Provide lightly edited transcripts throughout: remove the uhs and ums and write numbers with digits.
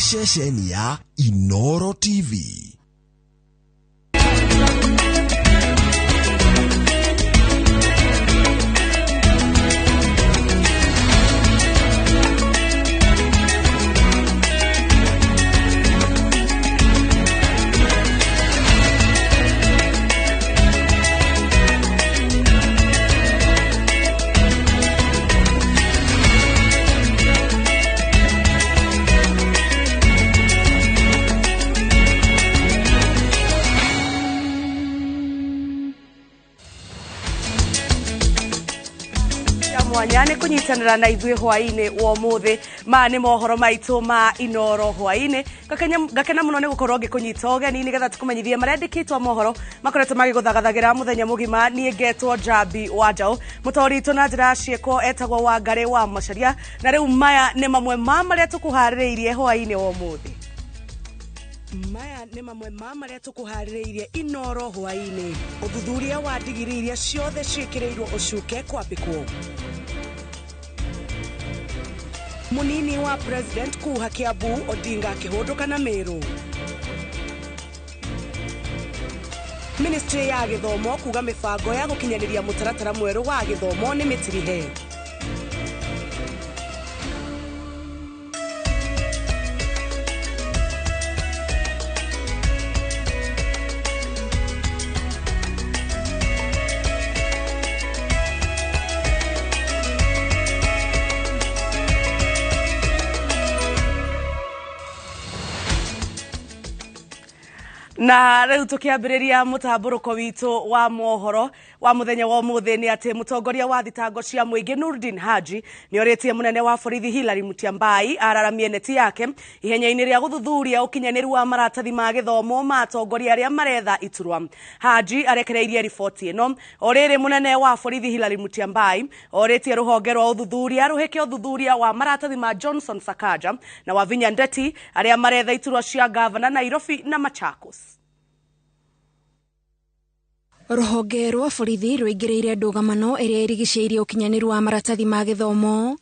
Ceceni ya Inoro TV. Mwanya nĩ kũnyitanĩra na ithuĩ hwaĩ-inĩ wa ũmũthĩ. Maya nĩ mohoro maitũ ma Inoro hwaĩ-inĩ. Ngakena mũno nĩ gũkorwo ngĩkũnyita ũgeni nĩgetha tũkũmenyithie marĩa andĩkĩtwo mohoro makoretwo magĩgũthagathagĩra mũthenya mũgima. Niĩ ngetwo Njambi wa Njaũ, mũtaũri witũ na njĩra ya ciĩko etagwo Wangarĩ wa Macharia, na rĩu maya nĩ mamwe ma marĩa tũkũharĩrĩirie hwaĩ-inĩ wa ũmũthĩ. Maya nĩ mamwe ma marĩa tũkũharĩrĩirie Inoro hwaĩ-inĩ. Ũthuthuria wa ndigiri iria ciothe ciĩkĩrĩirwo ũcuke kwambĩkwo. Munini wa President kuha Kiambu Odinga akĩhũndũka na Meru. Ministry ya gĩthomo kuga mĩbango ya gũkinyanĩria mũtaratara mwerũ wa gĩthomo nĩ mĩtirihe. Na rĩu tũkĩambĩrĩria mũtambũrũko witũ wa mohoro wa mũthenya wa ũmũthĩ nĩ atĩ mũtongoria wa thitango cia mũingĩ Nurdin Haji nĩ orĩtie mũnene wa borithi Hillary Mutyambai araramie neti yake ihenya-inĩ rĩa gũthuthuria ũkinyanĩru wa maratathi ma gĩthomo ma atongoria arĩa maretha iturwa. Haji arekereirie riboti ĩno. O rĩrĩ mũnene wa borithi Hillary Mutyambai orĩtie rũhonge rwa ũthuthuria rũhĩke ũthuthuria wa maratathi ma Johnson Sakaja na Wavinya Ndeti arĩa maretha iturwa cia gavana Nairobi na Machakos. Rũhonge rwa borithi rũingĩrĩire ndũgamano ĩrĩa ĩrigicĩirie ũkinyanĩru wa maratathi ma gĩthomo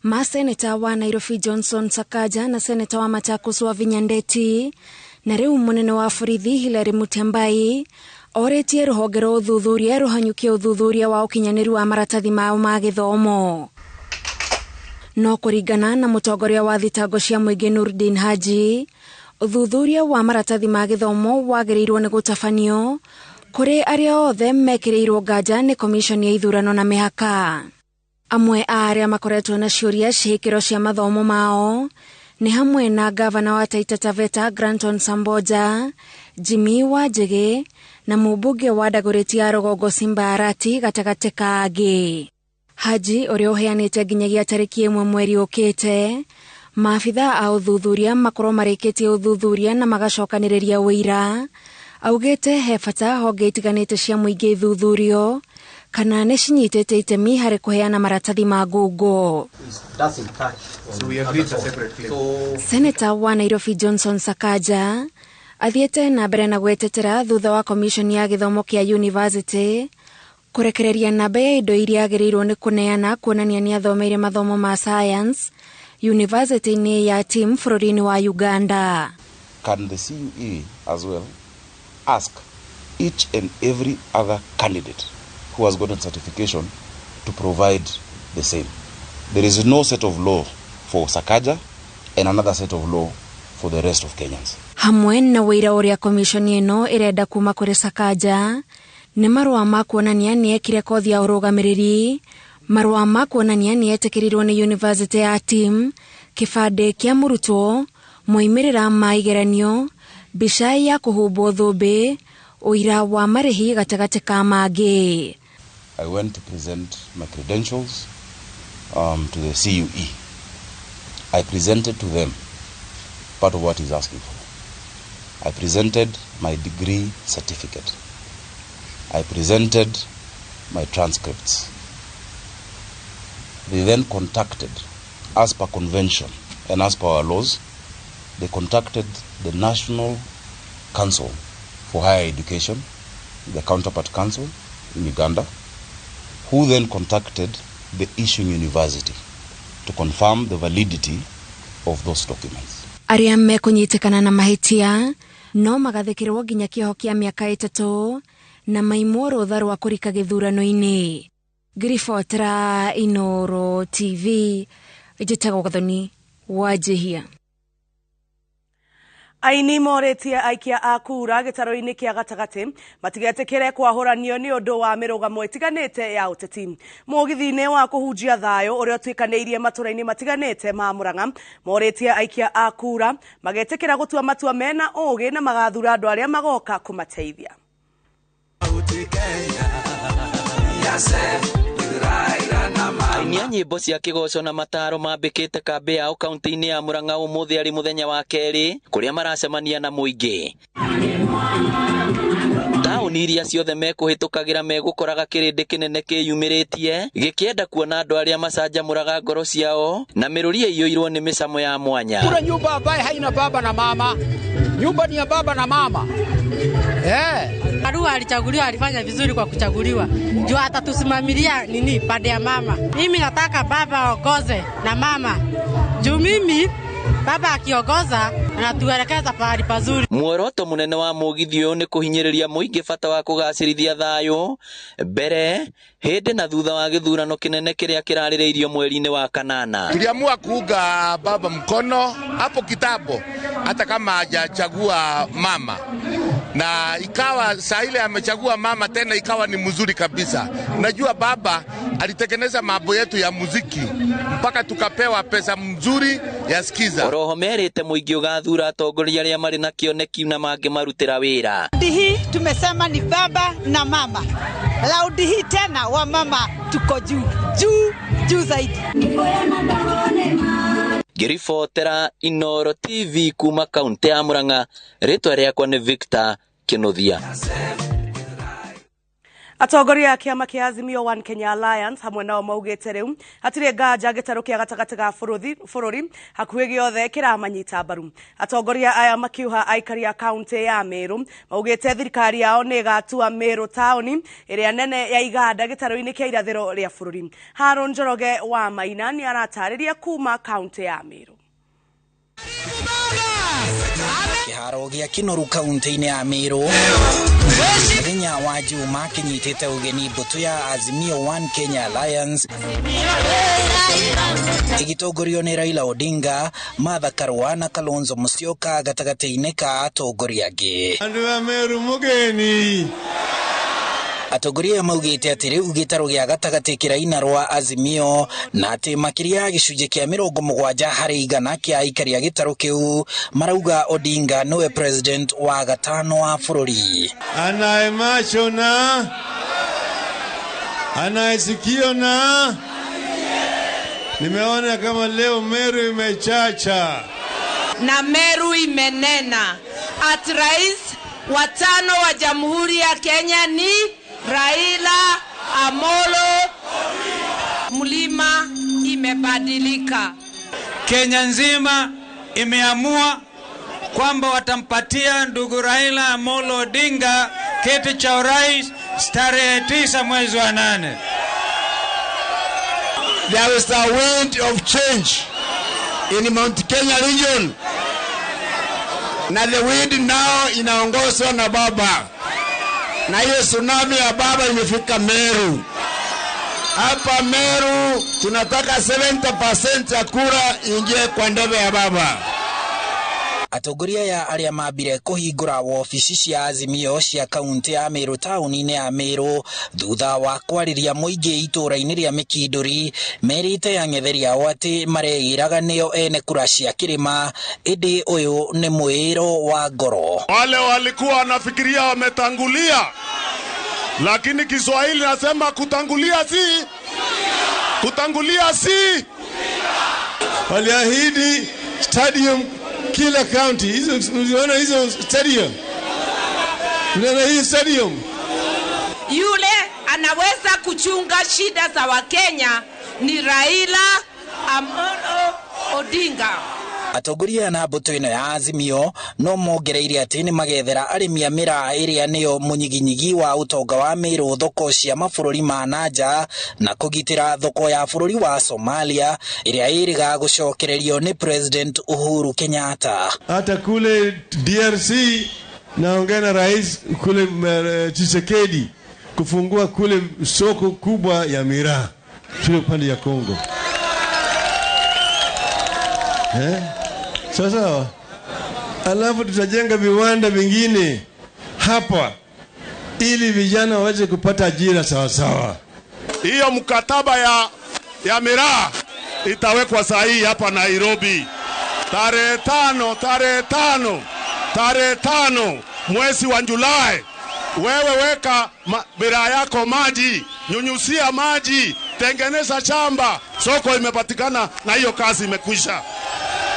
ma seneta wa Nairobi Johnson Sakaja na seneta wa Machakos Wavinya Ndeti, na rĩu mũnene wa borithi Hillary Mutyambai orĩtie rũhonge rwa ũthuthuria rũhanyũkie ũthuthuria wa ũkinyanĩru wa maratathi mao ma gĩthomo. No kũringana na mũtongoria wa thitango cia mũingĩ Nurdin Haji, ũthuthuria wa maratathi ma gĩthomo wagĩrĩirwo nĩ gũtabanio kũrĩ arĩa othe mekĩrĩirwo nganja nĩ komishoni ya ithurano na mĩhaka. Amwe a arĩa makoretwo na ciũria cihĩkĩro cia mathomo mao nĩ hamwe na gavana wa Taita Taveta Granton Samboja, Jimmy Wanjigi na mũmbunge wa Dagoretti ya Rũgongo Simba Arati gatagatĩ ka angĩ. Haji ũrĩa ũheanĩte nginyagia tarĩki 1 mweri ũkĩte, maabitha a ũthuthuria makorwo marĩkĩtie ũthuthuria na magacokanĩrĩria ũira. Augĩte he bata honge itiganĩte cia mũingĩ ithuthurio kana nĩ cinyitĩte itemi harĩ kũheana maratathi ma ngungo. Seneta wa Nairobi Johnson Sakaja athiĩte na mbere na gwetetera thutha wa komishoni ya gĩthomo kĩa university kũrekereria namba ya indo iria agĩrĩirwo nĩ kũneana kuonania nĩ athomeire mathomo ma science university-inĩ ya TIM bũrũri-inĩ wa Uganda. Can the CUE as well ask each and every other candidate who has gotten certification to provide the same? There is no set of law for Sakaja and another set of law for the rest of Kenyans. Hamwe na wĩira ũrĩa komishoni ĩno ĩrenda kuma kũrĩ Sakaja nĩ marũa ma kuonania nĩ ekire kothi ya ũrũgamĩrĩri, marũa ma kuonania nĩ etĩkĩrirwo nĩ university ya TIM, kĩbandĩ kĩa mũrutwo, moimĩrĩra ma igeranio, mbica ya kũhumbwo thũmbĩ, ũira wa marĩhi gatagatĩ ka mangĩ. I went to present my credentials to the CUE. I presented to them part of what he's asking for. I presented my degree certificate. I presented my transcripts. They then contacted, as per convention and as per our laws, they contacted the National Council for Higher Education, the counterpart council in Uganda, who then contacted the issuing university to confirm the validity of those documents. Arĩa mekũnyitĩkana na mahĩtia no magathĩkĩrwo nginya kĩoho kĩa mĩaka 3 na maimwo rũtha rwa kũrika gĩthurano-inĩ. Ngĩribotera Inooro TV, njĩtagwo Gathoni Wanjihia. Aini morĩtie aikia a kura gĩtaro-inĩ kĩa gatagatĩ matigetĩkĩre kwahũranio nĩ ũndũ wa mĩrũgamo ĩtiganĩte ya ũteti. Mũgithi-inĩ wa kũhunjia thayũ ũrĩa ũtuĩkanĩirie matũra-inĩ matiganĩte ma Murang'a, morĩtie aikia a kura magetĩkĩra gũtua matua mena ũgĩ na magathura andũ arĩa magoka kũmateithia. Aini a nyĩmbo cia kĩgoco na mataro mambĩkĩte kambĩ yao kaunti-inĩ ya Murang'a ũmũthĩ arĩ mũthenya wa kerĩ kũrĩa maracemania na mũingĩ. Taũni iria ciothe mekũhĩtũkagĩra megũkoraga kĩrĩndĩ kĩnene kĩyumĩrĩtie gĩkĩenda kuona andũ arĩa macanjamũraga ngoro ciao na mĩrũri ĩiyũirwo nĩ mĩcamo ya mwanya. Kuna nyumba ambaye haina baba na mama, nyumba ni ya baba na mama. Karua alichaguliwa, alifanya vizuri kwa kuchaguliwa. Juu atatusimamilia nini pande ya mama. Mimi nataka baba aongoze na mama. Juu mimi baba akiongoza anatuelekeza pahali pazuri. Muoroto munene wa mugithi uyu ni kuhinyiriria muingi bata wa kugacirithia thayu mbere hindi na thutha wa githurano kinene kiria kiraririirio mweri-ini wa kanana. Tuliamua kuunga baba mkono hapo kitambo hata kama hajachagua mama, na ikawa saa ile amechagua mama tena ikawa ni mzuri kabisa. Unajua baba alitengeneza mambo yetu ya muziki mpaka tukapewa pesa mzuri ya skiza. Oroho merite muingi ugathura atongoria aria mari na kioneki na mangimarutira wira. Raundi hii tumesema ni baba na mama. Raundi hii tena wa mama tuko juu juu juu zaidi. Ngĩribotera Inooro TV kuma kaunti ya Murang'a, rĩtwa rĩakwa nĩ Victor Kinuthia. Atongoria a kĩama kĩa Azimio One Kenya Alliance hamwe nao maugĩte rĩu hatirĩ nganja gĩtarũ kĩa gatagatĩ ga bũrũri hakuhĩ gĩothe kĩramanyita mbaru. Atongoria aya makiuha aikari a kaunti ya Meru maugĩte thirikari yao nĩ ĩgatua Meru taũni ĩrĩa nene ya iganda gĩtarũ-inĩ kĩa irathĩro rĩa bũrũri. Haron Njoroge wa Maina nĩ aratarĩria kuma kaunti ya Meru. Kĩharo gĩa Kinoru kaunti-inĩ ya Meru mũthenya wa Juma kĩnyitĩte ũgeni mbũtũ ya Azimio One Kenya Alliance ĩgĩtongorio nĩ Raila Odinga, Martha Karua na Kalonzo Musyoka gatagatĩ-inĩ ka atongoria angĩ. Andũ a Meru mũgeni. Atongoria maugĩte atĩ rĩu gĩtarũ gĩa gatagatĩ kĩraina rwa Azimio na atĩ makĩria ya gĩcunjĩ kĩa 70% kĩa aikari a gĩtarũ kĩu marauga Odinga nĩwe president wa gatano wa bũrũri. Anaye macho na anaye sikio na nimeona kama leo Meru imechacha na Meru imenena at rais watano wa Jamhuri ya Kenya ni Raila Amolo. Mlima imebadilika. Kenya nzima imeamua kwamba watampatia ndugu Raila Amolo Odinga kiti cha urais tarehe 9 mwezi wa 8. There is a wind of change in Mount Kenya region. Na the wind now inaongozwa na baba. Na hiyo tsunami ya baba imefika Meru. Hapa Meru tunataka 70% ya kura ingie kwa ndebe ya baba. Atongoria ya arĩa mambire kũhingũra wobici cia Azimio cia kaunti ya Meru taũni-inĩ ya Meru thutha wa kwarĩria mũingĩ itũũra-inĩ rĩa Mĩkindũri merĩte ang'etheri ao atĩ mareĩraga nĩo ene kura cia kĩrĩma, ĩndĩ ũyũ nĩ mwĩĩro wa ngoro. Wale walikuwa wanafikiria wametangulia, lakini Kiswahili nasema kutangulia si kutangulia si. Waliahidi stadium kila county. Hizo mliona hizo stadium? Mliona hiyo stadium? Yule anaweza kuchunga shida za Wakenya ni Raila Amolo Odinga. Atongoria na mbũtũ ĩno ya Azimio no mongereire atĩ nĩ magethera arĩmi a mĩraa ĩrĩa nĩyo mũnyiginyigi wa ũtonga wa Meru thoko cia mabũrũri ma nanja na kũgitĩra thoko ya bũrũri wa Somalia ĩrĩa ĩrĩga gũcokererio nĩ President Uhuru Kenyatta. Hata kule DRC naongea na rais kule Tshisekedi kufungua kule soko kubwa ya miraa kule upande ya Kongo. Sasa alafu tutajenga viwanda vingine hapa ili vijana waweze kupata ajira sawa sawa. Hiyo mkataba ya miraa itawekwa sahihi hapa Nairobi tarehe 5 mwezi wa Julai. Wewe weka miraa yako maji, nyunyusia maji, tengeneza shamba, soko imepatikana na hiyo kazi imekwisha.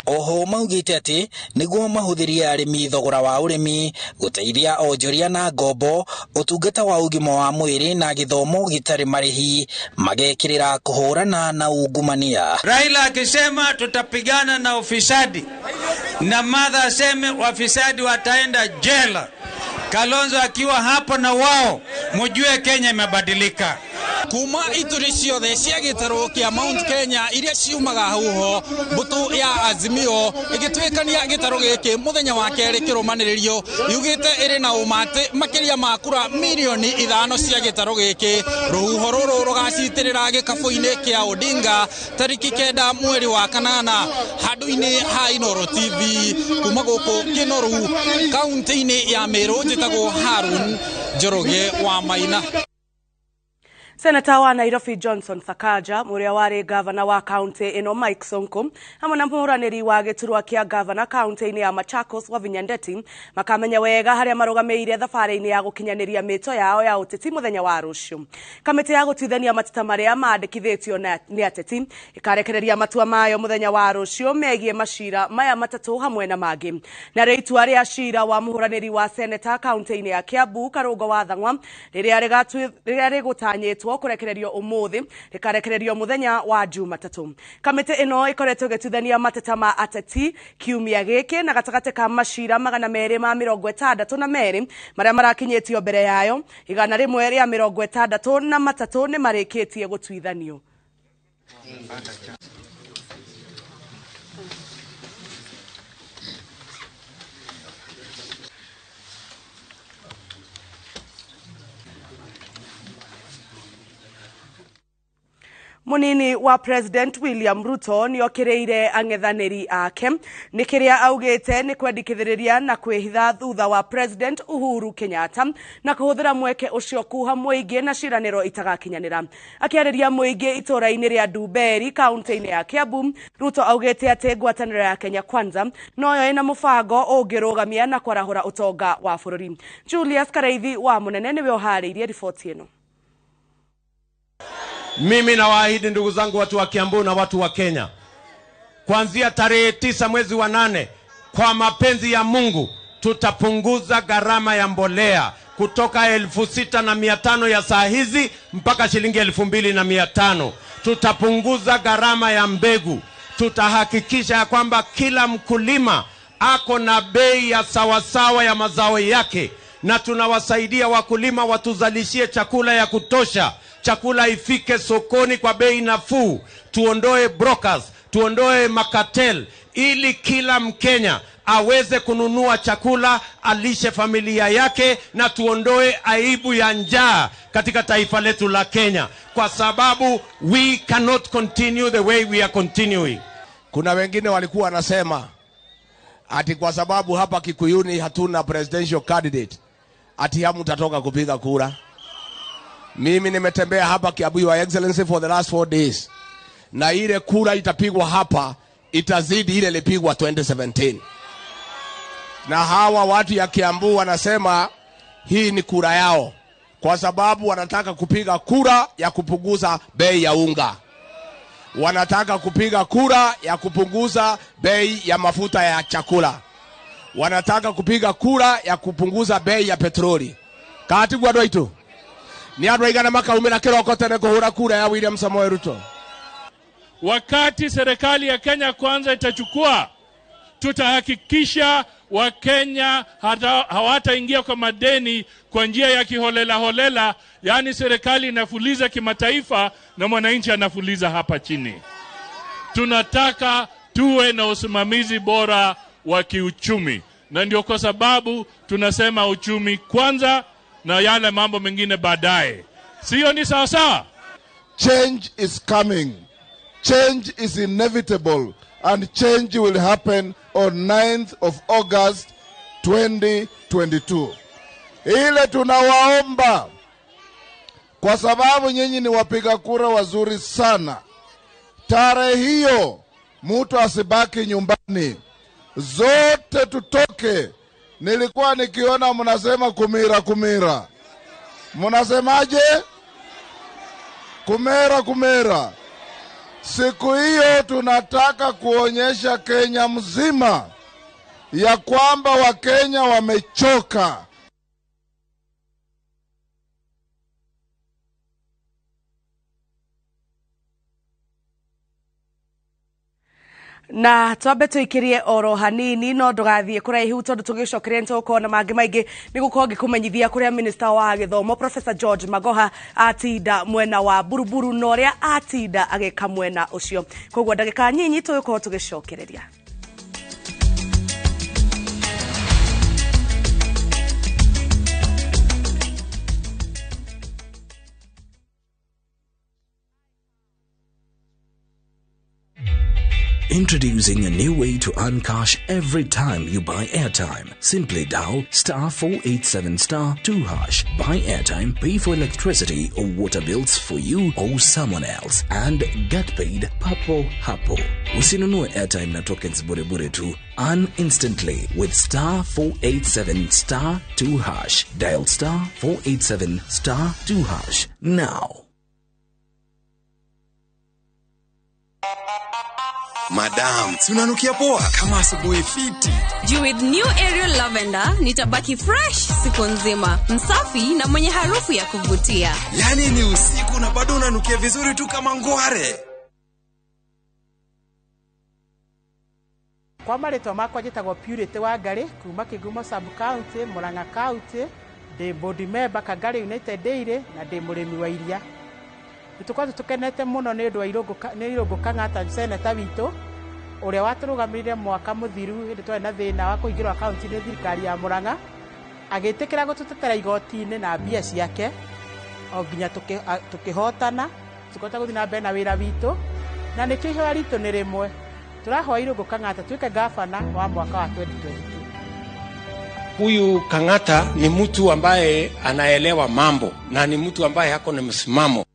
Oho maugite ati niguo mahuthirie arimi thogora wa urimi guteithia onjoria na ngombo utungata wa ugima wa mwiri na githomo gitari marihi magekirira kuhurana na ungumania. Raila akisema tutapigana na ufisadi na Martha aseme wafisadi wataenda jela, Kalonzo akiwa hapo na wao, mjue Kenya imebadilika. Kuma ituri ciothe cia gĩtarũ kĩa Mount Kenya iria ciumaga huho mbũtũ ya Azimio ĩgĩtuĩkania gĩtarũ gĩkĩ mũthenya wa kerĩ kĩrũmanĩrĩrio yugĩte ĩrĩ na ũma atĩ makĩria ma kura mirioni 5 cia gĩtarũ gĩkĩ rũhuho rũrũ rũgacitĩrĩra gĩkabũ-inĩ kĩa Odinga tarĩki 9 mweri wa 8 handũ-inĩ ha Inooro TV kuma gũkũ Kĩnoru kaunti-inĩ ya Meru. Njĩtagwo Harun Njoroge wa Maina. Seneta wa Nairobi Johnson Sakaja muria wari gavana wa kaunti ino Mike Sonko hamwe na muhuraniri wa giturwa kia gavana kaunti-ini ya Machakos Wavinya Ndeti makamenya wega haria marugamĩire thabarĩ-inĩ ya gũkinyanĩria mĩto yao ya ũteti mũthenya wa rũciũ. Kamĩtĩ ya gũtuithania mateta marĩa mandĩkithĩtio nĩ ateti ĩkarekereria matua mayo mũthenya wa rũciũ megiĩ macira maya matatũ hamwe na mangĩ. Narĩo itua rĩa cira wa mũhũranĩri wa seneta kaunti-inĩ ya Kiambu Karũngo wa Thang'wa rĩrĩa rĩgũtanyĩtwo kurekererio umuthi rikarekererio muthenya wa Jumatatu. Kamĩtĩ ĩno ĩkoretwo ĩgĩtuithania mateta ma ateti kiumia gĩkĩ na gatagatĩ ka macira 262 marĩa marakinyĩtio mbere yayo 163 nĩ marĩkĩtie gũtuithanio. Munini wa President William Ruto ni okireire ang'ethanĩri ake nĩ kĩrĩa augĩte nĩ kwendikithĩrĩria na kwĩhitha thutha wa President Uhuru Kenyatta na kũhũthĩra mweke ũcio kuha mũingĩ na ciĩranĩro itagakinyanĩra. Akĩarĩria mũingĩ itũũra-inĩ rĩa Ndumberi kaunti-inĩ ya Kiambu, Ruto augĩte atĩ ngwatanĩro ya Kenya Kwanza noyo ĩna mũbango ũngĩrũgamia na kwarahũra ũtonga wa bũrũri. Julius Kareithi wa Mũnene nĩwe ũharĩirie riboti ĩno. Mimi nawaahidi ndugu zangu watu wa Kiambu na watu wa Kenya, kuanzia tarehe 9 mwezi wa 8, kwa mapenzi ya Mungu tutapunguza gharama ya mbolea kutoka 6,500 ya saa hizi mpaka shilingi 2,500. Tutapunguza gharama ya mbegu. Tutahakikisha ya kwamba kila mkulima ako na bei ya sawasawa ya mazao yake, na tunawasaidia wakulima watuzalishie chakula ya kutosha, chakula ifike sokoni kwa bei nafuu. Tuondoe brokers, tuondoe makatel, ili kila Mkenya aweze kununua chakula, alishe familia yake, na tuondoe aibu ya njaa katika taifa letu la Kenya, kwa sababu we cannot continue the way we are continuing. Kuna wengine walikuwa wanasema ati kwa sababu hapa Kikuyuni hatuna presidential candidate ati hamtatoka kupiga kura. Mimi nimetembea hapa Kiambu, Your Excellency, for the last 4 days. Na ile kura itapigwa hapa itazidi ile ilipigwa 2017. Na hawa watu ya Kiambu wanasema hii ni kura yao, kwa sababu wanataka kupiga kura ya kupunguza bei ya unga. Wanataka kupiga kura ya kupunguza bei ya mafuta ya chakula. Wanataka kupiga kura ya kupunguza bei ya petroli. Katibu andũ aitũ, ni andũ aigana makaumĩra kĩroko tene kũhũra kura ya William Samoei Ruto? Wakati serikali ya Kenya Kwanza itachukua Tutahakikisha Wakenya hawataingia kwa madeni kwa njia ya kiholela holela, yaani serikali inafuliza kimataifa na mwananchi anafuliza hapa chini. Tunataka tuwe na usimamizi bora wa kiuchumi, na ndio kwa sababu tunasema uchumi kwanza na yale mambo mengine baadaye. Sio ni sawa sawa? Change is coming. Change is inevitable, and change will happen on 9th of August 2022. Ile tunawaomba, kwa sababu nyinyi ni wapiga kura wazuri sana, tarehe hiyo mtu asibaki nyumbani, zote tutoke. Nilikuwa nikiona mnasema kumira kumira, mnasemaje? Kumera kumera. Siku hiyo tunataka kuonyesha Kenya mzima ya kwamba Wakenya wamechoka. Na twambe tuikirie oro hanini no ndugathie kuraihu tondu tugicokeria nitugukorwo na mangi maingi ni gukorwo ngikumenyithia kuria minister wa githomo Professor George Magoha atinda mwena wa Buruburu na uria atinda agika mwena ucio. Koguo ndagika nyinyi tugukorwo tugicokereria. Introducing a new way to earn cash every time you buy airtime. Simply dial star 487 star 2 hash. Buy airtime, pay for electricity or water bills for you or someone else, and get paid papo hapo. Usinunue airtime na tokens bure bure tu. Earn instantly with star 487 star 2 hash. Dial star 487 star 2 hash now. Madam, si unanukia poa kama asubuhi fiti. Juu with new Ariel Lavender nitabaki fresh siku nzima, msafi na mwenye harufu ya kuvutia. Yaani ni usiku na bado unanukia vizuri tu kama ngware. Kwa marĩtwa makwa njĩtagwo Purity Wangari kuma Kĩgumo sub county, Murang'a county, ndĩ board member Kangari United Dairy na ndĩ mũrĩmi wa iria. Nĩtũkoretwo tũkenete mũno nĩ ũndũ wa Irũngũ Kang'ata seneta witũ ũrĩa watũrũgamĩrĩire mwaka mũthiru hĩndĩ twarĩ na thĩna wa kũhingĩrwo akaunti nĩ thirikari ya Murang'a, agĩtĩkĩra gũtũtetera igoti-inĩ na mbia ciake o nginya tũkĩhotana, tũkĩhota gũthiĩ na mbere na wĩra witũ, na nĩkĩo ihoya ritũ nĩ rĩmwe, tũrahoya Irũngũ Kang'ata tuĩke gavana wa mwaka wa 2022. Huyu Kang'ata ni mtu ambaye anaelewa mambo na ni mtu ambaye hako na msimamo.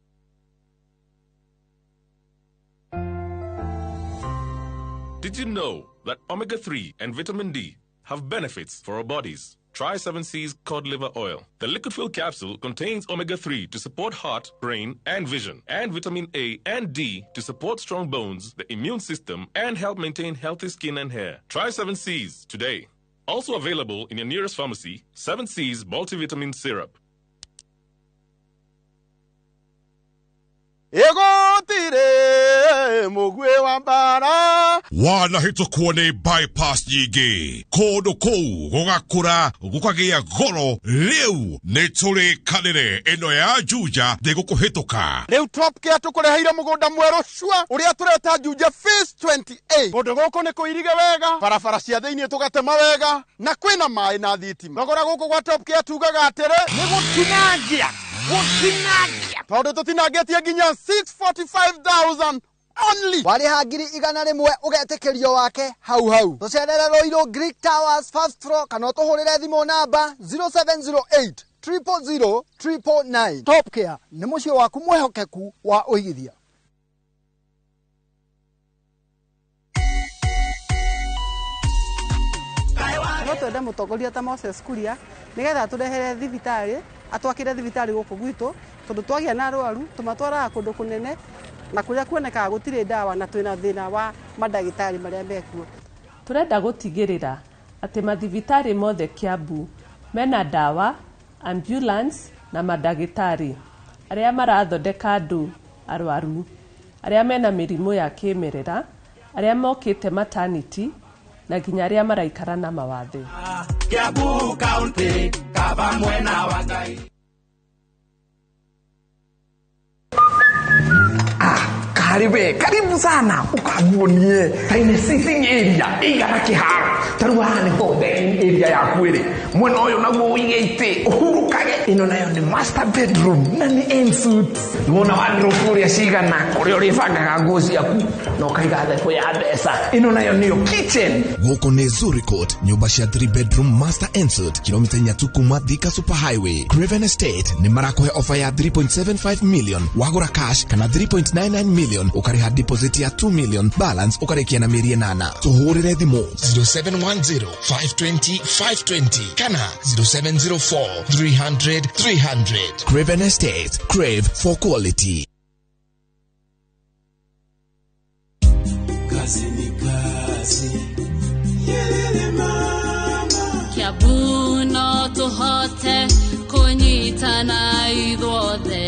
Did you know that omega-3 and vitamin D have benefits for our bodies? Try 7C's cod liver oil. The liquid fill capsule contains omega-3 to support heart, brain, and vision, and vitamin A and D to support strong bones, the immune system, and help maintain healthy skin and hair. Try 7C's today. Also available in your nearest pharmacy, 7C's multivitamin syrup. Egotire mugwe wa mbara wanahĩtũkwo nĩ bypass nyingĩ kũndũ kũu gũgakũra gũkagĩa goro. Rĩu nĩ tũrĩkanĩre ĩno ya Juja ndĩgũkũhĩtũka. Rĩu Top Care tũkũreheire mũgũnda mwerũ cua ũrĩa tũreta Juja Phase 28. Kũndũ gũkũ nĩ kũirige wega, barabara cia thĩinĩ tũgatema wega, na kwĩna maĩ na thitima. Thogora gũkũ gwa Top Care tugaga atĩrĩ nĩ gũtinangia gũtinangia tondũ tũtinangĩtie nginya 645,000 only. Warĩha 100,000 ũgetĩkĩrio wake hau hau. Tũcerere Ruiru Greek Towers first floor kana ũtũhũrĩre thimũ namba 0708 000 999. Top Care nĩ mũciĩ waku mwĩhokeku wa ũigithia. No twende mũtongoria ta Moses Kuria nĩgetha atũrehere thibitarĩ, atwakĩre thibitarĩ gũkũ gwitũ, tondũ twagĩa na arwaru tũmatwaraga kũndũ kũnene na kũrĩa kuonekaga gũtirĩ ndawa na twĩna thĩna wa mandagĩtarĩ marĩa mekuo. Tũrenda gũtigĩrĩra atĩ mathibitarĩ mothe Kiambu mena ndawa, ambulance na mandagĩtarĩ arĩa marathondeka andũ arwaru, arĩa mena mĩrimũ ya kĩmerera, arĩa mokĩte maternity na nginya arĩa maraikara na mawathe. Kiambu County, kaba mwena wa Ngai. Karibe, karibu sana ukaguonie taine sitting area igana kiharo taru haha nĩho dining area yaku ĩrĩ mwena ũyũ naguo ũige itĩ ũhurũkage ĩno nayo nĩ master bedroom na nĩ en suite nĩwona wardrobe ũrĩa cigana kũrĩa ũrĩbangaga nguo ciaku na ũkaiga thebũ ya mbeca ĩno nayo nĩyo kitchen. Gũkũ nĩ Zuri Court, nyũmba cia 3 bedroom master en suite kilomita inya tu kuma Thika Super Highway. Craven Estate nĩ marakũhe offer ya 3.75 million wagũra cash kana 3.99 million ũkarĩha deposit ya 2 million balance ũkarĩkia na mĩeri ĩnana. Tũhũrĩre thimũ 0710 520 520 kana 0704 300 300. Craven Estate, crave for quality. Kazi ni kazi. Yelele mama. Kiambu no tũhote kũnyitana ithuothe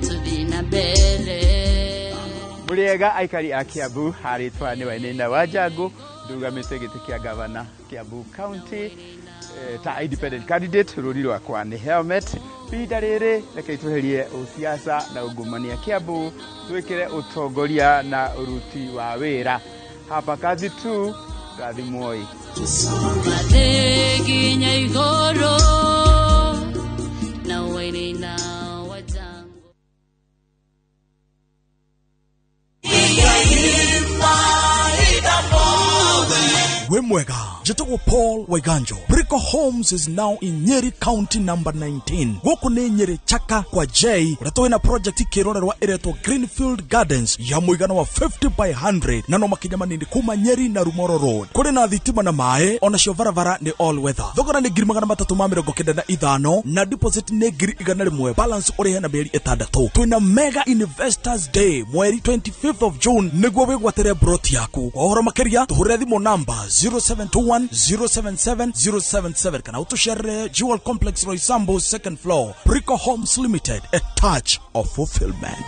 tũthiĩ na mbere. Mũrĩega aikari a Kiambu, harĩtwa nĩ Wainaina wa Njangu, ndugamĩte gĩtĩ kĩa gavana Kiambu County ta independent candidate. Rũri rwakwa nĩ helmet. Ihinda rĩrĩ reke tweherie ũsiasa na ungumania Kiambu, twĩkĩre ũtongoria na ũruti wa wĩra. Hapa kazi tu, rathimwoi. Mathĩ nginya igũrũ na Wainaina wa Njangu. We mwega, njĩtagwo Paul Waiganjo. Brico Homes is now in Nyeri County number 19. Gũkũ nĩ Nyeri Chaka kwa J, ũrĩa twĩna project kĩrorerwa ĩretwo Greenfield Gardens ya mũigana wa 50 by 100 na no makinya manini kuma Nyeri na Rumoro Road. Kũrĩ na thitima na maĩ, onacio barabara nĩ all weather. Thogora nĩ 395,000 na deposit nĩ 100,000, balance ũrĩhe na mĩeri 6. Twĩna Mega Investors Day mweri 25th of June nĩguo wĩgwatĩre broti yaku. Kwa ũhoro makĩria tũhũrĩre thimũ namba 0721 077 077 kana utushere Jewel Complex Roysambu second floor. Brico Homes Limited, a touch of fulfillment.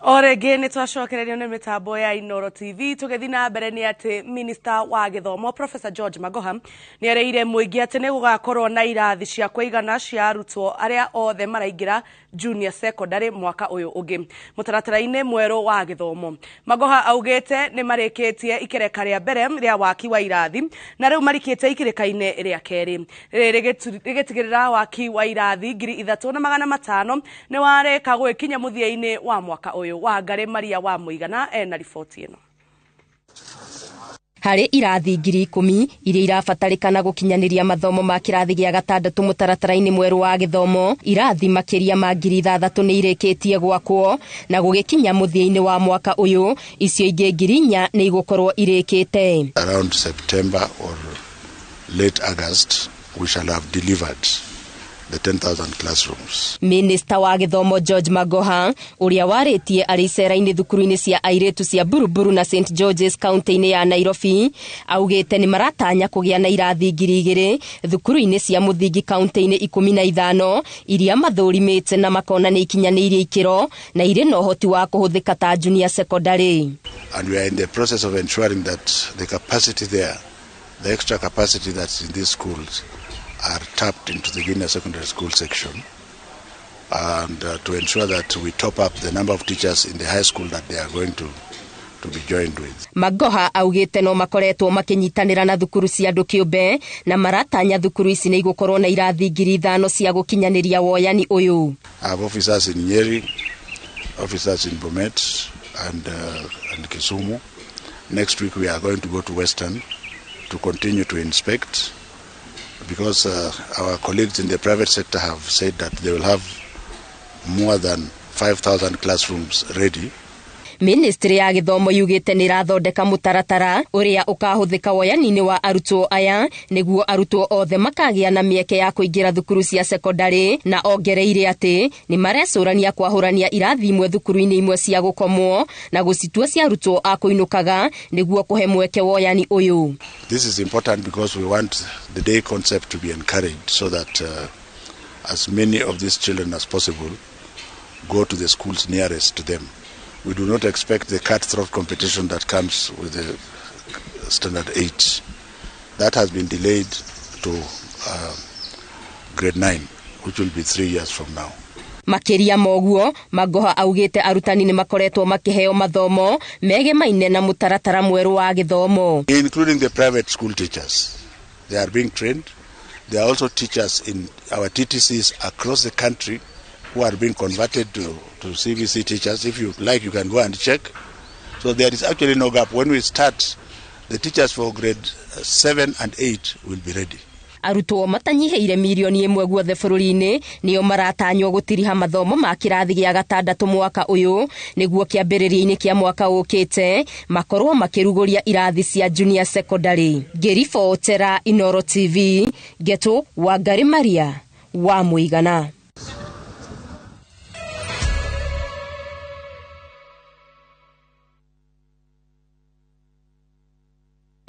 O rĩngĩ nĩ twacokererio nĩ mĩtambo ya Inoro TV. Tũgĩthiĩ na mbere nĩ atĩ Minister wa gĩthomo Professor George Magoha nĩ erĩire mũingĩ atĩ nĩ gũgakorwo na irathi cia kũigana cia arutwo arĩa othe maraingĩra junior secondary mwaka ũyũ ũngĩ mũtaratara-inĩ mwerũ wa gĩthomo. Magoha augĩte nĩ marĩkĩtie ikereka rĩa mbere rĩa waki wa irathi na rĩu marikĩte ikereka-inĩ rĩa kerĩ rĩgĩtigĩrĩra waki wa irathi 3,500 nĩ warĩka gwĩkinya mũthia-inĩ wa mwaka ũyũ. Wangari Maria wa Mũigana ena riboti ĩno. Harĩ irathi 10,000 iria irabatarĩkana gũkinyanĩria mathomo ma kĩrathi gĩa gatandatũ mũtaratara-inĩ mwerũ wa gĩthomo, irathi makĩria ma 6,000 nĩ irĩkĩtie gwakwo na gũgĩkinya mũthia-inĩ wa mwaka ũyũ icio ingĩ 4,000 nĩ igũkorwo irĩkĩte. Around September or late August we shall have delivered the 10,000 classrooms. Minister wa gĩthomo George Magoha ũrĩa warĩtie arĩ icera-inĩ thukuru-inĩ cia airĩtu cia Buruburu na St George's county-inĩ ya Nairobi augĩte nĩ maratanya kũgĩa na irathi 2,000 thukuru-inĩ cia mũthingi county-inĩ 15 iria mathũrimĩte na makona nĩ ikinyanĩirie ikĩro na irĩ na ũhoti wa kũhũthĩka ta junior secondary. And we are in the process of ensuring that the capacity there, the extra capacity that's in these schools, are tapped into the junior secondary school section, and to ensure that we top up the number of teachers in the high school that they are going to be joined with. Magoha augĩte no makoretwo makĩnyitanĩra na thukuru cia andũ kĩũmbe na maratanya thukuru ici nĩ igũkorwo na irathi 5,000 cia gũkinyanĩria woyani ũyũ. I have officers in Nyeri, officers in Bomet and Kisumu. Next week we are going to go to Western to continue to inspect, because our colleagues in the private sector have said that they will have more than 5,000 classrooms ready. Ministry ya gĩthomo yugĩte nĩ ĩrathondeka mũtaratara ũrĩa ũkahũthĩka woyani-inĩ wa arutwo aya nĩguo arutwo othe makagĩa na mĩeke ya kũingĩra thukuru cia sekondarĩ, na ongereire atĩ nĩ marecũrania kwahũrania irathi imwe thukuru-inĩ imwe cia gũkomwo na gũcitua cia arutwo a kũinũkaga nĩguo kũhe mweke woyani ũyũ. This is important because we want the day concept to be encouraged so that as many of these children as possible go to the schools nearest to them. We do not expect the cutthroat competition that comes with the standard 8. That has been delayed to grade 9, which will be 3 years from now. Makĩria moguo, Magoha augĩte arutani nĩ makoretwo makĩheo mathomo megemaine na mũtaratara mwerũ wa gĩthomo. Including the private school teachers. They are being trained. There are also teachers in our TTCs across the country who are being converted to CBC teachers. If you like, you can go and check. So there is actually no gap. When we start, the teachers for grade 7 and 8 will be ready. Arutwo matanyihĩire mirioni ĩmwe guothe bũrũri-inĩ nĩo maratanywo gũtiriha mathomo ma kĩrathi gĩa gatandatũ mwaka ũyũ nĩguo kĩambĩrĩria-inĩ kĩa mwaka ũkĩte makorwo makĩrugũria irathi cia junior secondary. Ngĩribotera Inoro TV, Ngeto Wangari Maria wa Mũigana.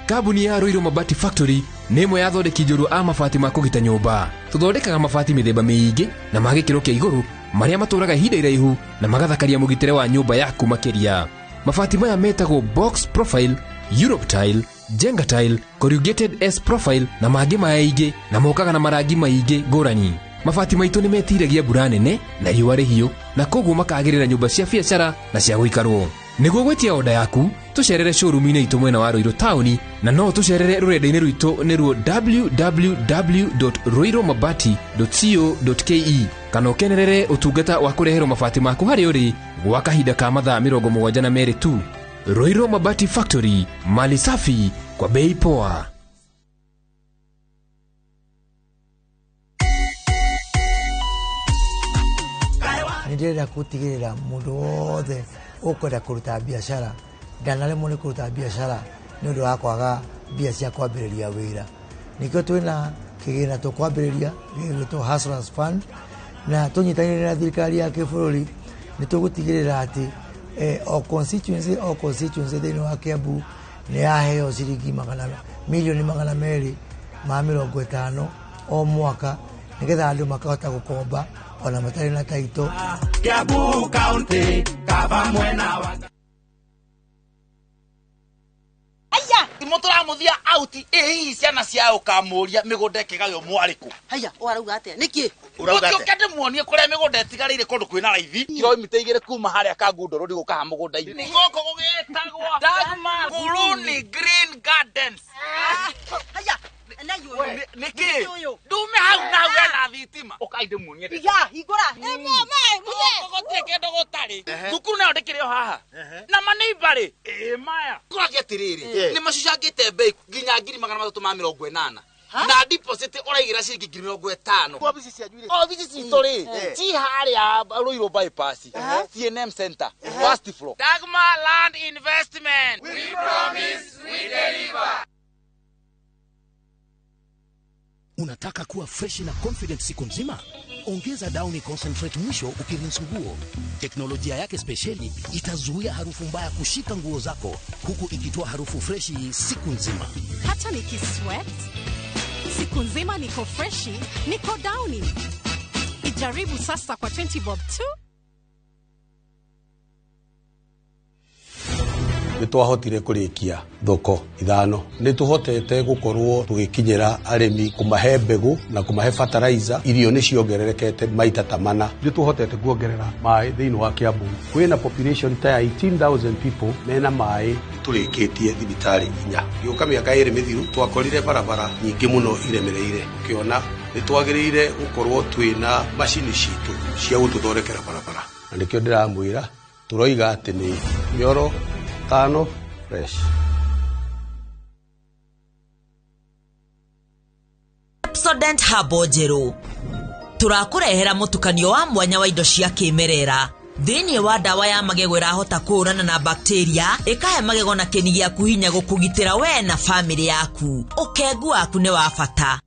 Kambuni ya Ruiru Mabati Factory nĩ ĩmwe ya athondeki njorua a mabati ma kũgita nyũmba. Tũthondekaga mabati mĩthemba mĩingĩ na ma gĩkĩro kĩa igũrũ marĩa matũraga ihinda iraihu na magathakaria mũgitĩre wa nyũmba yaku makĩria. Mabati maya metagwo box profile, Europe tile, Jenga tile, corrugated S profile na mangĩ maingĩ, na mokaga na marangi maingĩ ngũrani. Mabati maitũ nĩ metiragia mbura nene na riũa rĩhiũ, na koguo makagĩrĩra nyũmba cia biacara na cia gũikarwo. Nĩguo gwĩtia oda yaku, tũcerere showroom-inĩ itũ mwena wa Ruiru taũni, na no tũcerere rũrenda-inĩ rwitũ nĩruo www.ruirumabati.co.ke, kana ũkenerere ũtungata wa kũreherwo mabati maku harĩa ũrĩ gwa kahinda ka mathaa 72 tu. Ruiru Mabati Factory, mali safi kwa bei poa. Nĩ ndĩrenda gũtigĩrĩra mũndũ wothe ũkwenda kũruta biacara ndanaremwo nĩ kũruta biacara nĩ ũndũ wa kwaga mbia cia kwambĩrĩria wĩra. Nĩkĩo twĩna kĩgĩna tũkwambĩrĩria gĩgwĩtwo Hustlers Fund, na tũnyitanĩire na thirikari ya kĩbũrũri nĩ tũgũtigĩrĩra atĩ o constituency thĩinĩ wa Kiambu nĩ yaheo ciringi milioni 250 o mwaka nĩgetha andũ makahota gũkomba ona matarĩ na taito. Kiambu County kaba mwena wa aya imuturamuthia out hihi ciana cia ukamuria migunda ikigaywo mwariku. Haya warauga atia niki urauga atia ũke ndĩmuonie kũrĩa mĩgũnda ĩtigarĩire kũndũ kwĩna raithi kilomita 2 kuma harĩa Kangundo Road gũka ha mũgũnda-inĩ. Nĩ gũkũ gũgĩtagwo Dagmar Nguruni Green Gardens. Haya na yũ niki ndume hau na hau hena thitima ũkai ndĩmuonie. Ya hingũra gũtirĩ kĩndũ gũtarĩ thukuru nayo ndĩkĩrĩ o haha na maneiba rĩ ĩ maya kũragia atĩrĩrĩ nĩ macucangĩte mbei nginya 380,000 na deposit ũraigĩra ciringi 50,000. Obici cianyu rĩ obici citũ rĩ ci harĩa Ruiru bypass CNM Center first floor. Dagmar Land Investment, we promise we deliver. Unataka kuwa fresh na confident siku nzima? Ongeza Downy Concentrate mwisho ukirinse nguo. Teknolojia yake spesheli itazuia harufu mbaya kushika nguo zako huku ikitoa harufu freshi siku nzima. Hata nikisweat siku nzima niko freshi, niko Downy. Ijaribu sasa kwa 20 bob tu. Nĩ twahotire kũrĩkia thoko 5. Nĩ tũhotete gũkorwo tũgĩkinyĩra arĩmi kũmahe mbegũ na kũmahe fertilizer. Irio nĩ ciongererekete maita ta mana. Nĩ tũhotete kuongerera maĩ thĩinĩ wa Kiambu. Kwĩna population ta ya 18,000 people mena maĩ. Tũrĩkĩtie thibitarĩ 4. Gĩũka mĩaka 2 mĩthiru twakorire barabara nyingĩ mũno iremereire. Ũkĩona nĩ twagĩrĩire gũkorwo twĩna macini citũ cia gũtũthondekera barabara. Na nĩkĩo ndĩramwĩra tũroiga atĩ nĩ mĩoro 5 fresh. Pepsodent Herbal Njerũ tũrakũrehera mũtukanio wa mwanya wa indo cia kĩmerera Thĩinĩ wa ndawa ya magego ĩrahota kũhũrana na bakteria, ĩkahe magego na kĩni gĩaku hinya gũkũgitĩra we na bamĩrĩ yaku. Ũkengu waku nĩ wa bata.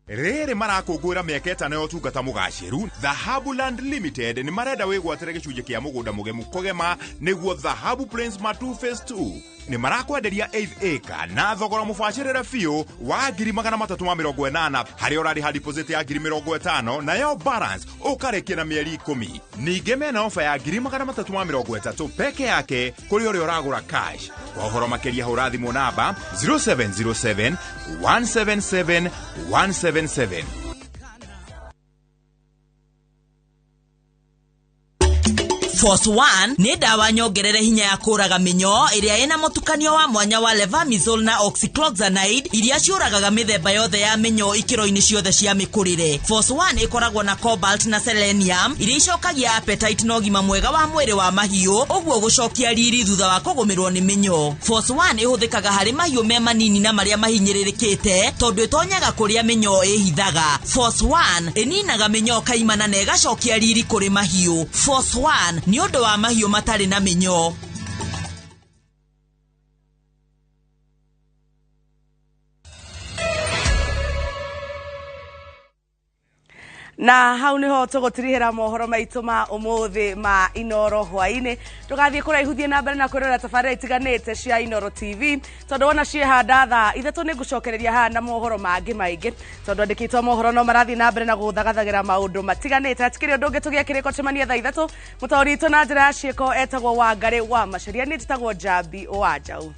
Rĩrĩ marakũngũĩra mĩaka ĩtano ya ũtungata mũgacĩru. Dhahabu Land Limited nĩ marenda wĩgwatĩre gĩcunjĩ kĩa mũgũnda mũgemu kũgema, nĩguo Dhahabu Plains Matu Phase 2. Nĩ marakwenderia 8 acre na thogora mũbacĩrĩre biũ wa 380,000, harĩa ũrarĩha deposit ya 50,000, nayo balance ũkarĩkia na mĩeri 10. Ningĩ mena ofa ya 330,000 peke yake kũrĩ ũrĩa ũragũra cash. Kwa ũhoro makĩria hũra thimũ namba 0707 177 177. Force 1 nĩ ndawa nyongerere hinya ya kũraga mĩnyoo ĩrĩa ĩna mũtukanio wa mwanya wa levamisole na oxycloxanide iria ciũragaga mĩthemba yothe ya mĩnyoo ikĩro-inĩ ciothe cia mĩkũrĩre. Force 1 ĩkoragwo na cobalt na selenium iria icokagia appetite na ũgima mwega wa mwĩrĩ wa mahiũ, ũguo gũcokia riri thutha wa kũgũmĩrwo nĩ mĩnyoo. Force 1 ĩhũthĩkaga harĩ mahiũ me manini na marĩa mahinyĩrĩrĩkĩte tondũ ĩtonyaga kũrĩa mĩnyoo ĩhithaga. Force 1 ĩninaga mĩnyoo kaimana na ĩgacokia riri kũrĩ mahiũ. Force 1 nĩ ũndũ wa mahiũ matarĩ na mĩnyoo. Na hau niho tũgũtirihĩra mohoro maitũ ma ũmũthĩ ma Inoro hwaĩ-inĩ. Ndũgathiĩ kũraihu, thiĩ na mbere na kwĩrorera tabarĩra itiganĩte cia Inoro TV, tondũ wona ciĩhanda thaa 3 nĩ ngũcokereria haha na mohoro mangĩ maingĩ, tondũ andĩkĩtwo mohoro no marathiĩ na mbere na gũthagathagĩra maũndũ matiganĩte. Hatikĩrĩ ũndũ ũngĩ, tũgĩe kĩrĩko cemania thaa 3. Mũtaũri witũ na njĩra ya ciĩko etagwo Wangarĩ wa Macaria, niĩ njĩtagwo Njambi wa Njaũ.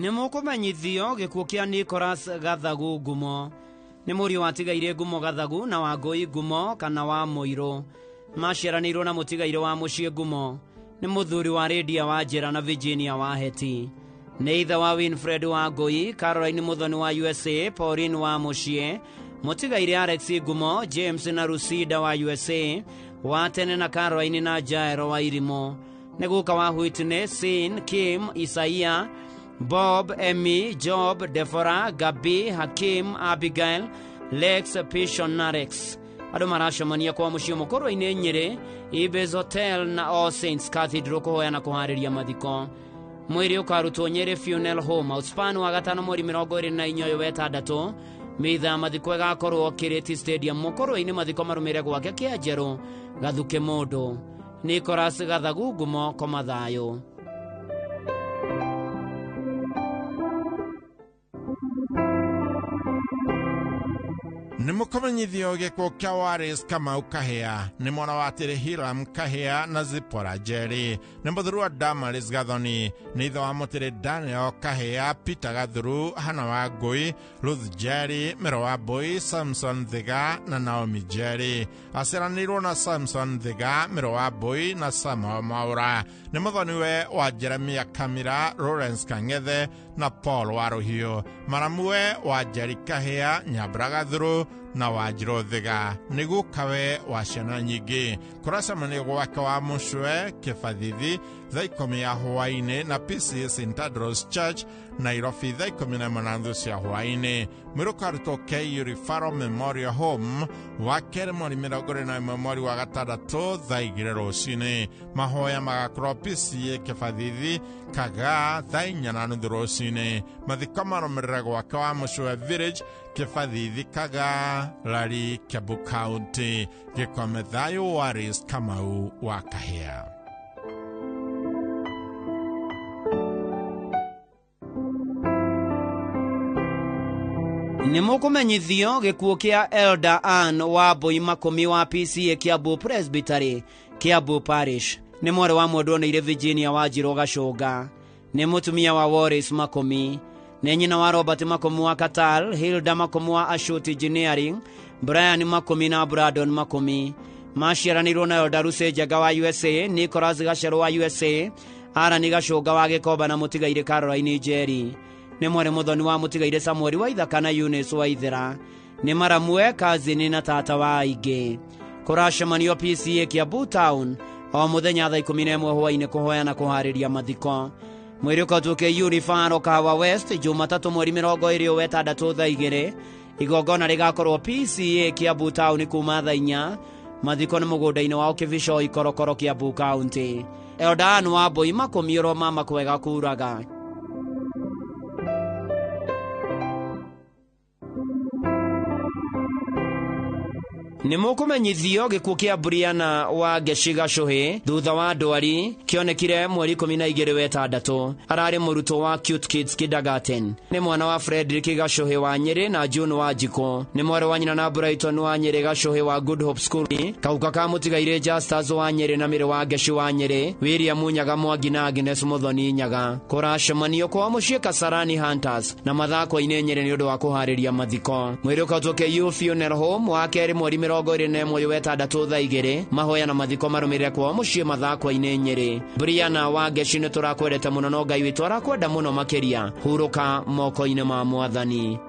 Nĩ mũkũmenyithio gĩkuũ kĩa Nicholas Gathagu Ngumo. Nĩ mũriũ watigaire Ngumo Gathagu na Wangũi Ngumo kana wa Mũirũ. Maciaranĩirwo na mũtigaire wa mũciĩ Ngumo. Nĩ mũthuri wa Lydia wa Njĩra na Virginia wa Heti. Nĩ ithe wa Winfred Wangũi, Caroline Mũthoni wa USA, Pauline wa mũciĩ, mũtigaire Alex Ngumo, James na Lucida wa USA, wa tene na Caroline na Jairo wa Irimũ. Nĩ guka wa Whitney, Sin, Kim, Isaia, Bob, Emmy, Job, Deborah, Gabi, Hakim, Abigail, Lex, Pishon na Rex. Andũ maracemania kwa mũciĩ mũkũrũ-inĩ Nyĩrĩ, Ibis Hotel na All Saints Cathedral kũhoya na kũharĩria mathiko. Mwĩrĩ ũkarutwo Nyĩrĩ Funeral Home Outspan wa gatano mweri 24 ũyũ wetandatũ. Mitha ya mathiko ĩgakorwo Kĩrĩti Stadium mũkũrũ-inĩ, mathiko marũmĩrĩre gwake Kĩanjerũ Gathuke mũndũ. Nicholas Gathagu Ngumo, koma thayũ. Nĩ mũkũmenyithio gĩkuũ kĩa Wallace Kamau Kahĩa. Nĩ mwana wa Tĩrĩ Hiram Kahĩa na Zipporah Njeri. Nĩ mũthuri wa Damaris Gathoni. Nĩ ithe wa Mũtĩrĩ Daniel Kahĩa, Peter Gathuru, Hannah Wangũi, Ruth Njeri, Mĩro wa Mbũi, Samson Thiga na Naomi Njeri. Aciaranĩirwo na Samson Thiga, Mĩro wa Mbũi na Samuel Mwaũra. Nĩ mũthoniwe wa Jeremia Kamira, Lawrence Kang'ethe na Paul Waruhiũ. Maramuwe wa Njeri Kahĩa, Nyambura Gathuru na Wanjirũ Thiga. Nĩ gukawe wa ciana nyingĩ. Kũracemania gwake wa mũcwe Kĩbathithi thaa 10 ya hwaĩ-inĩ na PCA St Andrews Church Nairobi thaa 11:30 cia hwaĩ-inĩ. Mwĩrĩ ũkarutwo KU Referral Memorial Home wa kerĩ mweri 21 mweri wa gatandatũ thaa 2 rũcinĩ. Mahoya magakorwo PCA Kĩbathithi Kagaa thaa 4:30 rũcinĩ. Mathiko marũmĩrĩre gwake wa mũcwe Village Kĩbathithi Kagaa, Lari, Kiambu County. Gĩkome thayũ, Wallace Kamau wa Kahĩa. Nĩ mũkũmenyithio gĩkuũ kĩa Elder Ann wa Mbũi Makũmi wa PCA Kiambu Presbytery, Kiambu Parish. Nĩ mwarĩ wa mwendwa nĩire Virginia wa Njirũ Gacũnga. Nĩ mũtumia wa Wallace Makũmi. Nĩ nyina wa Robert Makũmi wa Qatar, Hilda Makũmi wa Ashut Engineering, Brian Makũmi na Brandon Makũmi. Maciaranĩirwo na Elder Lucy Njenga wa USA, Nicholas Gacerũ wa USA, Aran Gacũnga wa Gĩkomba na mũtigaire Caroline Njeri. Nĩ mwarĩ mũthoni wa mũtigaire Samuel wa Ithaka na Eunice wa Ithera. Nĩ maramwe kazini na tata wa aingĩ. Kũracemanio PCA Kiambu Town o mũthenya thaa 11 hwaĩ-inĩ kũhoya na kũharĩria mathiko. Mwĩrĩ ũkatuĩke Unifaro Kahawa West Jumatatũ mweri 26 thaa 2. Igongona rĩgakorwo PCA Kiambu Town kuma thaa 4. Mathiko nĩ mũgũnda-inĩ wao Kĩbico Ikorokoro Kiambu County. Eldan wa Boima kũmiũrwo mama kwega kuraga. Nĩ mũkũmenyithio gĩkuũ kĩa Briana wa Ngeci Gacũhĩ thutha wa ndwari kĩonekire mweri 12 wetandatũ. Ararĩ mũrutwo wa Cute Kids Kindergarten. Nĩ mwana wa Frederick Gacũhĩ wa Nyĩrĩ na June wa Njikũ. Nĩ mwarĩ wa nyina na Brighton wa Nyĩrĩ Gacũhĩ wa Good Hope School. Kauka ka mũtigairĩ Justus wa Nyĩrĩ na Mĩrĩ wa Ngeci wa Nyĩrĩ, William Nyaga Mwangi na Agnes Muthoni Nyaga. Kũracemanio kwa mũciĩ Kasarani Hunters na mathako-inĩ Nyĩrĩ nĩ ũndũ wa kũharĩria mathiko. Mwĩrĩ ũkatuĩke U Funeral Home wa kerĩ mweri 21 wetandatũ thaa 2. Mahoya na mathiko marũmĩrĩre kwao mũciĩ mathako-inĩ Nyĩrĩ. Briana wa Ngeci nĩ tũrakwendete mũno no Ngai witũ arakwenda mũno makĩria. Hurũka moko-inĩ ma Mwathani.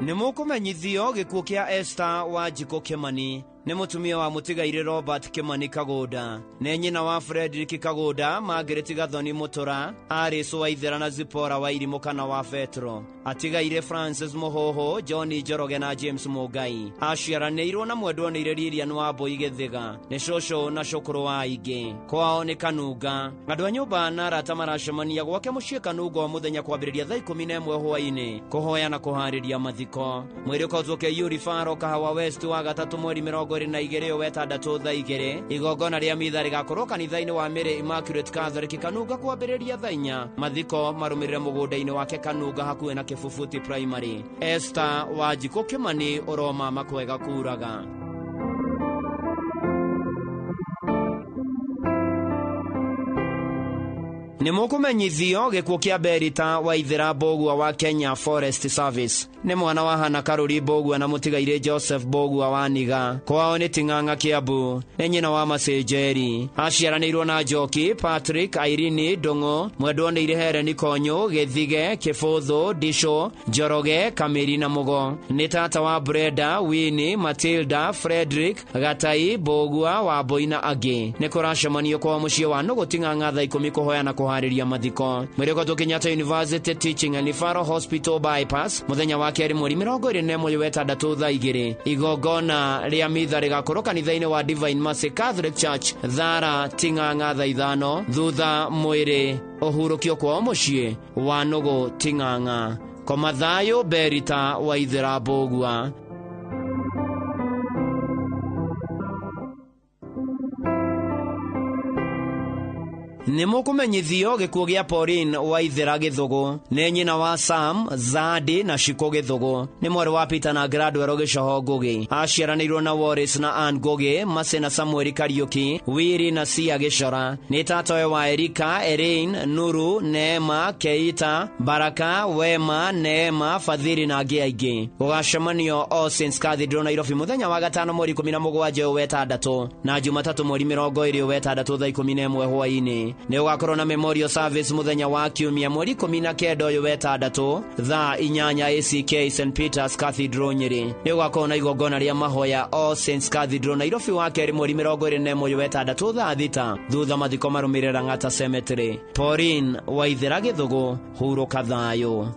Nĩ mũkũmenyithio gĩkuũ kĩa Esther wa Njikũ Kĩmani. Nĩ mũtumia wa mũtigairĩ Robert Kĩmani Kagũnda. Nĩ nyina wa Frederick Kagũnda, Margaret Gathoni Mũtũra, Alice Waithera na Zipporah wa Irimũ kana wa Petro. Atigaire Francis Mũhũhũ, John Njoroge na James Mũngai. Aciaranĩirwo na mwendwa nĩ Lilian wa Mbũi Gĩthĩga. Nĩ cũcũ na cũkũrũ wa aingĩ. Kwao nĩ Kanunga. Andũ a nyũmba na arata maracemania gwake mũciĩ Kanunga o mũthenya kwambĩrĩria thaa 11 hwaĩ-inĩ kũhoya na kũharĩria mathiko. Mwĩrĩ ũkatuĩke Urifaro Kahawa West wa gatatũ mweri 22 wetandatũ thaa 2. Igongona rĩa mitha rĩgakorwo kanitha-inĩ wa Mary Immaculate Catholic Kanunga kwambĩrĩria thaa 4. Mathiko marũmĩrĩre mũgũnda-inĩ wake Kanunga hakuhĩ na Kĩbubuti Primary. Esther wa Njikũ Kĩmani ũroma makwega kuraga. Nĩ mũkũmenyithio gĩkuũ kĩa Berita Waithera Mbũgua wa Kenya Forest Service. Nĩ mwana wa Hana Karũri Mbũgua na mũtigairĩ Joseph Mbũgua wa Niga. Kwao nĩ Ting'ang'a Kiambu. Nĩ nyina wa Macenjeri. Aciaranĩirwo na Njoki, Patrick, Irene, Ndũng'ũ, mwendwa nĩ Hereni Konyũ, Gĩthige, Kĩbũthũ, Ndicũ, Njoroge, Kamĩri na Mũgo. Nĩ tata wa Brenda, Winnie, Matilda, Frederick, Gatai, Mbũgua, Wambũi na angĩ. Nĩ kũracemanio kwao mũciĩ wa Nũgũ Ting'ang'a thaa 10 kũhoya na kũharĩria mathiko. Mwĩrĩ ũgatwo Kenyatta University Teaching and Referral Hospital Bypass mũthenya wa kerĩ mweri 21 wetandatũ thaa 2. Igongona rĩa mitha rĩgakorwo kanitha-inĩ wa Divine Mercy Catholic Church Thara Ting'ang'a thaa 5. Thutha mwĩrĩ ũhurũkio kwao mũciĩ wa Nũgũ Ting'ang'a. Koma thayũ Berita Waithera Mbũgua. Nĩ mũkũmenyithio gĩkuũ gĩa Pauline Waithera Gĩthũgũ. Nĩ nyina wa Sam, Zadi na Shiko Gĩthũgũ. Nĩ mwarĩ wa Peter na Gradwell Gĩcoho Ngũgĩ. Aciaranĩirwo na Wallace na Ann Ngũgĩ, Mercy na Samuel Kariũki, Wiri na Sia Gĩcora. Nĩ tatowe wa Erika, Erin, Nuru, Neema, Keita, Baraka, Wema, Neema, Fadhili na angĩ aingĩ. Gũgacemanio All Saints Cathedral Nairobi mũthenya wa gatano mweri 17 wetandatũ na Jumatatũ mweri 20 wetandatũ thaa 11 hwaĩ-inĩ. Nĩ ũgakorwo na memorial service mũthenya wa kiumia mweri 19 ũyũ wetandatũ thaa 8 ACK St Peters Cathedral Nyĩrĩ. Nĩ ũgakorwo na igongona rĩa mahoya All Saints Cathedral Nairobi wa kerĩ mweri 21 ũyũ wetandatũ thaa 6. Thutha mathiko marũmĩrĩre Lang'ata Cemetery. Pauline Waithera Gĩthũgũ, hurũka thayũ.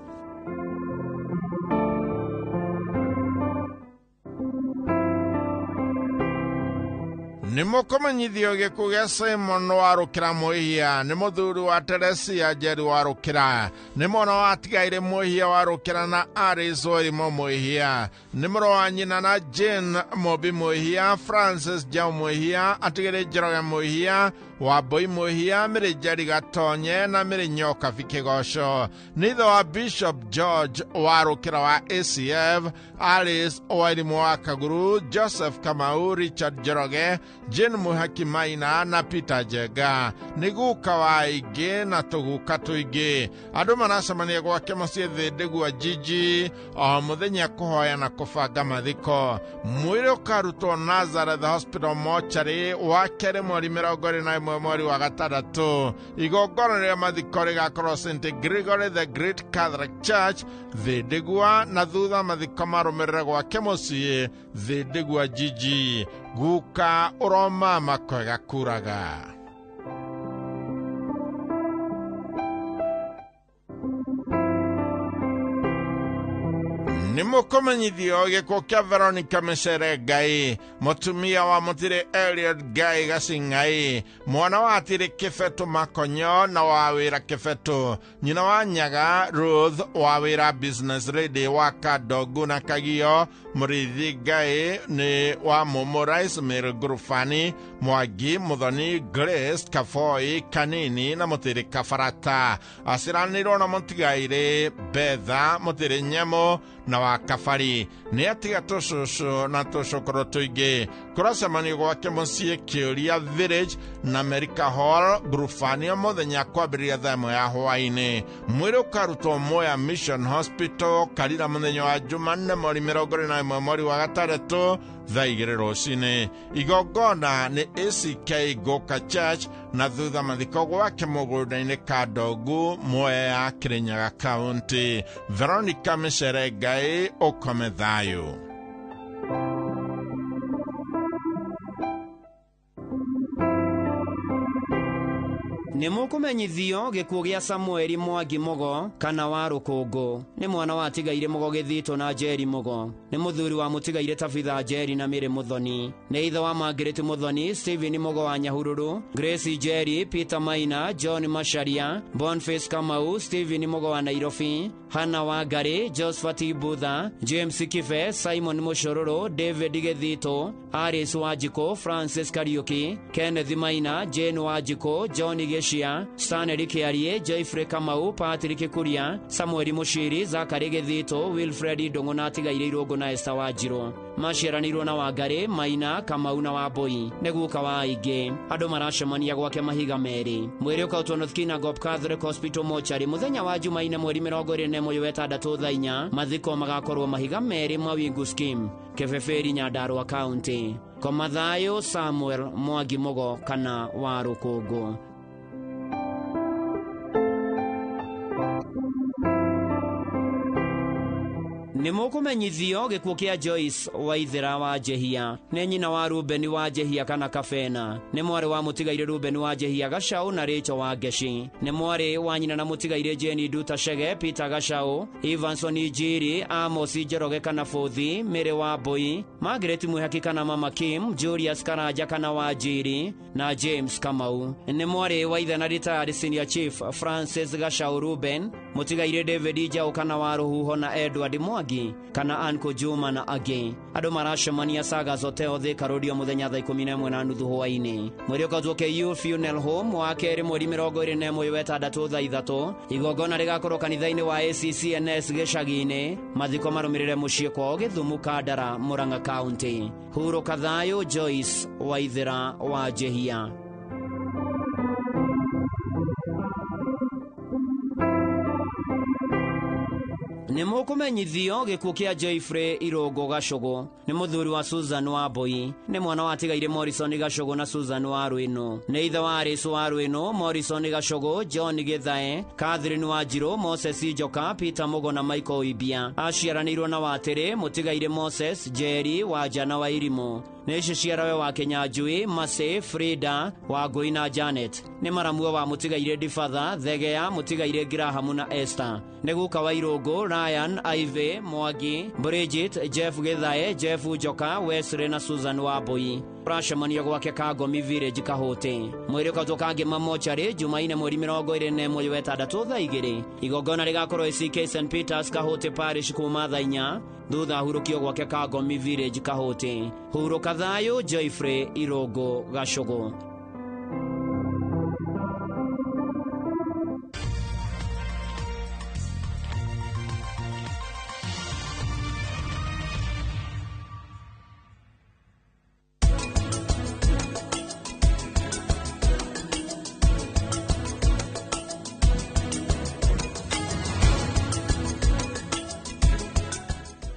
Nĩ mũkũmenyithio gĩkuũ gĩa Simon wa Rũkĩra Mwĩhia. Nĩ mũthuri wa Teresia Njeri wa Rũkĩra. Nĩ mwana wa Tigairĩ Mwĩhia wa Rũkĩra na Alice Wairimu Mwĩhia. Nĩ mũrũ wa nyina na Jane Mobi Mwĩhia, Francis Jau Mwĩhia, Atigĩrĩ Njoroge Mwĩhia, Wambũi Mwĩhia, Mĩrĩ Njeri Gatonye na Mĩrĩ Nyokabi Kĩgoco. Nĩ ithe wa Bishop George wa Rũkĩra wa ACF, Alice Wairimu wa Kaguru, Joseph Kamau, Richard Njoroge, Jane Muhaki Maina na Peter Njenga. Nĩ guka wa aingĩ na tũguka tũingĩ. Andũ maracemania gwake mũciĩ Thĩndĩgua Jiji o mũthenya kũhoya na kũbanga mathiko. Mwĩrĩ ũkarutwo Nazareth Hospital Mortuary wa kerĩ mweri 21 ĩmwe mweri wa gatandatũ. Igongona rĩa mathiko rĩgakorwo St Gregory the Great Catholic Church Thĩndĩgua, na thutha mathiko marũmĩrĩre gwake mũciĩ Thĩndĩgua jiji. Guka ũromama kwega kuraga. Nĩ mũkũmenyithio gĩkuũ kĩa Veronica Mĩcere Ngai, mũtumia wa mũtire Eliud Ngai Gacing'ai, mwana wa Atĩrĩ Kĩbetũ Makonyo na wa wĩra Kĩbetũ, nyina wa Nyaga Ruth wa wĩra Business Lady wa Kadogu na Kagio, Mũrĩithi Ngai nĩ wa Mũmũ Rice Mill Ngurubani, Mwangi Mũthoni Grace Kaboi Kanini na mũtĩrĩ Kabarata. Aciranĩirwo na mũtigairĩ Betha mũtĩrĩ Nyamũ na wa Kabari. Nĩ atiga tũcũcũ na tũcũkũrũ tũingĩ. Kũracemanio gwake mũciĩ Kĩũria Village na America Hall Ngurubani mũthenya kwambĩrĩria thaa 1 ya hwaĩ-inĩ. Mwĩrĩ ũkarutwo Mwea Mission Hospital Karira mũthenya wa Jumanne mweri 21 mweri wa gatandatũ thaa 2 rũcinĩ. Igongona nĩ ACK Goka Church na thutha mathiko gwake mũgũnda-inĩ Kadogu Mwea Kirinyaga County. Veronica Mĩcere Ngai ũkome thayũ. Nĩ mũkũmenyithio gĩkuũ gĩa Samueli Mwangi Mũgo kana wa Rũkũngũ. Nĩ mwana wa Tigaire Mũgo Gĩthitũ na Njeri Mũgo. Nĩ mũthuri wa mũtigaire Tabitha Njeri na Mĩrĩ Mũthoni. Nĩ ithe wa Margaret Mũthoni, Stephen Mũgo wa Nyahururu, Grace Njeri, Peter Maina, John Macharia, Boniface Kamau, Stephen Mũgo wa Nairobi, Hannah Wangari, Josephat Butha, James Kibe, Simon Mũcũrũrũ, David Gĩthitũ, Aris Wanjikũ, Francis Kariuki, Kenneth Maina, Jane Wanjikũ, John Gĩcia, Stanley Kĩarie, Geoffrey Kamau, Patrick Kuria, Samuel Mũciri, Zachary Gĩthitũ, Wilfred Ndũng'ũ na atigaire Irũngũ na Esther Wanjirũ. Maciaranĩirwo na Wangari, Maina, Kamau na Wambui. Nĩ guka wa aingĩ. Andũ maracemania gwake mahiga merĩ. Mwĩrĩ ũkautwo North Kinangop Catholic Hospital Mortuary mũthenya wa Jumaine mweri 21 wa ĩtandatũ thaa 4. Mathiko magakorwo mahiga merĩ Mawingu Scheme, Kebeberi, Nyandarua County. Koma thayũ Samuel Mwangi Mũgo kana wa Rũkũngũ. Nĩ mũkũmenyithio gĩkuũ kĩa Joyce Waithera wa Njehia. Nĩ nyina wa Ruben wa Njehia kana Kabena. Nĩ mwarĩ wa mũtigaire Ruben wa Njehia Gacau na Rachel wa Ngeci. Nĩ mwarĩ wa nyina na mũtigaire Jane Nduta Chege, Peter Gacau, Evanson Njiri, Amos Njoroge kana Bũthi, Mary wa Mbui, Margaret Mwihaki kana Mama Kim, Julius Karanja kana wa Njiri na James Kamau. Nĩ mwarĩ wa ithe na retired Senior Chief Francis Gacau Ruben, mũtigaire David Njau kana wa Rũhuho na Edward Mwangi kana Uncle Juma na angĩ. Andũ maracemania Sagas Hotel Thika Road mũthenya thaa 11:30 hwaĩ-inĩ. Mwĩrĩ ũkautwo KU Funeral Home wa kerĩ mweri 21 wa ĩtandatũ thaa 3. Igongona rĩgakorwo kanitha-inĩ wa ACCNS gĩcagi-inĩ. Mathiko marũmĩrĩre mũciĩ kwao Gĩthumu Kandara, Murang'a County. Hurũka thayũ Joyce Waithera wa Njehia. Nĩ mũkũmenyithio gĩkuũ kĩa Geoffrey Irũngũ Gacũgũ. Nĩ mũthuri wa Susan wa Mbui. Nĩ mwana wa atigaire Morrison Gacũgũ na Susan wa Rwĩnũ. Nĩ ithe wa Alice wa Rwĩnũ, Morrison Gacũgũ, John Gĩthae, Catherine Wanjirũ, Moses Njoka, Peter Mũgo na Michael Ibia. Aciaranĩirwo na Watĩrĩ, mũtigaire Moses, Jerry, Wanja na Wairimũ. Nĩ ciciarawe wa Kinyanjui, Mercy, Frida, Wangũi na Janet. Nĩ maramue wa mũtigaire Dibatha, Thegea, mũtigaire Graham na Esther. Nĩ guka wa Irũngũ, Ryan, Ivy, Mwangi, Bridget, Jeff Gĩthae, Jeff Njoka, Wesley na Susan Wambui. Ũracemania gwake Kangomi Village Kahũtĩ. Mwĩrĩ ũkautwo Kangema Mortuary Jumaine mweri 21 wa ĩtandatũ thaa 2. Igongona rĩgakorwo ACK St Peters Kahũtĩ Parish kuma thaa 4. Thutha ahurũkio gwake Kangomi Village Kahũtĩ. Hurũka thayũ Geoffrey Irũngũ Gacũgũ.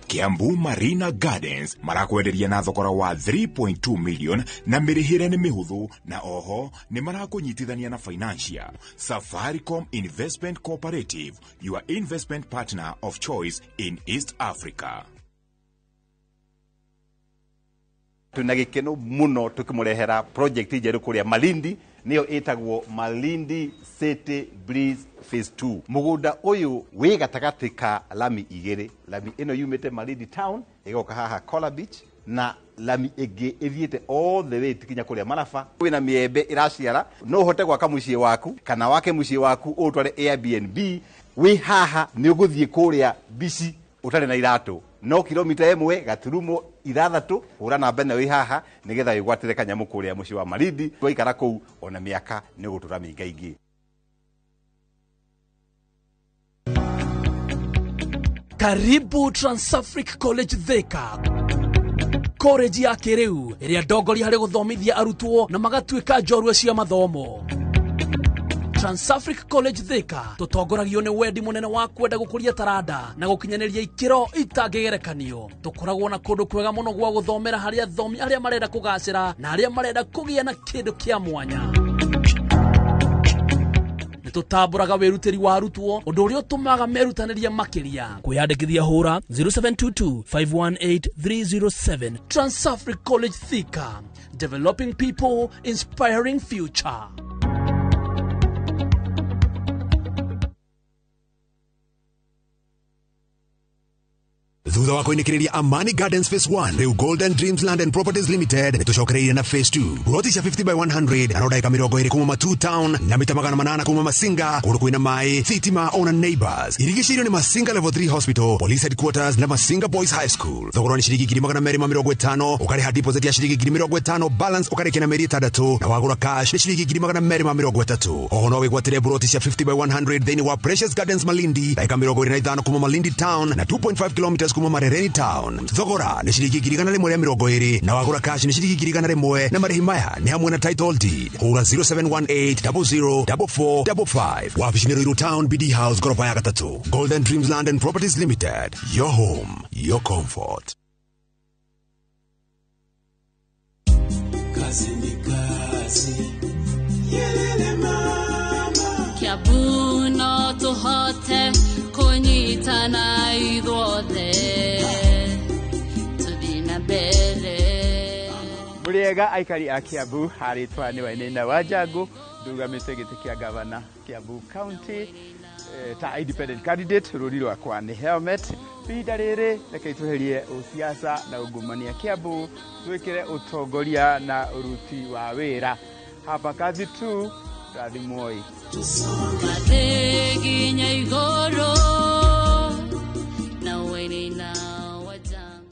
Kiambu Marina Gardens marakwenderia na thogora wa 3.2 million na mĩrĩhĩre nĩ mĩhũthũ, na oho nĩ marakũnyitithania na financier. Safaricom Investment Cooperative, your investment partner of choice in East Africa. Twina gĩkeno mũno tũkĩmũrehera project njerũ kũrĩa Malindi, nĩyo ĩtagwo Malindi City Breeze Phase 2. Mũgũnda ũyũ wĩ gatagatĩ ka lami igĩrĩ, lami ĩno yumĩte Malindi town ĩgoka haha Kola Beach, na lami ĩngĩ ĩthiĩte all the way kinya kũrĩa Maraba. Wĩna mĩembe ĩraciara, no ũhote gwaka mũciĩ waku kana wake mũciĩ waku ũtware Airbnb. Wĩ haha nĩ ũgũthiĩ kũrĩa bici ũtarĩ na iratũ, no kilomita 1.6. Hũra namba ĩno wĩ haha nĩgetha wĩgwatĩre kanyamũ kũrĩa mũciĩ wa Malindi. Waikara kũu ona mĩaka nĩ ũgũtũra mĩingaingĩ. Karibu Transafric College Thika, college ya kĩrĩu ĩrĩa ndongoria harĩ gũthomithia arutwo na magatuĩka njorua cia mathomo. Transafric College Thika tũtongoragio nĩ wendi mũnene wa kwenda gũkũria taranda na gũkinyanĩria ikĩro itangĩgerekanio. Tũkoragwo na kũndũ kwega mũno gwa gũthomera harĩ athomi arĩa marenda kũgacĩra na arĩa marenda kũgĩa na kĩndũ kĩa mwanya. Nĩtũtambũraga wĩrutĩri wa arutwo, ũndũ ũrĩa ũtũmaga merutanĩrie makĩria. Kwĩyandĩkithia hũra 0722 518 307. Transafric College Thika, developing people, inspiring future. Thutha wa kũinĩkĩrĩria Amani Gardens Phase 1, rĩu Golden Dreams Land and Properties Limited nĩ tũcokereirie na Phase 2. Ploti cia 50 by 100 na ndagĩka 20 kuma Matu Town na mita 800 kuma Masinga, kũndũ kwĩna maĩ, thitima ona neighbors. Irigicĩirio nĩ Masinga Level 3 Hospital, Police Headquarters na Masinga Boys High School. Thogora nĩ ciringi 250,000, ũkarĩha deposit ya ciringi 50,000, balance ũkarĩkia na mĩeri 6, na wagũra cash nĩ ciringi 230,000. Oho no wĩgwatĩre ploti cia 50 by 100 thĩinĩ wa Precious Gardens Malindi, ndagĩka 25 kuma Malindi Town na 2.5 kilometers kuma Marereni Town. Thogora nĩ ciringi 120,000 na wagũra cash nĩ ciringi 101,000, na marĩhi maya nĩ hamwe na title deed. Hũra 0718 00 4455. Wabici nĩ Ruiru Town, BD House, goroba ya gatatũ. Golden Dreams Land and Properties Limited, your home, your comfort. Kazi ni kazi. Yelele mama. Kiambu no tũhote kũnyitana ithuothe tũthiĩ na mbere. Mũrĩega aikari a Kiambu, harĩtwa nĩ Wainaina wa Njangũ, ndũgamĩte gĩtĩ kĩa gavana Kiambu County ta independent candidate. Rũri rwakwa nĩ helmet. Ihinda rĩrĩ reke tweherie ũsiasa na ungumania Kiambu, twĩkĩre ũtongoria na ũruti wa wĩra. Hapa kazi tu, rathimwoi. Tũthiĩ nginya igũrũ na Wainaina wa Njangũ.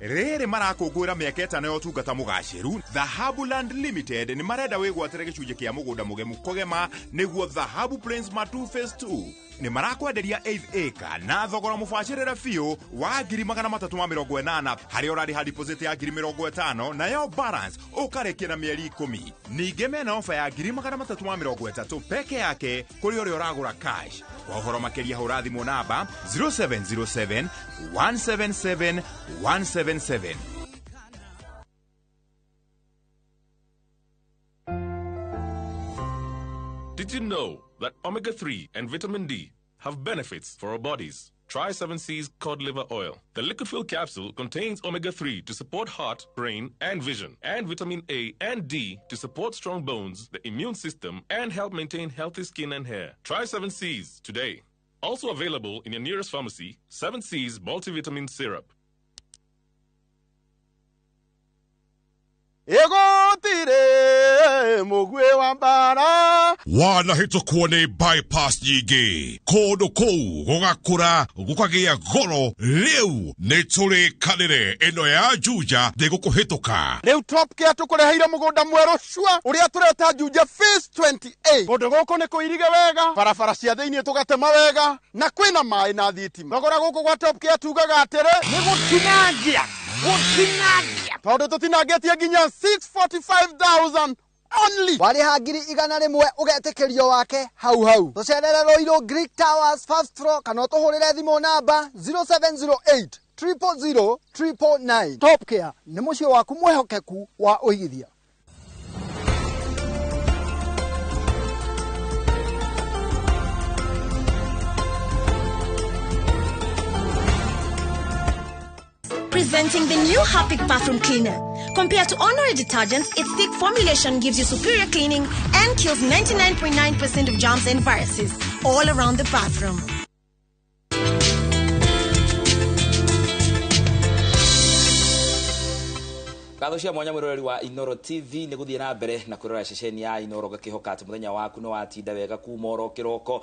Rĩrĩ marakũngũĩra mĩaka 5 ya ũtungata mũgacĩru. Dhahabu Land Limited nĩ marenda wĩgwatĩre gĩcunjĩ kĩa mũgũnda mũgemu kũgema, nĩguo Dhahabu Plains Matu Phase 2. Nĩ marakwenderia 8 acre na thogora mũbacĩrĩre biũ wa 380,000, harĩa ũrarĩha deposit ya 50,000 nayo balance ũkarĩkia na mĩeri 10. Ningĩ mena ofa ya 330,000 peke yake kũrĩ ũrĩa ũragũra cash. Kwa ũhoro makĩria hũra thimũ namba 0707 177 177. Did you know that omega-3 and vitamin D have benefits for our bodies? Try 7C's cod liver oil. The liquid fill capsule contains omega-3 to support heart, brain, and vision, and vitamin A and D to support strong bones, the immune system, and help maintain healthy skin and hair. Try 7C's today. Also available in your nearest pharmacy, 7C's multivitamin syrup. Egotire mugwe wa mbara wanahĩtũkwo nĩ bypass nyingĩ kũndũ kũu gũgakũra gũkagĩa goro. Rĩu nĩ tũrĩkanĩre ĩno ya Juja ndĩgũkũhĩtũka. Rĩu Top Care tũkũreheire mũgũnda mwerũ cua ũrĩa tũreta Juja Phase 28. Kũndũ gũkũ nĩ kũirige wega, barabara cia thĩinĩ tũgatema wega, na kwĩna maĩ na thitima. Thogora gũkũ gwa Top Care tugaga atĩrĩ nĩ gũtinangia gũtinangia, tondũ tũtinangĩtie nginya 645,000 only. Warĩha 100,000 ũgetĩkĩrio wake hau hau. Tũcerere Ruiru Greek Towers first floor kana ũtũhũrĩre thimũ namba 0708 000 999. Top Care nĩ mũciĩ waku mwĩhokeku wa ũigithia. Presenting the new Harpic bathroom cleaner. Compared to ordinary detergents, its thick formulation gives you superior cleaning and kills 99.9% of germs and viruses all around the bathroom. Ngatho cia mwanya mwiroreri wa Inoro TV nĩ gũthiĩ na mbere na kwĩrora ceceni ya Inoro ngakĩhoka atĩ mũthenya waku nĩ watinda wega kuma oro kĩroko,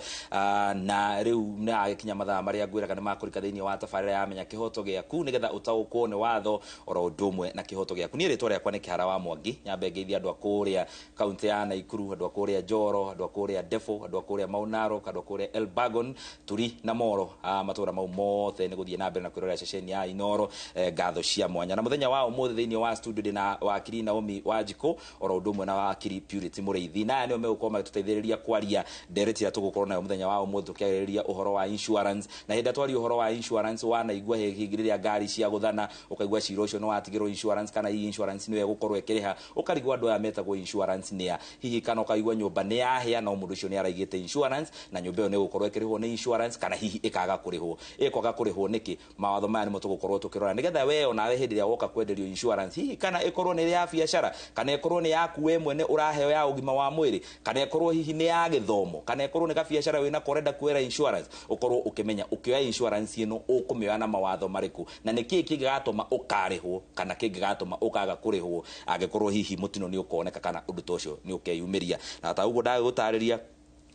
na rĩu nĩ agĩkinya mathaa marĩa ngwĩraga nĩ makũrika thĩinĩ wa tabarĩra ya Menya Kĩhoto Gĩaku nĩgetha ũtaũkwo nĩ watho oro ũndũ ũmwe na kĩhoto gĩaku. Niĩ rĩtwa rĩakwa nĩ Kĩhara wa Mwangi, nyambe ngeithie andũ a kũrĩa kaunti ya Naikuru, andũ a kũrĩa Njoro, andũ a kũrĩa Ndebo, andũ a kũrĩa Mau Narok, andũ a kũrĩa Elbagon, Turi na Moro, matũra mau mothe nĩ gũthiĩ na mbere na kwĩrora ceceni ya Inoro. Ngatho cia mwanya na mũthenya wa ũmũthĩ thĩinĩ wa studio ndĩna wakiri Naomi Wanjikũ oro ũndũ ũmwe na wakiri Purity Mũrĩithi, na aya nĩo megũkorwo magĩtũteithĩrĩria kwaria ndereti ĩrĩa tũgũkorwo nayo mũthenya wa ũmũthĩ tũkĩarĩrĩria ũhoro wa insurance. Na hĩndĩ ĩrĩa twaria ũhoro wa insurance, wanaigua hihi rĩrĩa ngari ciagũthana ũkaigua cira ũcio nĩ watigĩrwo insurance kana hihi insurance nĩyo ĩgũkorwo ĩkĩrĩha, ũkarigwo andũ aya metagwo insurance nĩa hihi, kana ũkaigua nyũmba nĩ yahĩa no mũndũ ũcio nĩ araigĩte insurance na nyũmba ĩyo nĩ ĩgũkorwo ĩkĩrĩhwo nĩ insurance kana hihi ĩkaga kũrĩhwo. Ĩkwaga kũrĩhwo nĩkĩ? Mawatho maya nĩmo tũgũkorwo tũkĩrora nĩgetha we onawe hĩndĩ ĩrĩa woka kwenderio insurance, hihi kana ĩkorwo nĩ ya biacara kana ĩkorwo nĩ yaku we mwene ũraheo ya ũgima wa mwĩrĩ kana ĩkorwo hihi nĩ ya gĩthomo kana ĩkorwo nĩ gabiacara wĩna ũrenda kuoera insurance, ũkorwo ũkĩmenya ũkĩoya insurance ĩno ũkũmĩoya na mawatho marĩkũ na nĩkĩĩ kĩngĩgatũma ũkarĩhwo kana kĩngĩgatũma ũkaga kũrĩhwo angĩkorwo hihi mũtino nĩ ũkoneka kana ũndũ ta ũcio nĩ ũkeyumĩria. Na ta ũguo ndagũtarĩria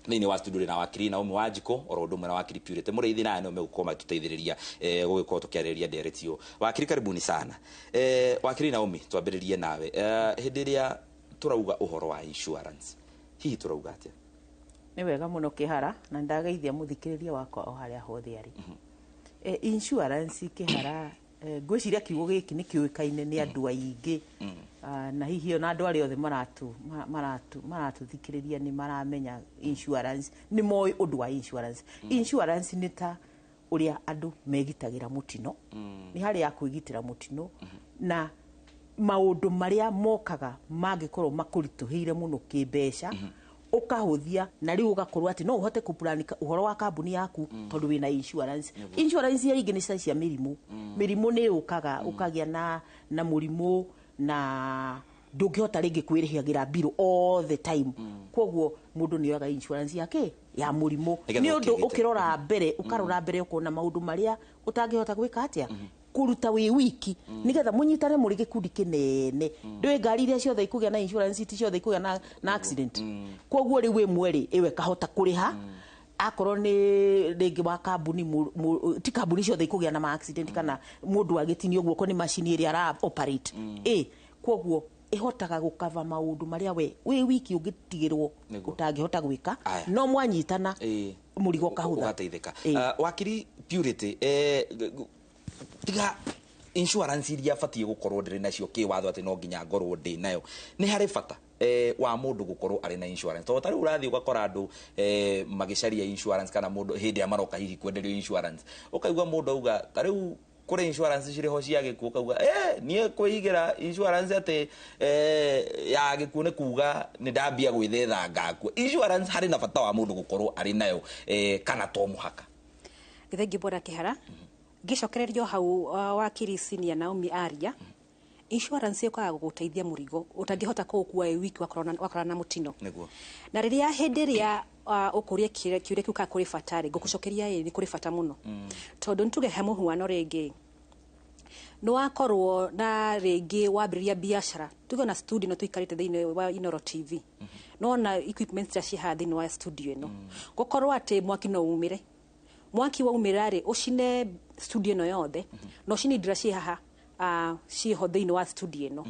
thĩinĩ wa studio na wakiri Naomi Wanjikũ oro ũndũ ũmwe na wakiri Purity Mũrĩithi, na aya nĩo megũkorwo magĩtũteithĩrĩria gũgĩkorwo tũkĩarĩrĩria ndereti ĩyo. Wakiri, karibuni sana. Wakiri Naomi, twambĩrĩrie nawe. Hĩndĩ ĩrĩa tũrauga ũhoro wa insurance, hihi tũrauga atĩa? Nĩ wega mũno Kĩhara, na ndageithia mũthikĩrĩria wakwa o harĩa hothe arĩ. Insurance Kĩhara, ngwĩciria kiugo gĩkĩ nĩ kĩũĩkaine nĩ andũ aingĩ, na hihi ona andũ arĩa othe maratũthikĩrĩria nĩ maramenya insurance, nĩ moĩ ũndũ wa insurance. Insurance nĩ ta ũrĩa andũ megitagĩra mũtino, nĩ harĩ ya kwĩgitĩra mũtino na maũndũ marĩa mokaga mangĩkorwo makũritũhĩire mũno kĩmbeca, ũkahũthia na rĩu ũgakorwo atĩ no ũhote kũplan ũhoro wa kambuni yaku tondũ wĩna insurance. Insurance iria ingĩ nĩ cia mĩrimũ. Mĩrimũ nĩ yũkaga, ũkagĩa na mũrimũ na ndũngĩhota rĩngĩ kwĩrĩhagĩra bill all the time. Koguo mũndũ nĩ oyaga insurance yake ya mũrimũ nĩ ũndũ ũkĩrora mbere, ũkarora mbere ũkona maũndũ marĩa ũtangĩhota gwĩka atĩa kũruta wĩ wiki nĩgetha mũnyitane mũrĩ gĩkundi kĩnene. Ndũĩ ngari iria ciothe ikũgĩa na insurance ti ciothe ikũgĩa na accident. Koguo rĩu ĩmwe rĩ ĩwe ĩkahota kũrĩha akorwo nĩ rĩngĩ wa kambuni, ti kambuni ciothe ikũgĩa na ma accident kana mũndũ agĩtinio guoko nĩ macini ĩrĩa ara operate. Koguo ĩhotaga gũkava maũndũ marĩa we wĩ wiki ũngĩtigĩrwo ũtangĩhota gwĩka, no mwanyitana mũrigo ũkahũtha, ũgateithĩka. Wakiri Purity, tiga insurance iria batiĩ gũkorwo ndĩrĩ nacio kĩwatho atĩ no nginya ngorwo ndĩ nayo, nĩ harĩ bata wa mũndũ gũkorwo arĩ na insurance? Tondũ ta rĩu ũrathiĩ ũgakora andũ magĩcaria insurance kana mũndũ hĩndĩ ĩrĩa maroka hihi kwenderio insurance, ũkaigua mũndũ auga ta rĩu kũrĩ insurance cirĩ ho cia gĩkuũ, ũkauga niĩ kwĩigĩra insurance atĩ ya gĩkuũ nĩ kuga nĩ ndambia gwĩthetha ngakua. Insurance harĩ na bata wa mũndũ gũkorwo arĩ nayo kana to mũhaka? Thengi bwana Kĩhara, ngĩcokererio hau wakiri Senior Naomi aria, insurance ĩũkaga gũgũteithia mũrigo ũtangĩhota kũũkua wĩ wiki wakorana na mũtino. Na rĩrĩa hĩndĩ ĩrĩa ũkũria kĩũria kĩu kana kũrĩ bata rĩ, ngũkũcokeria ĩĩ nĩ kũrĩ bata mũno. Tondũ nĩtuge he mũhuano rĩngĩ, nĩ wakorwo na rĩngĩ wambĩrĩria biacara, tuge ona studio ĩno tũikarĩte thĩinĩ wa Inoro TV, nona equipment iria ciĩ haha thĩinĩ wa studio ĩno, gũkorwo atĩ mwaki no umĩre, mwaki waumĩra rĩ ũcine studio ĩno yothe na ũcine indo iria ciĩ haha ciĩho thĩinĩ wa studio ĩno.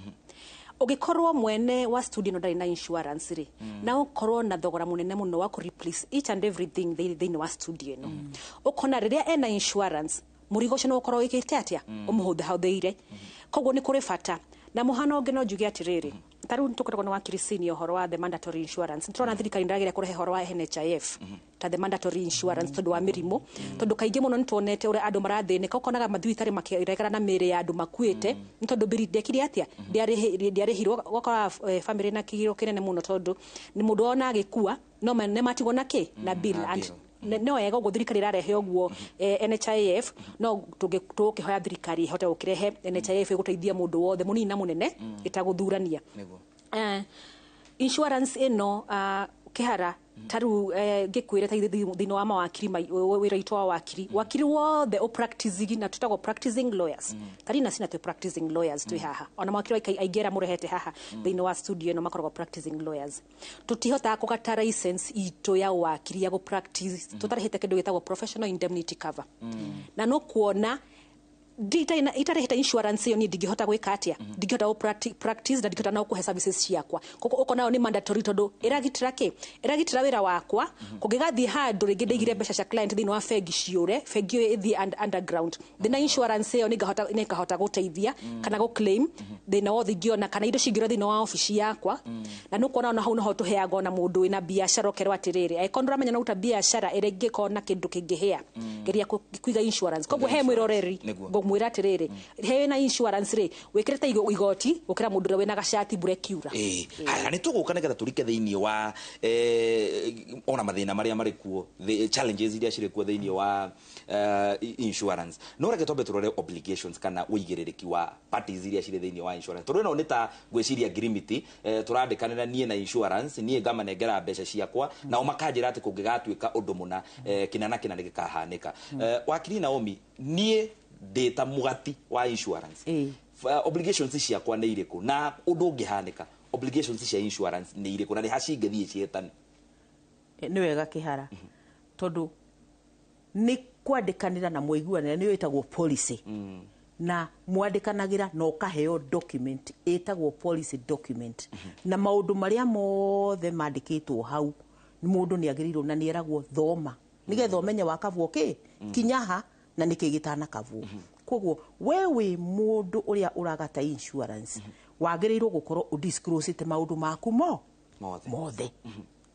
Ũngĩkorwo mwene wa studio ĩno ndarĩ na insurance rĩ, na ũkorwo na thogora mũnene mũno wa kũ replace each and everything thĩinĩ wa studio ĩno, ũkona rĩrĩa ena insurance mũrigo ũcio no ũkorwo wĩkĩte atĩa, ũmũhũthahũthĩire. Koguo nĩ kũrĩ bata. Na mũhano ũngĩ no njuge atĩrĩrĩ, Ta rĩu tũkoragwo na wakiri senior ũhoro wa the mandatory insurance. Nĩtũrona thirikari ndĩrageria kũrehe ũhoro wa NHIF ta the mandatory insurance tondũ wa mĩrimũ, tondũ kaingĩ mũno nĩtuonete ũrĩa andũ marathĩnĩka, ũkonaga mathibitarĩ makĩregana na mĩĩrĩ ya andũ makuĩte nĩ tondũ mbiri ndekire atĩa, ndĩarĩhirwo, ũgakora family na kĩgiro kĩnene mũno tondũ nĩ mũndũ wona agĩkua no nĩ matigwo na kĩ na bill na and bill. No wega ũguo thirikari ĩrarehe ũguo NHIF, no tũkĩhoya thirikari ĩhote gũkĩrehe NHIF ĩgũteithia mũndũ wothe mũnini na mũnene ĩtagũthurania. Insurance ĩno kĩhara ta rĩu ngĩkwĩre ta thĩinĩ wa mawakiri wĩra witũ wa wakiri, wakiri wothe ũ practicing na tũtagwo practicing lawyers, ta rina cina twĩ practicing lawyers twĩ haha, ona mawakiri aingĩ arĩa mũrehete haha thĩinĩ wa studio ĩno makoragwo practicing lawyers. Tũtihotaga kũgata license itũ ya wakiri ya gũ practice tũtarĩhĩte kĩndũ gĩtagwo professional indemnity cover, na no kuona itarĩhĩte insurance ĩyo niĩ ndingĩhota gwĩka atĩa, ndingĩhota gũ practice na ndingĩhota no kũhe services ciakwa. Koguo ũkona nĩ mandatory tondũ ĩragitĩra kĩ, ĩragitĩra wĩra wakwa kũngĩgathiĩ handũ rĩngĩ ndaigire mbeca cia client thĩinĩ wa bengi ciũre, bengi ĩyo ĩthiĩ underground, thĩna insurance ĩyo nĩngahota gũteithia kana gũ claim thĩna wothe ingĩona kana indo cingĩũra thĩinĩ wa obici yakwa. Na nĩ ũkuona ona hau noho tũheagwo na mũndũ wĩna biacara ũkerwo atĩrĩrĩ, angĩkorwo ndũramenya no ruta biacara ĩrĩa ĩngĩkorwo na kĩndũ kĩngĩhĩa, geria kũiga insurance. Koguo he mwĩroreri ngũmwĩra atĩrĩrĩ, he wĩna insurance rĩ, wĩkĩrĩte igoti gũkĩra mũndũ ũrĩa wĩna gacati mbura ĩkiura. Haya nĩ tũgũka nĩgetha tũrike thĩinĩ wa ona mathĩna marĩa marĩ kuo, the challenges iria cirĩ kuo thĩinĩ wa insurance. No reke twambe tũrore obligations kana ũigĩrĩrĩki wa parties iria cirĩ thĩinĩ wa insurance, tondũ ĩno nĩ ta ngwĩciria ngirimiti, tũrandĩkanĩra niĩ na insurance, niĩ ngamanengera mbeca ciakwa nao makanjĩra atĩ kũngĩgatuĩka ũndũ mũna kĩna na kĩna nĩgĩkahanĩka. Wakiri Naomi, niĩ ndĩ ta mũgati wa insurance, obligations ciakwa nĩ irĩkũ, na ũndũ ũngĩhanĩka obligations cia insurance nĩ irĩkũ, na nĩ ha cingĩthiĩ ciĩtane? Nĩ wega kĩhara, tondũ nĩ kwandĩkanĩra na mũiguanĩra nĩyo ĩtagwo policy, na mwandĩkanagĩra na ũkaheo document ĩtagwo policy document, na maũndũ marĩa mothe mandĩkĩtwo hau mũndũ nĩ agĩrĩirwo na nĩ eragwo thoma nĩgetha ũmenye wakabwo kĩ kinya ha na nĩkĩ gĩtanakabwo. Koguo we wĩ mũndũ ũrĩa ũragata insurance wagĩrĩirwo gũkorwo ũdisclosete maũndũ maku mothe.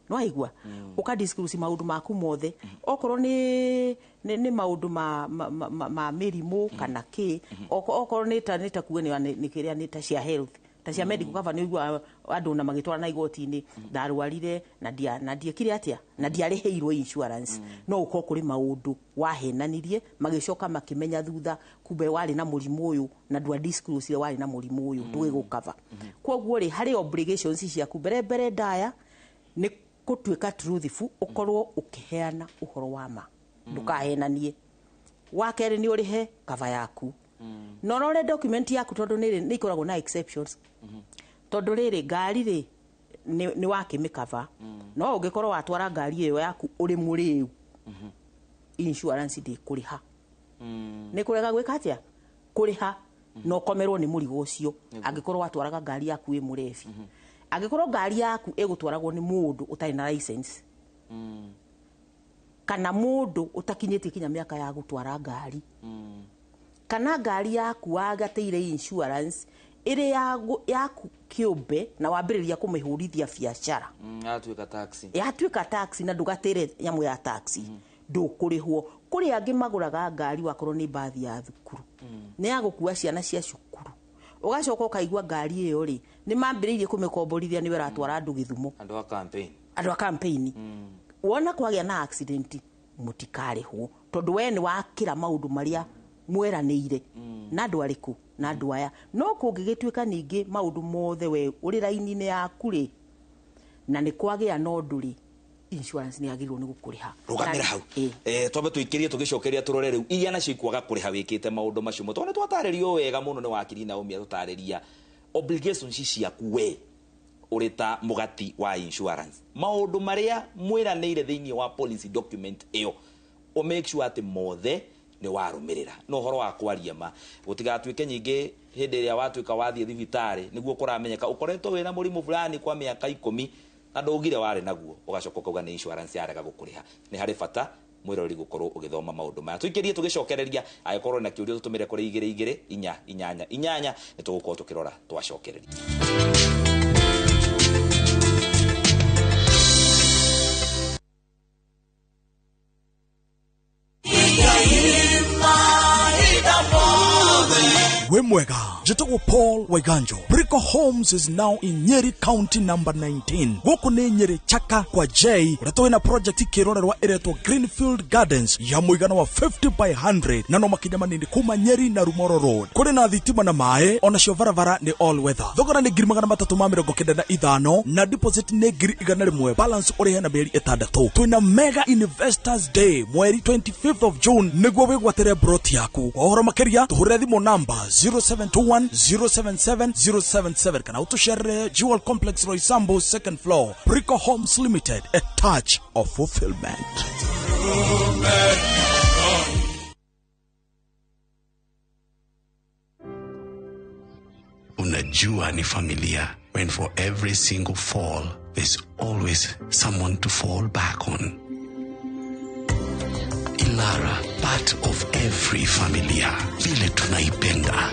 No aigua ũka disclose maũndũ maku mothe, okorwo nĩ maũndũ ma mĩrimũ kana kĩ, okorwo nĩ ta kuga nĩ kĩrĩa nĩ ta cia health, ta cia medical cover, nĩ ũiguaga andũ na magĩtwara na igoti-inĩ ndarwarire na ndiekire atĩa na ndiarĩhĩirwo insurance. No ũkorwo kũrĩ maũndũ wahenanirie magĩcoka makĩmenya thutha kumbe warĩ na mũrimũ ũyũ na ndwa disclose warĩ na mũrimũ ũyũ ndũgĩgũkava. Koguo rĩ, harĩ obligations ciaku mbere ndaya nĩ gũtuĩka truthful, ũkorwo ũkĩheana ũhoro wa ma, ndũkahenanie. Wa kerĩ nĩ ũrĩhe cover yaku, no rore document yaku tondũ nĩ ikoragwo na exceptions, tondũ rĩrĩ ngari rĩ nĩ wakĩmĩkava, no ũngĩkorwo watwara ngari ĩyo yaku ũrĩ mũrĩu, insurance ndĩkũrĩha. Nĩ kũrega gwĩka atĩa, kũrĩha na ũkomerwo nĩ mũrigo ũcio angĩkorwo watwaraga ngari yaku ĩ mũrebi. Angĩkorwo ngari yaku ĩgũtwaragwo nĩ mũndũ ũtarĩ na license kana mũndũ ũtakinyĩtie kinya mĩaka ya gũtwara ngari, kana ngari yaku wagatĩire insurance ĩrĩ yaku kĩũmbe na wambĩrĩria kũmĩhũrithia biacara, yatuĩka taxi na ndũgatĩre nyamũ ya taxi, ndũkũrĩhwo. Kũrĩ angĩ magũraga ngari wakorwo nĩ mbathi ya thukuru, nĩ ya gũkua ciana cia cukuru, ũgacoka ũkaigua ngari ĩyo rĩ nĩ mambĩrĩirie kũmĩkomborithia nĩwe ĩratwara andũ Gĩthumo, andũ a campaign. Wona kwagĩa na accident mũtikarĩhwo tondũ we nĩ wakĩra maũndũ marĩa mweranĩire na andũ arĩkũ na andũ aya. No kũngĩgĩtuĩka ningĩ maũndũ mothe we ũrĩ raini-inĩ yaku rĩ na nĩ kwagĩa na ũndũ rĩ, insurance nĩ yagĩrĩirwo nĩ gũkũrĩha. Rũgamĩra hau, twambe tũikĩrie tũgĩcokeria tũrore rĩu iria nacio ikwaga kũrĩha wĩkĩte maũndũ macio mothe, tondũ nĩ twatarĩrio wega mũno nĩ wakiri Naomi atũtarĩria obligations ciaku we ũrĩ ta mũgati wa insurance, maũndũ marĩa mwĩranĩire thĩinĩ wa policy document ĩyo, ũ make sure atĩ mothe nĩ warũmĩrĩra. No ũhoro wa kwaria ma gũtigatuĩke nyingĩ hĩndĩ ĩrĩa watuĩka wathiĩ thibitarĩ nĩguo kũramenyeka ũkoretwo wĩna mũrimũ fulani kwa mĩaka 10 na ndũgire warĩ naguo, ũgacoka ũkauga nĩ insurance yarega gũkũrĩha. Nĩ harĩ bata mwĩroreri gũkorwo ũgĩthoma maũndũ maya. Tũikĩrie tũgĩcokereria, angĩkorwo na kĩũria tũtũmĩre kũrĩ 2 2 4 8 8 nĩ tũgũkorwo tũkĩrora twacokereria. Wĩ mwega, njĩtagwo Paul Waiganjo. Brico Homes is now in Nyeri County number 19. Gũkũ nĩ Nyeri Chaka kwa J, ũrĩa twĩna project kĩrorerwa ĩretwo Greenfield Gardens ya mũigana wa 50 by 100 na no makinya manini kuma Nyeri na Rumoro Road. Kũrĩ na thitima na maĩ, onacio barabara nĩ all weather. Thogora nĩ 395,000 na deposit nĩ 100,000, balance ũrĩhe na mĩeri 6. Twĩna Mega Investors Day mweri 25th of June nĩguo wĩgwatĩre broti yaku. Kwa ũhoro makĩria tũhũrĩre thimũ namba 0721 077 077 kana ũtũcerere Jewel Complex Roysambu second floor. Brico Homes Limited, a touch of fulfillment. Unajua ni familia when for every single fall there's always someone to fall back on. Ilara, part of every familia, vile tunaipenda.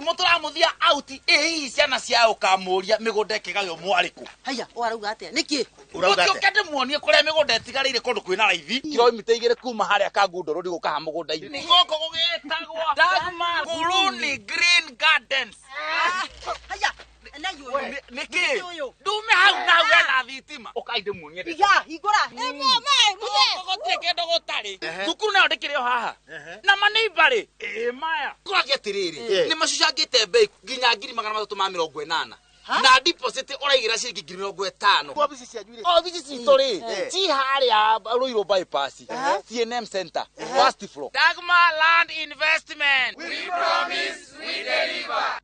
Mũtũramuthia auti ĩ ciana cia ũkamũria mĩgũnda ĩkĩgaywo mwarĩkũ. Haya, ũrauga atĩa? Nĩkĩ? Ũkĩũke ndĩmuonie kũrĩa mĩgũnda ĩtigarĩire kũndũ kwĩna raithi kilomita 2 kuma harĩa Kangundo Road gũka ha mũgũnda-inĩ. Gũkũ gũgĩtagwo Dagmar Kuluni Green Gardens. Haya, nĩkĩ? Ndume hau na hau hena thitima. Ũkai ndĩmuonie. Iga, hingũra. Gũtirĩ kĩndũ gũtarĩ. Thukuru nayo ndĩkĩrĩ o haha. Na maneiba rĩ, ĩ maya. Kũragia atĩrĩrĩ, nĩ macucangĩte mbei nginya 380,000. Na deposit ũraigĩra ciringi 50,000. Obici cianyu rĩ? Obici citũ rĩ, ci harĩa Ruiru bypass, CNM Center, first floor. Dagmar Land Investment. We promise, we deliver.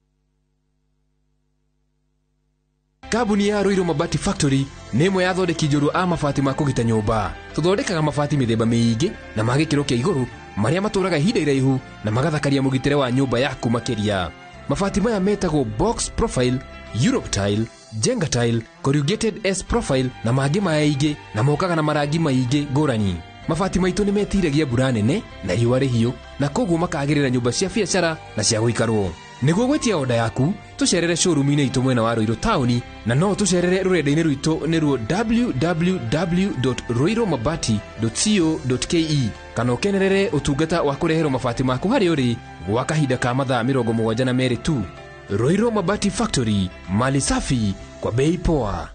Kambuni ya Ruiru Mabati Factory nĩ ĩmwe ya athondeki njorua a mabati ma kũgita nyũmba. Tũthondekaga mabati mĩthemba mĩingĩ na ma gĩkĩro kĩa igũrũ marĩa matũraga ihinda iraihu na magathakaria mũgitĩre wa nyũmba yaku makĩria. Mabati maya metagwo box profile, Europe tile, Jenga tile, corrugated S profile na mangĩ maingĩ na mokaga na marangi maingĩ ngũrani. Mabati maitũ nĩ metiragia mbura nene na riũa rĩhiũ na koguo makagĩrĩra nyũmba cia biacara na cia gũikarwo. Nĩguo gwĩtia oda yaku tũcerere showroom-inĩ itũ mwena wa Ruiru taũni na no tũcerere rũrenda-inĩ rwitũ nĩruo www.ruirumabati.co.ke kana ũkenerere ũtungata wa kũreherwo mabati maku harĩa ũrĩ gwa kahinda ka mathaa 72 tu. Ruiru Mabati Factory, mali safi kwa bei poa.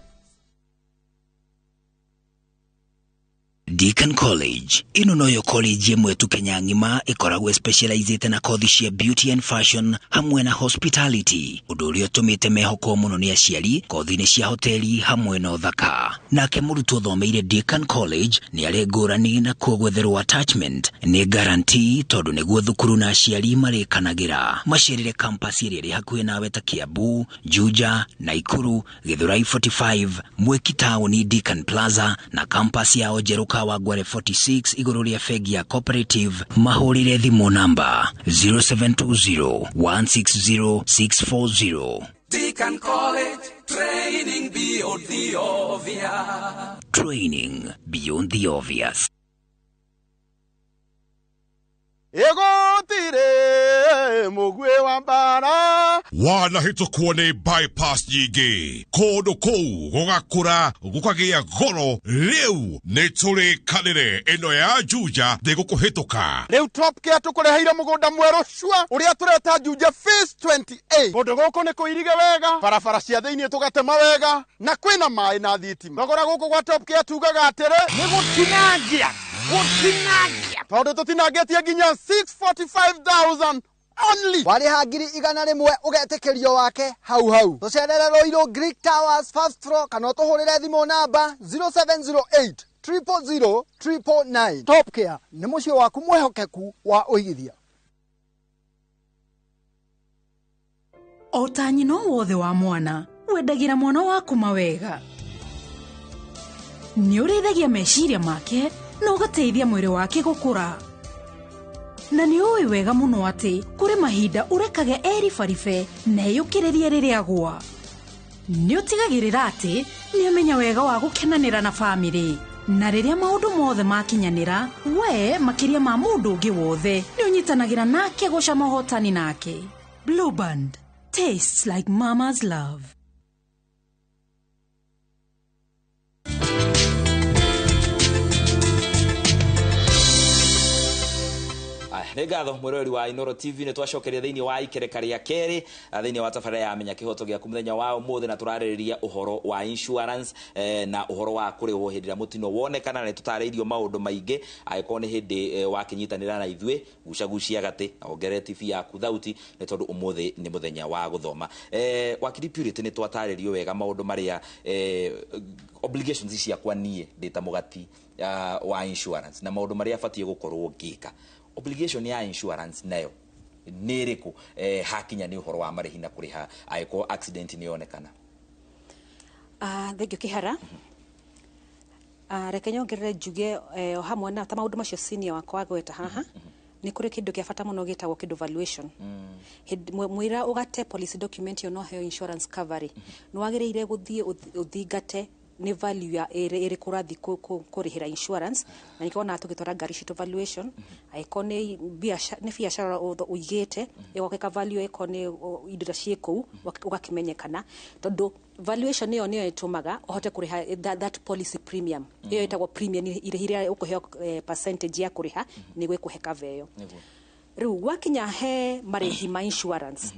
Deacon College ino noyo college ĩmwe tu Kenya ng'ima ĩkoragwo specializĩte na kothi cia beauty and fashion hamwe na hospitality, ũndũ ũrĩa ũtũmĩte mehokwo mũno nĩ aciari kothi-inĩ cia hoteli hamwe na ũthaka. Nake mũrutwo ũthomeire Deacon College nĩ arĩ ngũrani na kuo gwetherwo attachment nĩ guarantee tondũ nĩguo thukuru na aciari marĩkanagĩra. Macerere campus ĩrĩa ĩrĩ hakuhĩ nawe ta Kiambu, Juja, Naikuru, Githurai 45, Mwiki taũni Deacon Plaza na campus yao njerũ Kawangware 46 igũrũ rĩa bengi ya Cooperative. Mahũrĩre thimũ namba 0720 160 640. Deacon College, training beyond the obvious. Training beyond the obvious. Ĩgũtirĩ mũguĩ wa mbara. Wanahĩtũkwo nĩ bypass nyingĩ kũndũ kũu gũgakũra gũkagĩa goro. Rĩu nĩ tũrĩkanĩre ĩno ya Juja ndĩgũkũhĩtũka. Rĩu Top Care tũkũreheire mũgũnda mwerũ cua ũrĩa tũreta Juja Phase 28. Kũndũ gũkũ nĩ kũirige wega, barabara cia thĩinĩ tũgatema wega na kwĩna maĩ na thitima. Thogora gũkũ gwa Top Care tugaga atĩrĩ nĩ gũtinangia, gũtinangia, tondũ tũtinangĩtie nginya 645,000 only. Warĩha 100,000 ũgetĩkĩrio wake hau hau. Tũcerere Ruiru Greek Towers first floor kana ũtũhũrĩre thimũ namba 0708 000 999. Top Care nĩ mũciĩ waku mwĩhokeku wa ũigithia. O ta nyina wothe wa mwana wendagĩra mwana waku mawega. Nĩ ũrĩithagia meciria make na ũgateithia mwĩrĩ wake gũkũra. Na nĩ ũĩ wega mũno atĩ kũrĩ mahinda ũrekage eribaribe na eyũkĩrĩrie rĩrĩa agũa. Nĩ ũtigagĩrĩra atĩ nĩ amenya wega wa gũkenanĩra na bamĩrĩ. Na rĩrĩa maũndũ mothe makinyanĩra, we makĩria ma mũndũ ũngĩ wothe nĩ ũnyitanagĩra nake gũcama ũhotani nake. Blue Band tastes like mama's love. Nĩ ngatho mwĩroreri wa Inoro TV, nĩ twacokeria thĩinĩ wa ikereka rĩa kerĩ thĩinĩ wa tabarĩra ya Menya Kĩhoto Gĩaku mũthenya wa ũmũthĩ, na tũrarĩrĩria ũhoro wa insurance na ũhoro wa kũrĩhwo hĩndĩ ĩrĩa mũtino wonekana, na nĩ tũtarĩirio maũndũ maingĩ. Angĩkorwo nĩ hĩndĩ wakĩnyitanĩra na ithuĩ, gucagucia gatĩ na wongerere TV yaku thauti, nĩ tondũ ũmũthĩ nĩ mũthenya wa gũthoma. Wakiri Purity, nĩ twatarĩrio wega maũndũ marĩa obligations ciakwa niĩ ndĩ ta mũgati wa insurance na maũndũ marĩa batiĩ gũkorwo ngĩka. Obligation ya insurance nayo nĩ ĩrĩkũ hakinya nĩ ũhoro wa marĩhi na kũrĩha angĩkorwo accident nĩ yonekana? Thank you, Kihara. Reke nyongerere njuge o hamwe na ta maũndũ macio senior wakwa agweta haha, nĩ kũrĩ kĩndũ kĩa bata mũno gĩtagwo kĩndũ valuation. Mwĩra ũgate policy document ĩyo no heo insurance cover rĩ, nĩ wagĩrĩire gũthiĩ ũthingate nĩ value ya ĩrĩkũ ũrathiĩ kũrĩhĩra insurance. Na nĩkĩo wonaga tũgĩtwara ngari citũ valuation, angĩkorwo nĩ biacara ũigĩte ĩgokĩka value, ĩkorwo nĩ indo iria ciĩ kũu ũgakĩmenyekana, tondũ valuation ĩyo nĩyo ĩtũmaga ũhote kũrĩha that policy premium. Ĩyo ĩtagwo premium, irĩhi rĩrĩa ũkũheo percentage ya kũrĩha nĩguo ĩkũhe cover ĩyo. Rĩu gwakinya he marĩhi ma insurance,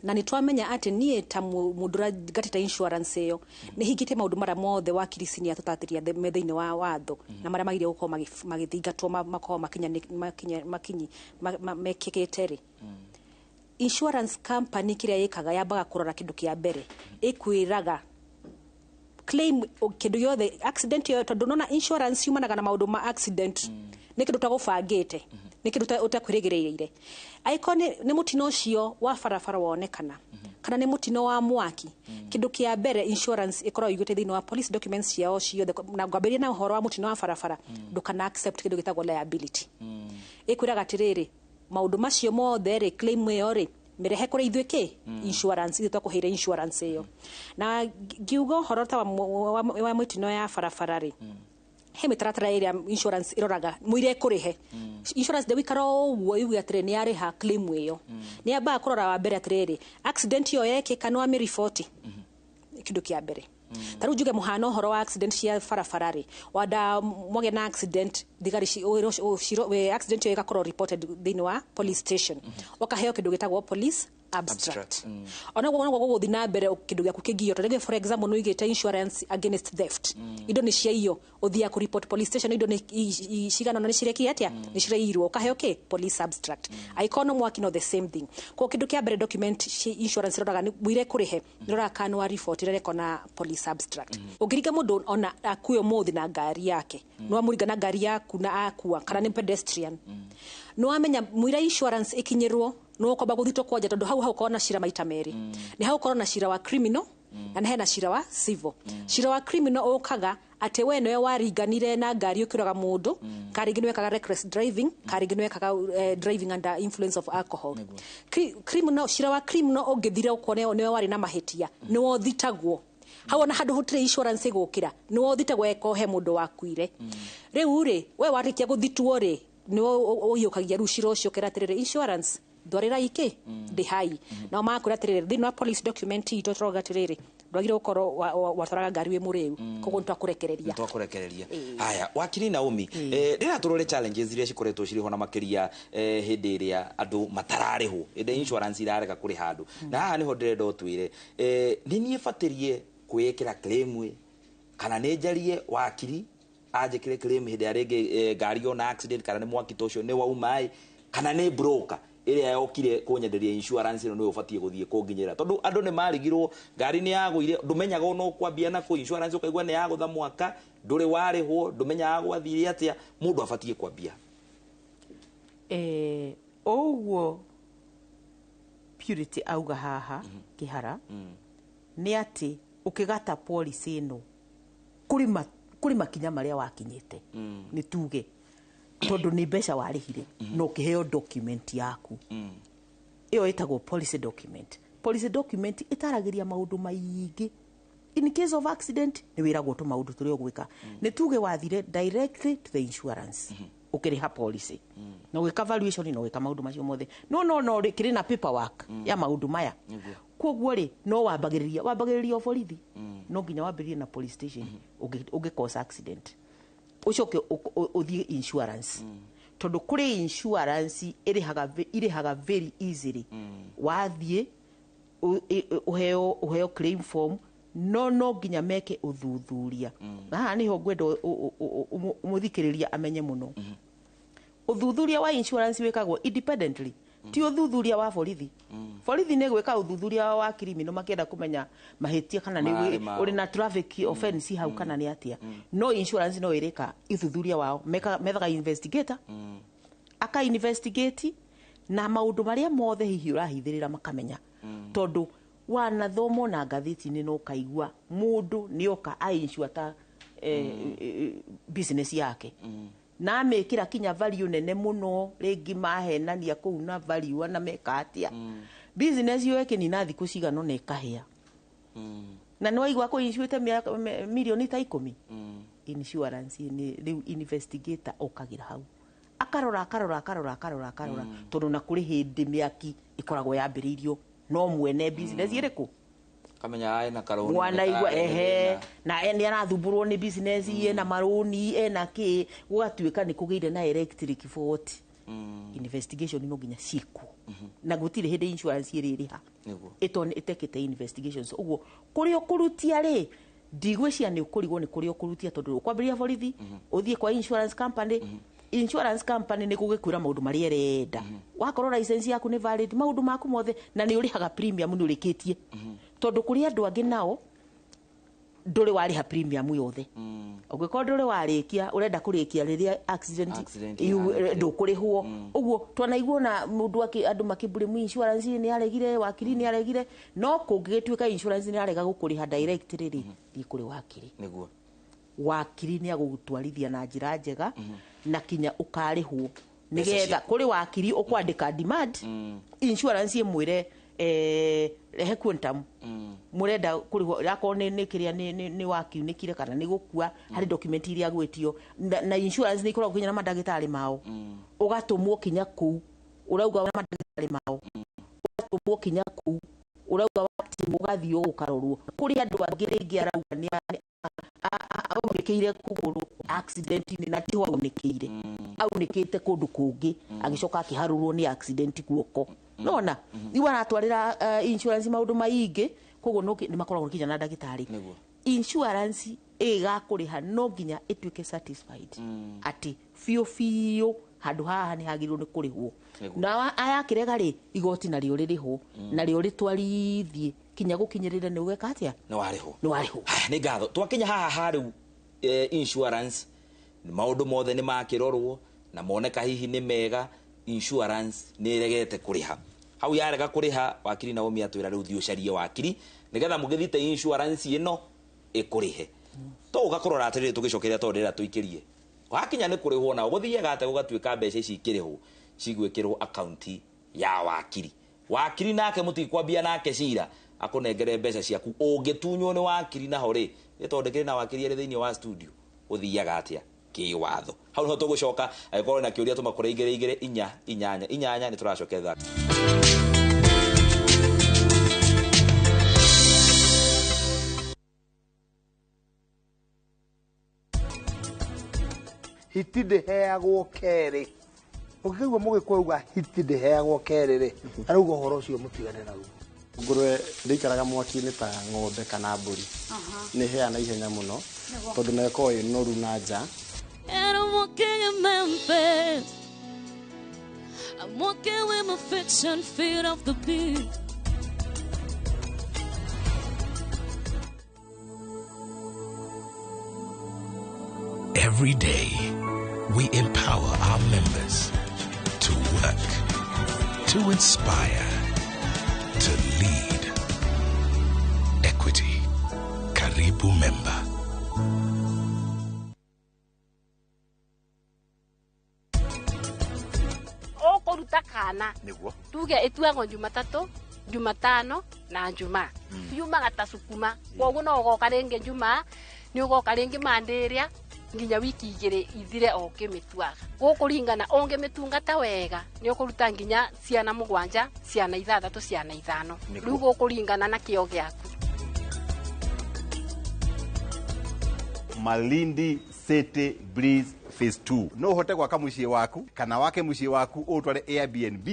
na nĩ twamenya atĩ niĩ ta mũndũ ũrangatĩte insurance ĩyo nĩ hingĩtie maũndũ marĩa mothe wakiri senior tũtatĩria me thĩinĩ wa watho na marĩa magĩrĩire gũkorwo magĩthingatwo makorwo makinya mekĩkĩte rĩ, insurance company kĩrĩa ĩkaga yambaga kũrora kĩndũ kĩa mbere, ĩkwĩraga claim kĩndũ gĩothe accident ĩyo, tondũ nona insurance yumanaga na maũndũ ma accident, nĩ kĩndũ ũtagũbangĩte, nĩ kĩndũ ũtakwĩrĩgĩrĩire. Angĩkorwo nĩ mũtino ũcio wa barabara wonekana kana nĩ mũtino wa mwaki, kĩndũ kĩa mbere insurance ĩkoragwo ĩigĩte thĩinĩ wa policy documents ciao ciothe, na ngwambĩrĩria na ũhoro wa mũtino wa barabara, ndũkana accept kĩndũ gĩtagwo liability. Ĩkwĩraga atĩrĩrĩ, maũndũ macio mothe rĩ, claim ĩyo rĩ, mĩrehe kũrĩ ithuĩ kĩ insurance, ithuĩ twakũheire insurance ĩyo. Na ngiuga ũhoro ta wa mĩtino ya barabara rĩ, he mĩtaratara ĩrĩa insurance ĩroraga mũira ĩkũrĩhe. Insurance ndĩgũikara o ũguo yuge atĩrĩ nĩ yarĩha claim ĩyo. Nĩ yambaga kũrora wa mbere atĩrĩrĩ, accident ĩyo yekĩka nĩ wamĩriboti, kĩndũ kĩa mbere. Ta rĩu njuge mũhano ũhoro wa accident cia barabara rĩ, wanda mwagĩa na accident, thigari accident ĩyo ĩgakorwo reported thĩinĩ wa police station, ũkaheo kĩndũ gĩtagwo police abstract. Ona guo gũgũthiĩ na mbere kĩndũ gĩaku kĩngĩiywo, ta rĩngĩ for example nĩ ũigĩte insurance against theft, indo nĩ ciaiywo, ũthiaga kũ report police station, indo nĩ cigana na nĩ cirekia atĩa, nĩ ciraiyirwo, ũkaheo kĩ police abstract. Angĩkorwo no mwaki, no the same thing. Koguo kĩndũ kĩa mbere document insurance ĩroraga nĩ mũire kũrĩhe, nĩroraga kana wa report ĩrĩa ĩreko na police abstract. Ũngĩringa mũndũ ona akue ũmũthĩ na ngari yake, nĩ wamũringa na ngari yaku na akua, kana nĩ pedestrian, nĩ wamenya mũira insurance ĩkinyĩrwo nĩ ũkwamba gũthitwo kwanja, tondũ hau hau ũkorwo na cira maita merĩ. Nĩ hau ũkorwo na cira wa criminal na nĩ hena cira wa civil. Cira wa criminal ũkaga atĩ we nĩwe waringanire na ngari ũkĩũraga mũndũ, ka rĩngĩ nĩ wekaga reckless driving, ka rĩngĩ nĩ wekaga driving under influence of alcohol. Criminal, cira wa criminal ũngĩthira ũkone nĩwe warĩ na mahĩtia, nĩ wothitagwo hau, ona handũ hũtirĩ insurance ĩgũkĩra, nĩ wothitagwo eko he mũndũ wakuire. Rĩu rĩ, we warĩkia gũthitwo rĩ, nĩ ũiyũkagia rĩu cira ũcio ũkera atĩrĩrĩ, insurance ndwarĩra ikĩ ndĩhai, nao makwĩra atĩrĩrĩ, thĩinĩ wa police document itũ tũrauga atĩrĩrĩ, ndwagĩrĩirwo gũkorwo watwaraga ngari wĩ mũrĩu, koguo nĩ twakũrekereria. Twakũrekereria. Haya, wakiri Naomi, rĩrĩa tũrore challenges iria cikoretwo cirĩ ho na makĩria hĩndĩ ĩrĩa andũ matararĩhwo, hĩndĩ insurance irarega kũrĩha andũ, na haha nĩho ndĩrenda ũtwĩre, nĩ niĩ batirie kwĩĩkĩra claim ĩ, kana nĩ njarie wakiri anjĩkĩre claim hĩndĩ ĩrĩa rĩngĩ ngari yona accident kana nĩ mwaki ta ũcio nĩ wauma ĩ, kana nĩ broker ĩrĩa yokire kũnyenderia insurance ĩno nĩyo ũbatiĩ gũthiĩ kũnginyĩra? Tondũ andũ nĩ marigirwo, ngari nĩ yagũire, ndũmenyaga ona ũkwambia na kũ insurance, ũkaigua nĩ yagũtha mwaka ndũrĩ warĩhwo, ndũmenyaga gwathire atĩa. Mũndũ abatiĩ kwambia? Ũguo Purity auga haha, Kĩhara, nĩ atĩ ũkĩgata policy ĩno kũrĩ makinya marĩa wakinyĩte. Nĩ tuge tondũ nĩ mbeca warĩhire na ũkĩheo document yaku, ĩyo ĩtagwo policy document. Policy document ĩtaragĩria maũndũ maingĩ. In case of accident nĩ wĩragwo tũmaũndũ tũrĩa ũgwĩka. Nĩ tuge wathire directly to the insurance, ũkĩrĩha policy na ũgĩka valuation na ũgĩka maũndũ macio mothe, no kĩrĩ na paperwork ya maũndũ maya. Koguo rĩ, no wambagĩrĩria o borithi, no nginya wambĩrĩrie na police station ũngĩ cause accident, ũcoke ũthiĩ insurance. Tondũ kũrĩ insurance ĩrĩhaga very easily. Wathiĩ ũheo claim form, no nginya meke ũthuthuria. Na haha nĩho ngwenda mũthikĩrĩria amenye mũno. Ũthuthuria wa insurance wĩkagwo independently, ti ũthuthuria wa borithi. Borithi nĩ gwĩka ũthuthuria wa criminal makĩenda kũmenya mahĩtia kana nĩ ũrĩ na traffic offense hau kana nĩ atĩa. No insurance no ĩrĩka ũthuthuria wao, methaga investigator, aka investigate na maũndũ marĩa mothe hihi ũrahithĩrĩra makamenya. Tondũ wanathomwo na ngathĩti-inĩ no kaigua mũndũ nĩoka ainsure ta business yake. Na amĩkĩra kinya value nene mũno, rĩngĩ mahenania kũu na value na meka atĩa. Business yo ĩkĩnina thikũ cigana ũna ĩkahĩa. Na nĩ waigua kũinsuĩte mirioni ta 10. Insurance nĩ rĩu investigator okagĩra hau. Akarora tondũ na kũrĩ hĩndĩ mĩaki ĩkoragwo yambĩrĩirio no mwene business ĩrĩkũ kamenya ena karoni mwanaigua ehe na nĩ arathumbũrwo nĩ business ena marũni ena kĩ gũgatuĩka nĩ kũgĩire na electric fault. Investigation no nginya ciĩkwo na gũtirĩ hĩndĩ insurance ĩrĩrĩha ĩtekĩte investigations. Ũguo kũrĩa ũkũrutia rĩ ndigwĩciria nĩ ũkũrigwo nĩ kũrĩa ũkũrutia tondũ ũkwambĩrĩria borithi ũthiĩ kwa insurance company. Insurance company nĩ gũgĩkwĩra maũndũ marĩa ĩrenda. Wakorwo license yaku nĩ valid, maũndũ maku mothe na nĩ ũrĩhaga premium nĩ ũrĩkĩtie. Tondũ kũrĩ andũ angĩ nao ndũrĩ warĩha premium yothe. Ũngĩkorwo ndũrĩ warĩkia ũrenda kũrĩkia rĩrĩa accident ndũkũrĩhwo. Ũguo twanaigua na mũndũ andũ makĩblame insurance nĩ aregire, wakiri nĩ aregire, no kũngĩgĩtuĩka insurance nĩ arega gũkũrĩha direct rĩrĩ thiĩ kũrĩ wakiri. Nĩguo wakiri nĩ agũgũtwarithia na njĩra njega na kinya ũkarĩhwo nĩgetha kũrĩ wakiri ũkwandĩka demand insurance ĩmwĩre rehe quantum mũrenda kũrĩhwo akorwo nĩ kĩrĩa nĩ wakiunĩkire kana nĩ gũkua harĩ document iria gwĩtio na insurance nĩ ikoragwo kinya na mandagĩtarĩ mao ũgatũmwo kinya kũu ũrauga na mandagĩtarĩ mao ũgatũmwo kinya kũu ũrauga ũgathiĩ ũkarorwo kũrĩ andũ angĩ rĩngĩ arauga nĩ aunĩkĩire kũgũrũ accident-inĩ na tiho aunĩkĩire aunĩkĩte kũndũ kũngĩ agĩcoka akĩharũrwo nĩ accident guoko nona rĩu aratwarĩra insurance maũndũ maingĩ koguo nĩ makoragwo kinya na ndagĩtarĩ. Insurance ĩgakũrĩha no nginya ĩtuĩke satisfied atĩ biũ biũ handũ haha nĩ hagĩrĩirwo nĩ kũrĩhwo na ayakĩrega rĩ igoti narĩo rĩrĩhwo narĩo rĩtwarithie kinya gũkinyĩrĩra nĩ ũgeka atĩa nĩ warĩhwo nĩ warĩhwo. Nĩ ngatho twakinya haha harĩu insurance maũndũ mothe nĩ makĩrorwo na moneka hihi nĩ mega insurance nĩ ĩregete kũrĩha hau yarega kũrĩha wakiri Naomi atwĩra rĩu thiĩ ũcarie wakiri nĩgetha mũgĩthite insurance ĩno ĩkũrĩhe to ũgakũrora atĩrĩrĩ tũgĩcokeria tondũ ndĩrenda tũikĩrie wakinya nĩ kũrĩhwo nao gũthiaga atĩa gũgatuĩka mbeca ici ikĩrĩhwo cigwĩkĩrwo akaunti ya wakiri. Wakiri nake mũtikwambia nake cira akũnengere mbeca ciaku ũngĩtunywo nĩ wakiri naho rĩ nĩ tondũ ndĩkĩrĩ na wakiri arĩ thĩinĩ wa studio ũthiaga atĩa kĩwatho hau nĩho tũgũcoka angĩkorwo na kĩũria tũma kũrĩ 2 2 4 8 8 nĩ tũracokera. Hiti ndĩheagwo kerĩ ũngĩigua mũgĩkũyũ auga hiti ndĩheagwo kerĩ rĩ arauga ũhoro ũcio mũtigane naguo. Ngũrwe ndĩikaraga mwaki-inĩ ta ng'ombe kana mbũri nĩ ĩhĩaga na ihenya mũno tondũ no ĩkoragwo ĩ noru na nja. And I'm walking in Memphis. I'm walking with my fiction feet off the beat. Every day, we empower our members to work, to inspire, to lead. Equity. Karibu member. Ũkũruta kana tuge ĩtuagwo Jumatatũ, Jumatano na Jumaa. Yumaga ta sukuma koguo no ũgoka rĩngĩ Jumaa nĩ ũgoka rĩngĩ Monday ĩrĩa nginya wiki igĩrĩ ithire o ũkĩmĩtuaga. Gũkũringana ũngĩmĩtungata wega nĩ ũkũruta nginya ciana 7, ciana 6, ciana 5. Rĩu gũkũringana na kĩo gĩaku. Malindi City Breeze Phase 2. No ũhote gwaka mũciĩ waku kana wake mũciĩ waku ũtware Airbnb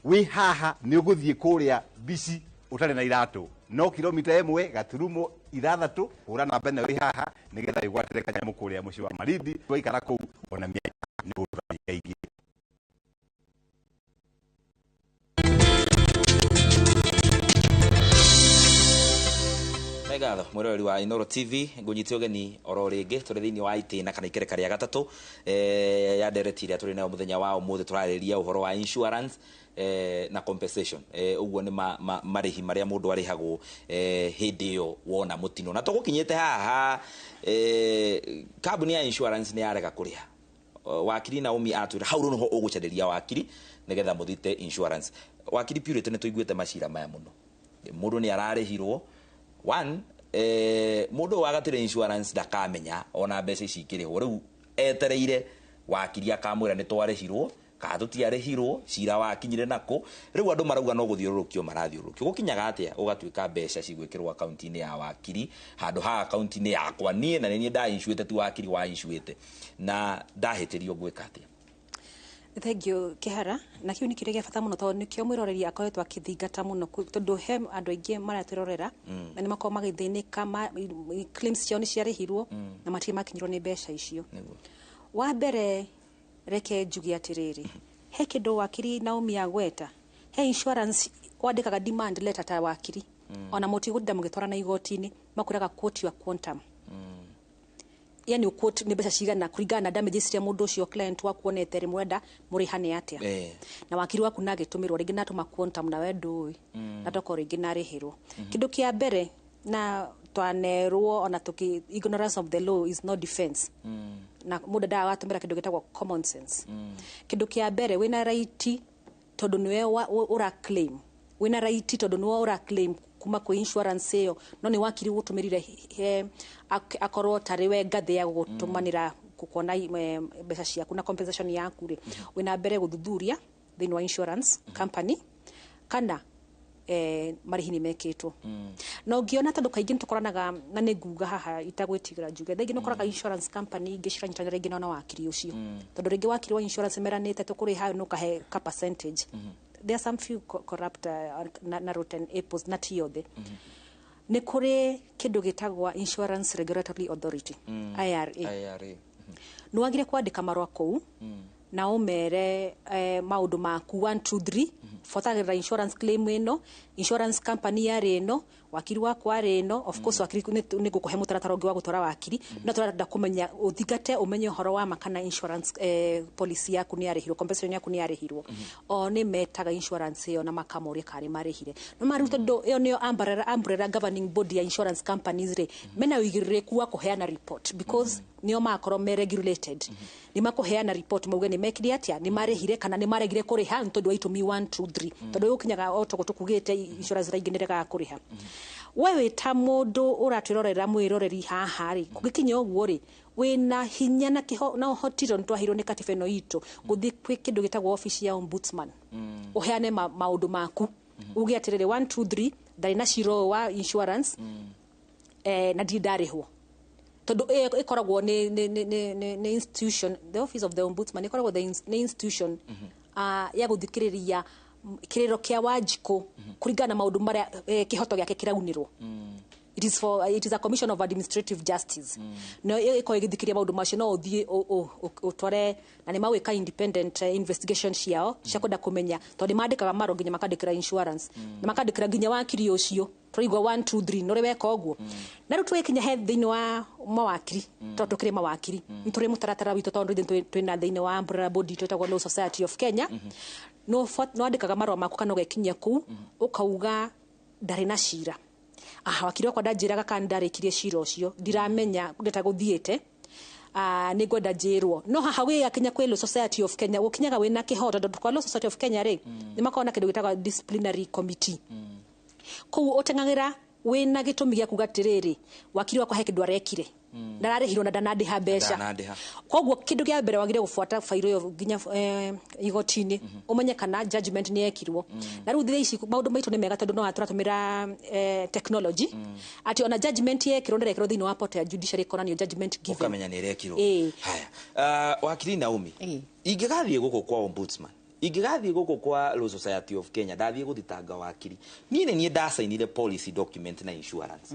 wĩ haha nĩ ũgũthiĩ kũrĩa Bici ũtarĩ na iratũ no kilomita 1.6 hũra namba ĩno wĩ haha nĩgetha wĩgwatĩre kanyamũ kũrĩa mũciĩ wa Malindi waikara kũu ona mĩaka nĩ ũgũtũra mĩaka ĩngĩ. Ngatho mwiroreri wa Inoro TV ngunyite ugeni oro ringi turi thiini wa itina kana ikereka ria gatatu ya ndereti iria turi nayo muthenya wa umuthi turariria uhoro wa insurance na compensation uguo ni marihi maria mundu arihagwo hindi iyo wona mutino na tugukinyite haha kambuni ya insurance ni yarega kuriha wakiri Naomi atwira hau niho ugucariria wakiri nigetha muthite insurance. Wakiri Purity ni tuiguite macira maya muno mundu ni ararihirwo one mundu wagatire insurance ndakamenya ona mbeca ici ikirihwo riu etereire wakiri akamwira ni twarihirwo kana tutiarihirwo cira wakinyire nako riu andu marauga no guthiururukio marathiururukio gukinyaga atia ugatuika mbeca cigwikirwo akaunti-ini ya wakiri handu ha akaunti-ini yakwa nie na nie ndainsuite tu wakiri wa insuite na ndahitirio gwika atia. Thank you Kihara na kiu ni kiria gia bata muno tondu nikio mwiroreri akoretwo akithingata muno tondu he andu aingi maratwirorera na ni makorwo magithinika claims ciao ni ciarihirwo na matirĩ makinyirwo ni mbeca icio. Wa mbere reke njuge atiriri he kindu wakiri Naomi agweta he insurance wandikaga demand letter ta wakiri ona mutigunda mugitwarana igoti-ini makwiraga quote your quantum yani uquote ni mbeca cigana kuringana na damages cia mundu ucio client waku onete rimwenda murihane atia na wakiri waku na gitumirwo ringi na tuma quantum na we ndui na toko ringi na rihirwo kindu kia mbere na twanerwo ona tuki ignorance of the law is no defense na mundu ndaga kindu gitagwo common sense kindu kia mbere wina right tondu niwe ura claim wina right tondu niwe ura claim kuma kwa insurance iyo no ni wakiri gutumirire akorwo tari we ngathi ya gutumanira kuona mbeca ciaku na compensation yaku ri wina mbere guthuthuria thiini wa insurance company kana marihi ni mekitwo no ngiona tondu kaingi nitukoranaga na ni nguga haha itagwitigira njuge thengi nukoraga insurance company ingi ciranyitanira ringi na wakiri ucio tondu ringi wakiri wa insurance meranite tukuriha nukahe ka percentage. There are some few corrupt na rotten apples na ti othe ni kuri kindu gitagwa Insurance Regulatory Authority IRA. Ni wagire kwandika marua kuu na umere maundu maku 1 2 3 botagĩrĩra insurance claim ĩno insurance company yarĩ ĩno wakiri wakwa arĩ ĩno of course wakiri nĩ ngũkũhe mũtaratara ũngĩ wa gũtwara wakiri no tũrenda kũmenya ũthingate ũmenye ũhoro wa ma kana insurance policy yaku nĩ yarĩhirwo compensation yaku nĩ yarĩhirwo o nĩ metaga insurance ĩyo na makamoria karĩ marĩhire no marĩu tondũ ĩyo nĩyo umbrella governing body ya insurance companies rĩ mena ũigĩrĩrĩku wa kũheana report because nĩo makorwo me regulated nĩ makũheana report mauge nĩ mekire atia nĩ marĩhire kana nĩ maregire kũrĩha nĩ tondũ wa itũmi 1 2 3 tondũ gũkinyaga o togo tũkugĩte insurance raingĩ nĩ regaga kũrĩha. We wĩ ta mũndũ ũratwĩrorera mwĩroreri haha rĩ kũgĩkinya ũguo rĩ wĩna hinya na na ũhoti tondũ nĩtwaheirwo nĩ katiba ĩno itũ gũthiĩ kwĩ kĩndũ gĩtagwo office ya ombudsman ũheane maũndũ maku uge atĩrĩrĩ 1 2 3 ndarĩ na cira ũyũ wa insurance na ndirĩ ndarĩhwo tondu ikoragwo ni institution the office of the ombudsman ikoragwo the institution ya guthikiriria kiriro kia Wanjikũ kuringana na maundu maria kihoto giake kiraunirwo. It is a commission of administrative justice. No iko igithikiria maundu macio no uthie utware na ni mawika independent investigation ciao cia kwenda kumenya tondu mandikaga maro nginya makandikira insurance na makandikira nginya wakiri ucio turaigua 1 2 3 no weka uguo na riu twikinya he thiini wa mawakiri tondu tukiri mawakiri ni turi mutaratara witu tondu twina thiini wa umbrella body twetagwo Law Society of Kenya no andikaga marua maku kana ugekinyia kuu ukauga ndari na cira. Wakiri wakwa ndanjĩraga kana ndarĩkirie cira ũcio ndiramenya ndeta gũthiĩte nĩ ngwenda njĩrwo no haha wĩgakinya kwĩ Law Society of Kenya gũkinyaga wĩna kĩhoto tondũ kwa Law Society of Kenya rĩ nĩ makoragwo na kĩndũ gĩtagwo disciplinary committee kũu ũteng'agĩra Wĩna gĩtũmi gĩa kuga atĩrĩrĩ, wakiri wakwa he kĩndũ arekire, ndararĩhirwo na ndanandĩha mbeca. Ndanandĩha. Koguo kĩndũ kĩa mbere wagĩrĩire gũbuata bairo ĩyo nginya igoti-inĩ, ũmenye kana judgment nĩ yekirwo. Na rĩu thikũ ici maũndũ maitũ nĩ mega tondũ no tũratũmĩra technology, atĩ ona judgment yekirwo ndĩrekĩrwo thĩinĩ wa portal ya judiciary ĩkonanio judgment given. Ũkamenya nĩ ĩrekirwo. Ĩĩ. Haya, wakiri Naomi, ingĩgathiĩ gũkũ kwa ombudsman, ingĩgathiĩ gũkũ kwa Law Society of Kenya, ndathiĩ gũthitanga wakiri, niĩ nĩ niĩ ndacainire policy document na insurance,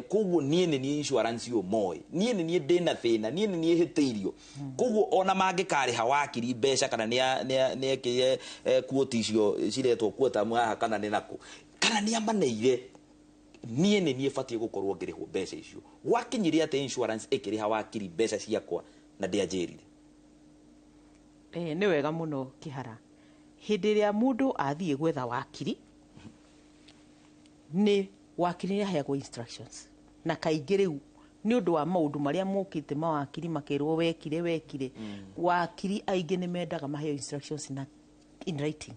koguo niĩ nĩ niĩ insurance ũyũ moĩ, niĩ nĩ niĩ ndĩna thĩna, niĩ nĩ niĩ hĩtĩirio. Koguo ona mangĩkarĩha wakiri mbeca kana nĩ ekĩrire quote icio ciretwo quotam haha kana nĩ nakũ kana nĩ amaneire, niĩ nĩ niĩ batiĩ gũkorwo ngĩrĩhwo mbeca icio. Gwakinyire atĩ insurance ĩkĩrĩha wakiri mbeca ciakwa na ndĩanjĩrire? Nĩ wega mũno Kĩhara. Hĩndĩ ĩrĩa mũndũ athiĩ gwetha wakiri, nĩ wakiri nĩ aheagwo instructions, na kaingĩ rĩu nĩ ũndũ wa maũndũ marĩa mokĩte mawakiri makerwo wekire wekire, wakiri aingĩ nĩ mendaga maheo instructions na in writing,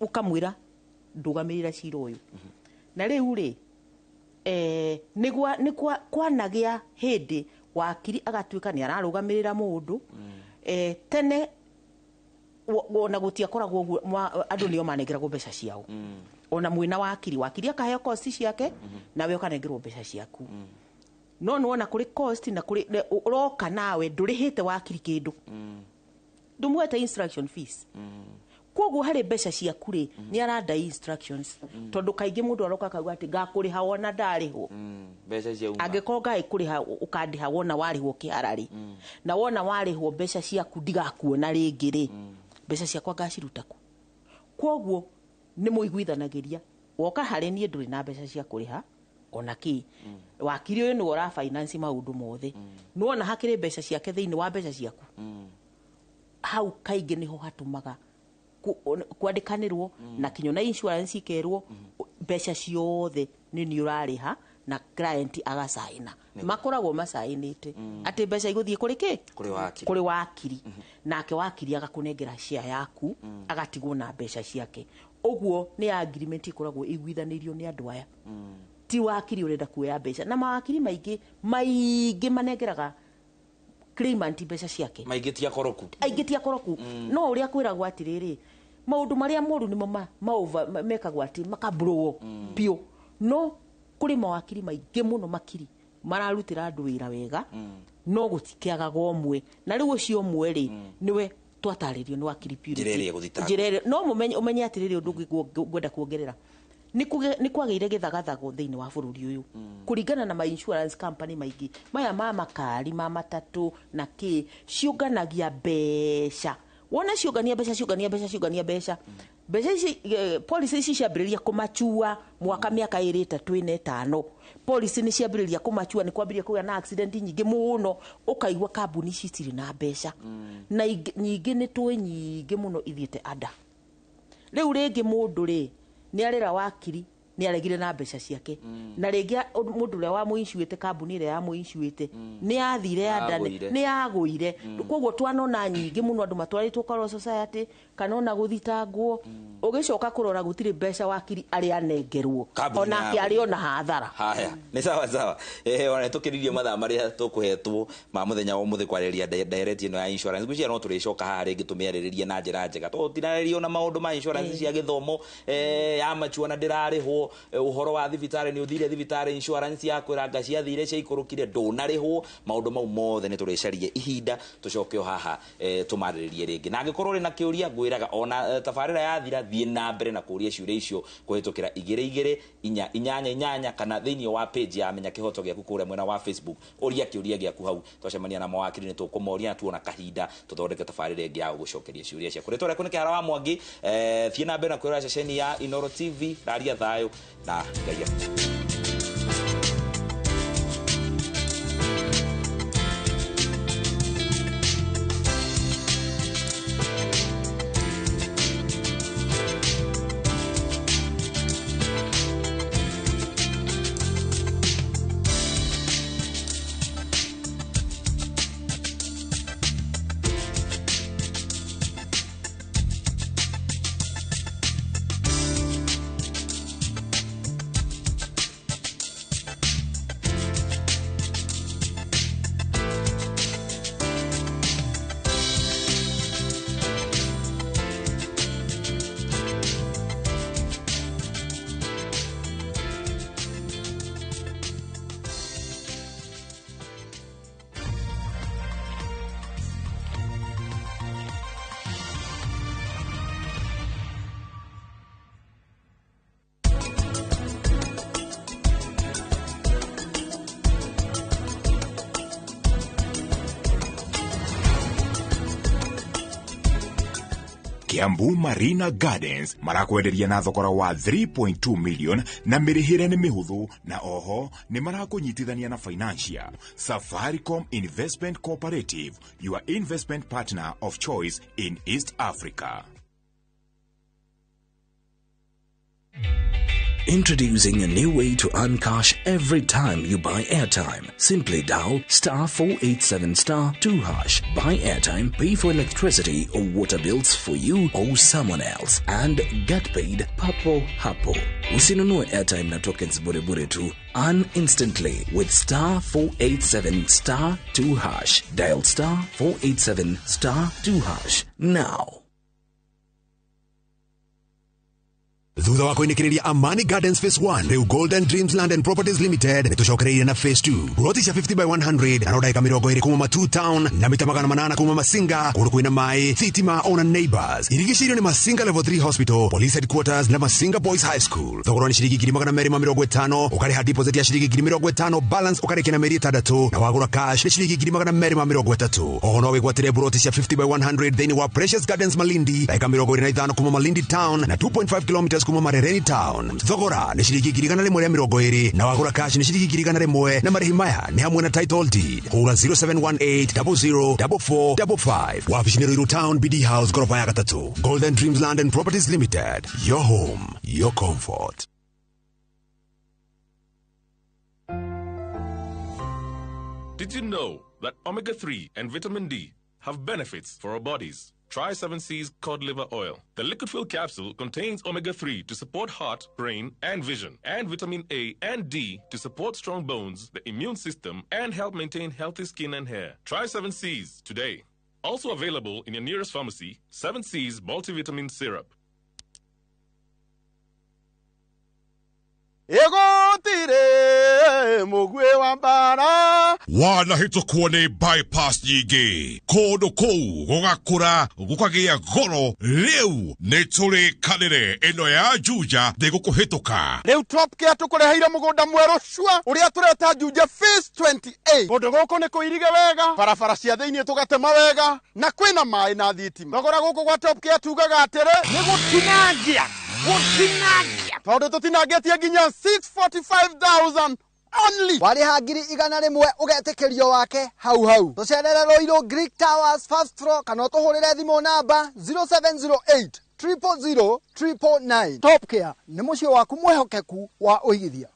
ũkamwĩra ndũgamĩrĩra cira ũyũ. Na rĩu rĩ, nĩ kwanagĩa hĩndĩ wakiri agatuĩka nĩ ararũgamĩrĩra mũndũ. Tene ona gũtiakoragwo ũguo, andũ nĩo manengeragwo mbeca ciao, ona mwĩna wakiri, wakiri akaheo cost ciake, nawe ũkanengerwo mbeca ciaku. No nĩwona kũrĩ cost na kũrĩ ũroka nawe ndũrĩhĩte wakiri kĩndũ, ndũmũhete instruction fees. Koguo harĩ mbeca ciaku rĩ, nĩ aranda instructions, tondũ kaingĩ mũndũ aroka akauga atĩ ngakũrĩha wona ndarĩhwo. Mbeca ciauma. Angĩkorwo ngagĩkũrĩha ũkandĩha wona warĩhwo kĩhara rĩ, na wona warĩhwo mbeca ciaku ndigakuona rĩngĩ rĩ, mbeca ciakwa ngaciruta kũ? Koguo nĩ mũiguithanagĩria, woka harĩ niĩ ndũrĩ na mbeca cia kũrĩha ona kĩ, wakiri ũyũ nĩwe ũra finance maũndũ mothe, nĩwona hakĩrĩ mbeca ciake thĩinĩ wa mbeca ciaku. Hau kaingĩ nĩho hatũmaga kwandĩkanĩrwo na kinya na insurance ikerwo mbeca ciothe nĩ niĩ ũrarĩha, na client agacaina, makoragwo macainĩte atĩ mbeca igũthiĩ kũrĩ kĩ? Kũrĩ wakiri. Kũrĩ wakiri. Nake wakiri agakũnengera share yaku, agatigwo na mbeca ciake. Ũguo nĩ agreement ĩkoragwo ĩiguithanĩirio nĩ andũ aya, ti wakiri ũrenda kuoya mbeca. Na mawakiri maingĩ maingĩ manengeraga claimant mbeca ciake. Maingĩ ti akoroku. Aingĩ ti akoroku. No ũrĩa kwĩragwo atĩrĩrĩ, maũndũ marĩa moru nĩmo mekagwo atĩ makaburũo biũ. No kũrĩ mawakiri maingĩ mũno makiri mararutĩra andũ wĩra wega, no gũtikĩagaga ũmwe, na rĩu ũcio ũmwe rĩ, nĩwe twatarĩrio nĩ wakiri Purity. Njĩra ĩrĩa ĩgũthitangwo. Njĩra ĩrĩa, no ũmenye atĩrĩrĩ, ũndũ ũngĩ ngwenda kuongerera, nĩ kwagĩire gĩthagathago thĩinĩ wa bũrũri ũyũ kũringana na ma insurance company maingĩ maya ma makari ma matatũ na kĩ, ciũnganagia mbeca. Wona ciũngania mbeca, ciũngania mbeca, ciũngania mbeca, mbeca ici, policy ici ciambĩrĩria kũmachua mwaka, mĩaka ĩrĩ, ĩtatũ, ĩna, ĩtano, policy nĩ ciambĩrĩria kũmachua, nĩ kwambĩrĩria kũgĩa na accident nyingĩ mũno, ũkaigua kambuni ici itirĩ na mbeca. Na nyingĩ nĩ tũĩ nyingĩ mũno ithiĩte ada. Rĩu rĩngĩ mũndũ rĩ, nĩ arera wakiri nĩ aregire na mbeca ciake, na rĩngĩ mũndũ ũrĩa wamũincuĩte, kambuni ĩrĩa yamũincuĩte nĩ yathire ada, Yagũire. nĩ yagũire. Koguo twanona nyingĩ mũno andũ matwarĩtwo kwa Law Society kana ona gũthitangwo, ũgĩcoka kũrora gũtirĩ mbeca wakiri arĩ anengerwo, Kambuni onake yagũire. arĩ ona hathara. Haya, nĩ sawa sawa. Ona nĩtũkĩririe mathaa marĩa tũkũhetwo ma mũthenya wa ũmũthĩ kwarĩrĩria ndereti ĩno ya insurance. Ngwĩciria no tũrĩcoka haha rĩngĩ tũmĩarĩrĩrie na njĩra njega, tondũ tũtinarĩria ona maũndũ ma insurance cia gĩthomo, ya machua na ndĩrarĩhwo, ũhoro wa thibitarĩ, nĩ ũthire thibitarĩ insurance ya kwĩranga ciathire ciaikũrũkire ndũnarĩhwo. Maũndũ mau mothe nĩ tũrĩcaria ihinda tũcoke o haha, tũmarĩrĩrie rĩngĩ. Na angĩkorwo ũrĩ na kĩũria, ngwĩraga ona tabarĩra yathira, thiĩ na mbere na kũũria ciũria icio kũhĩtũkĩra 2 2 4 8 8 kana thĩinĩ wa page ya Menya Kĩhoto Gĩaku kũrĩa mwena wa Facebook, ũria kĩũria gĩaku hau. Twacemania na mawakiri nĩ tũkũmoria na tuona kahinda tũthondeke tabarĩra ĩngĩ ya gũgũcokeria ciũria ciaku. Rĩtwa rĩaku nĩ Kĩhara wa Mwangi. Thiĩ na mbere na kwĩrora ceceni ya Inooro TV. Raria thayũ na Ngai akũrinde. Kiambu Marina Gardens marakwenderia na thogora wa 3.2 million na mĩrĩhĩre nĩ mĩhũthũ, na oho nĩ marakũnyitithania na financial. Safaricom Investment Cooperative, your investment partner of choice in East Africa. Introducing a new way to earn cash every time you buy airtime. Simply dial star 487 star 2 hash. Buy airtime, pay for electricity or water bills for you or someone else, and get paid papo hapo. Usinunue airtime na tokens bure bure tu. Earn instantly with star 487 star 2 hash. Dial star 487 star 2 hash now. Thutha wa kuinikiria Amani Gardens Phase 1, riu Golden Dreams Land and Properties Limited nitucokereire na Phase 2. Ploti cia 50 by 100 na ndagika 20 kuma Matu Town na mita 800 kuma Masinga, kundu kwina mai, thitima ona neighbors. Irigiceirio ni Masinga Level 3 Hospital, Police Headquarters na Masinga Boys High School. Thogora ni ciringi 250, ukariha deposit ya ciringi 50, balance ukarikia na mĩeri 6, na wagura cash ni ciringi 230. Oho no wigwatire ploti cia 50 by 100 thiini wa Precious Gardens Malindi, ndagika 25 kuma Malindi Town na 2.5 kilometers kuma Marereni Town. Thogora ni ciringi 120 na wagura cash ni ciringi 101, na marĩhi maya ni hamwe na title deed. Hura 0718 00 4455. Wabici ni Ruiru Town, BD House, gorofa ya gatatu. Golden Dreams Land and Properties Limited, your home, your comfort. Did you know that omega-3 and vitamin D have benefits for our bodies? Try 7C's cod liver oil. The liquid-filled capsule contains omega-3 to support heart, brain, and vision, and vitamin A and D to support strong bones, the immune system, and help maintain healthy skin and hair. Try 7C's today. Also available in your nearest pharmacy, 7C's multivitamin syrup. Egotire mugwe wa mbara wanahĩtũkwo nĩ bypass nyingĩ kũndũ kũu gũgakũra gũkagĩa goro. Rĩu nĩ tũrĩkanĩre ĩno ya Juja ndĩgũkũhĩtũka. Rĩu Top Care tũkũreheire mũgũnda mwerũ cua ũrĩa tũreta Juja Phase 28. Kũndũ gũkũ nĩ kũirige wega, barabara cia thĩinĩ tũgatema wega, na kwĩna maĩ na thitima. Thogora gũkũ gwa Top Care tugaga atĩrĩ nĩ gũtinangia gũtinangia, tondũ tũtinangĩtie nginya 645,000 only. Warĩha 100,000 ũgetĩkĩrio wake hau hau. Tũcerere Ruiru Greek Towers first floor kana ũtũhũrĩre thimũ namba 0708 000 999. Top Care nĩ mũciĩ waku mwĩhokeku wa ũigithia.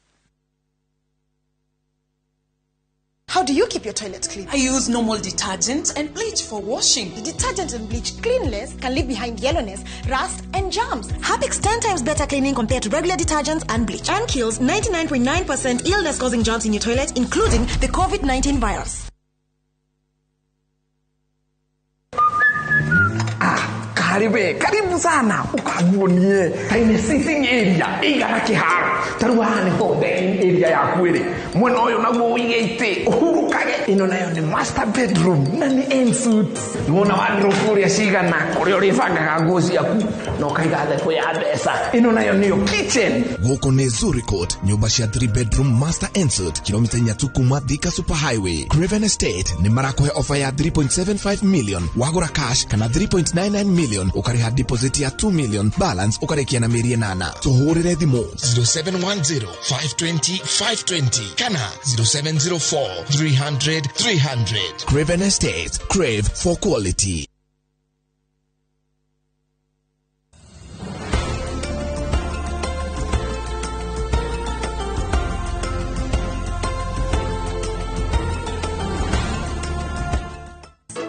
How do you keep your toilet clean? I use normal detergent and bleach for washing. The detergent and bleach cleanless can leave behind yellowness, rust, and germs. Harpic's 10 times better cleaning compared to regular detergents and bleach, and kills 99.9% illness-causing germs in your toilet, including the COVID-19 virus. Karibu, karibu sana ukaguonie taine sitting area igana kiharo taru haha niho dining area yaku iri mwena uyu naguo uige iti uhurukage. Ino nayo ni master bedroom na ni ensuite. Niwona wardrobe uria cigana kuria uribangaga nguo ciaku na ukaiga theko ya mbeca. Ino nayo niyo kitchen. Guku ni Zuri Court, nyumba cia 3 bedroom master ensuite, kilomita 3 kuma Thika Super Highway. Craven Estate ni marakuhe offer ya 3.75 million wagura cash kana 3.99 million ukariha deposit ya 2 million, balance ukarikia na mĩeri 8. Tuhurire thimu 0710 520 520 kana 0704 300 300. Craven Estate, crave for quality.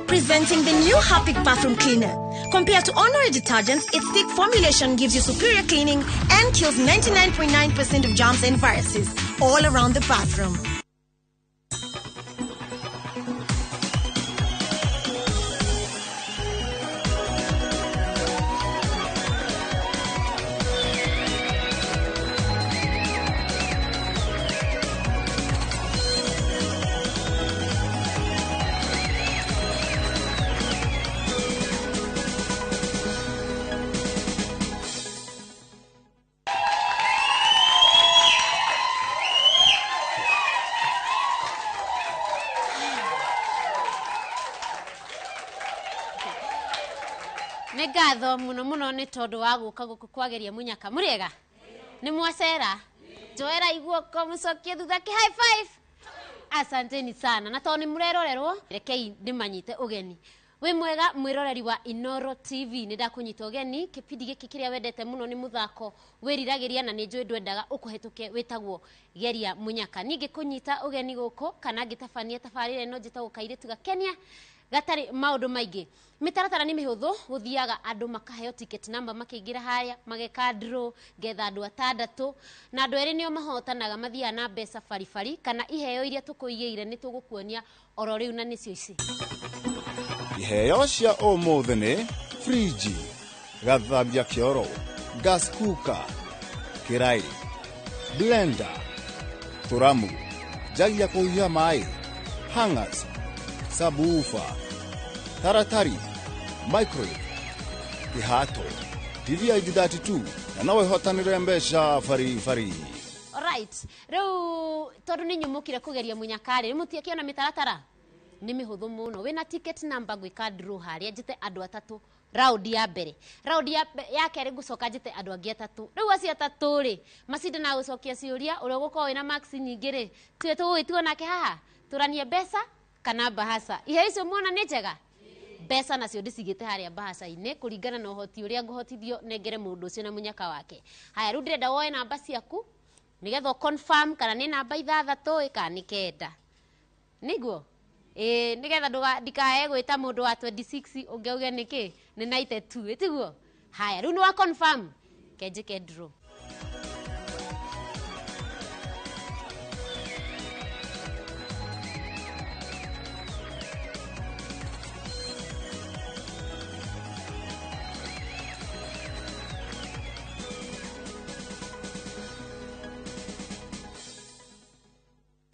Presenting the new Harpic bathroom cleaner. Compared to ordinary detergents, its thick formulation gives you superior cleaning and kills 99.9% of germs and viruses all around the bathroom. Nĩ ngatho mũno mũno nĩ tondũ wa gũka gũkũ kwageria mũnyaka. Mũrĩega? Nĩ mwacera? Njoera iguoko mũcokie thutha kĩ high five. Asanteni sana. Na tondũ nĩ mũrerorerwo, rekei ndĩmanyite ũgeni. Wĩ mwega mwĩroreri wa Inoro TV, nĩ ndakũnyita ũgeni kĩbindi gĩkĩ kĩrĩa wendete mũno nĩ mũthako wĩriragĩria na nĩ njũĩ ndwendaga ũkũhetũke wĩtagwo Geria Mũnyaka. Niĩ ngĩkũnyita ũgeni gũkũ kana ngĩtabania tabarĩra ĩno njĩtagwo Kairĩtu Gakenia gatarĩ maũndũ maingĩ. Mĩtaratara nĩ mĩhũthũ, gũthiaga andũ makaheo ticket number makĩingĩra harĩa mageka draw ngetha andũ atandatũ na andũ erĩ nĩo mahotanaga mathiaga na mbeca baribari kana iheo iria tũkũigĩire nĩ tũgũkuonia oro rĩu na nĩcio ici. Iheo cia ũmũthĩ nĩ friji, gathambia kĩoro, gas cooker, kĩraĩ, blender, tũramu, njagi ya kũhiũhia maĩ, hangers, subwoofer, taratari, microwave, kĩhato, TV ya inji 32 na no ĩhotanĩre mbeca baribari. Alright, rĩu tondũ nĩ nyumũkire kũgeria mũnyaka-rĩ, rĩu mũtiakĩona mĩtaratara nĩ mĩhũthũ mũno. Wĩna ticket number gwĩka draw harĩa njĩte andũ atatũ round ya mbere, round ya kerĩ ngũcoka njĩte andũ angĩ atatũ. Rĩu acio atatũ rĩ macindanaga gũcokia ciũria, ũrĩa ũgũkorwo wĩna marks nyingĩ rĩ tiwe tũgũgĩtigwo nake haha tũranie mbeca kana bahasa. Iheo icio muona nĩ njega? Mbeca nacio ndĩcigĩte harĩa bahaca-inĩ kũringana na ũhoti ũrĩa ngũhotithio nengere mũndũ ũcio na mũnyaka wake. Haya, rĩu ndĩrenda woe namba ciaku nĩgetha confirm kana nĩ namba 6 kana nĩ 9. Nĩguo? Ĩĩ, nĩgetha ndikae gwĩta mũndũ wa 26 ũngĩ auge nĩkĩ nĩ 92, ĩtiguo? Haya, rĩu nĩ wa confirm kenjĩke draw.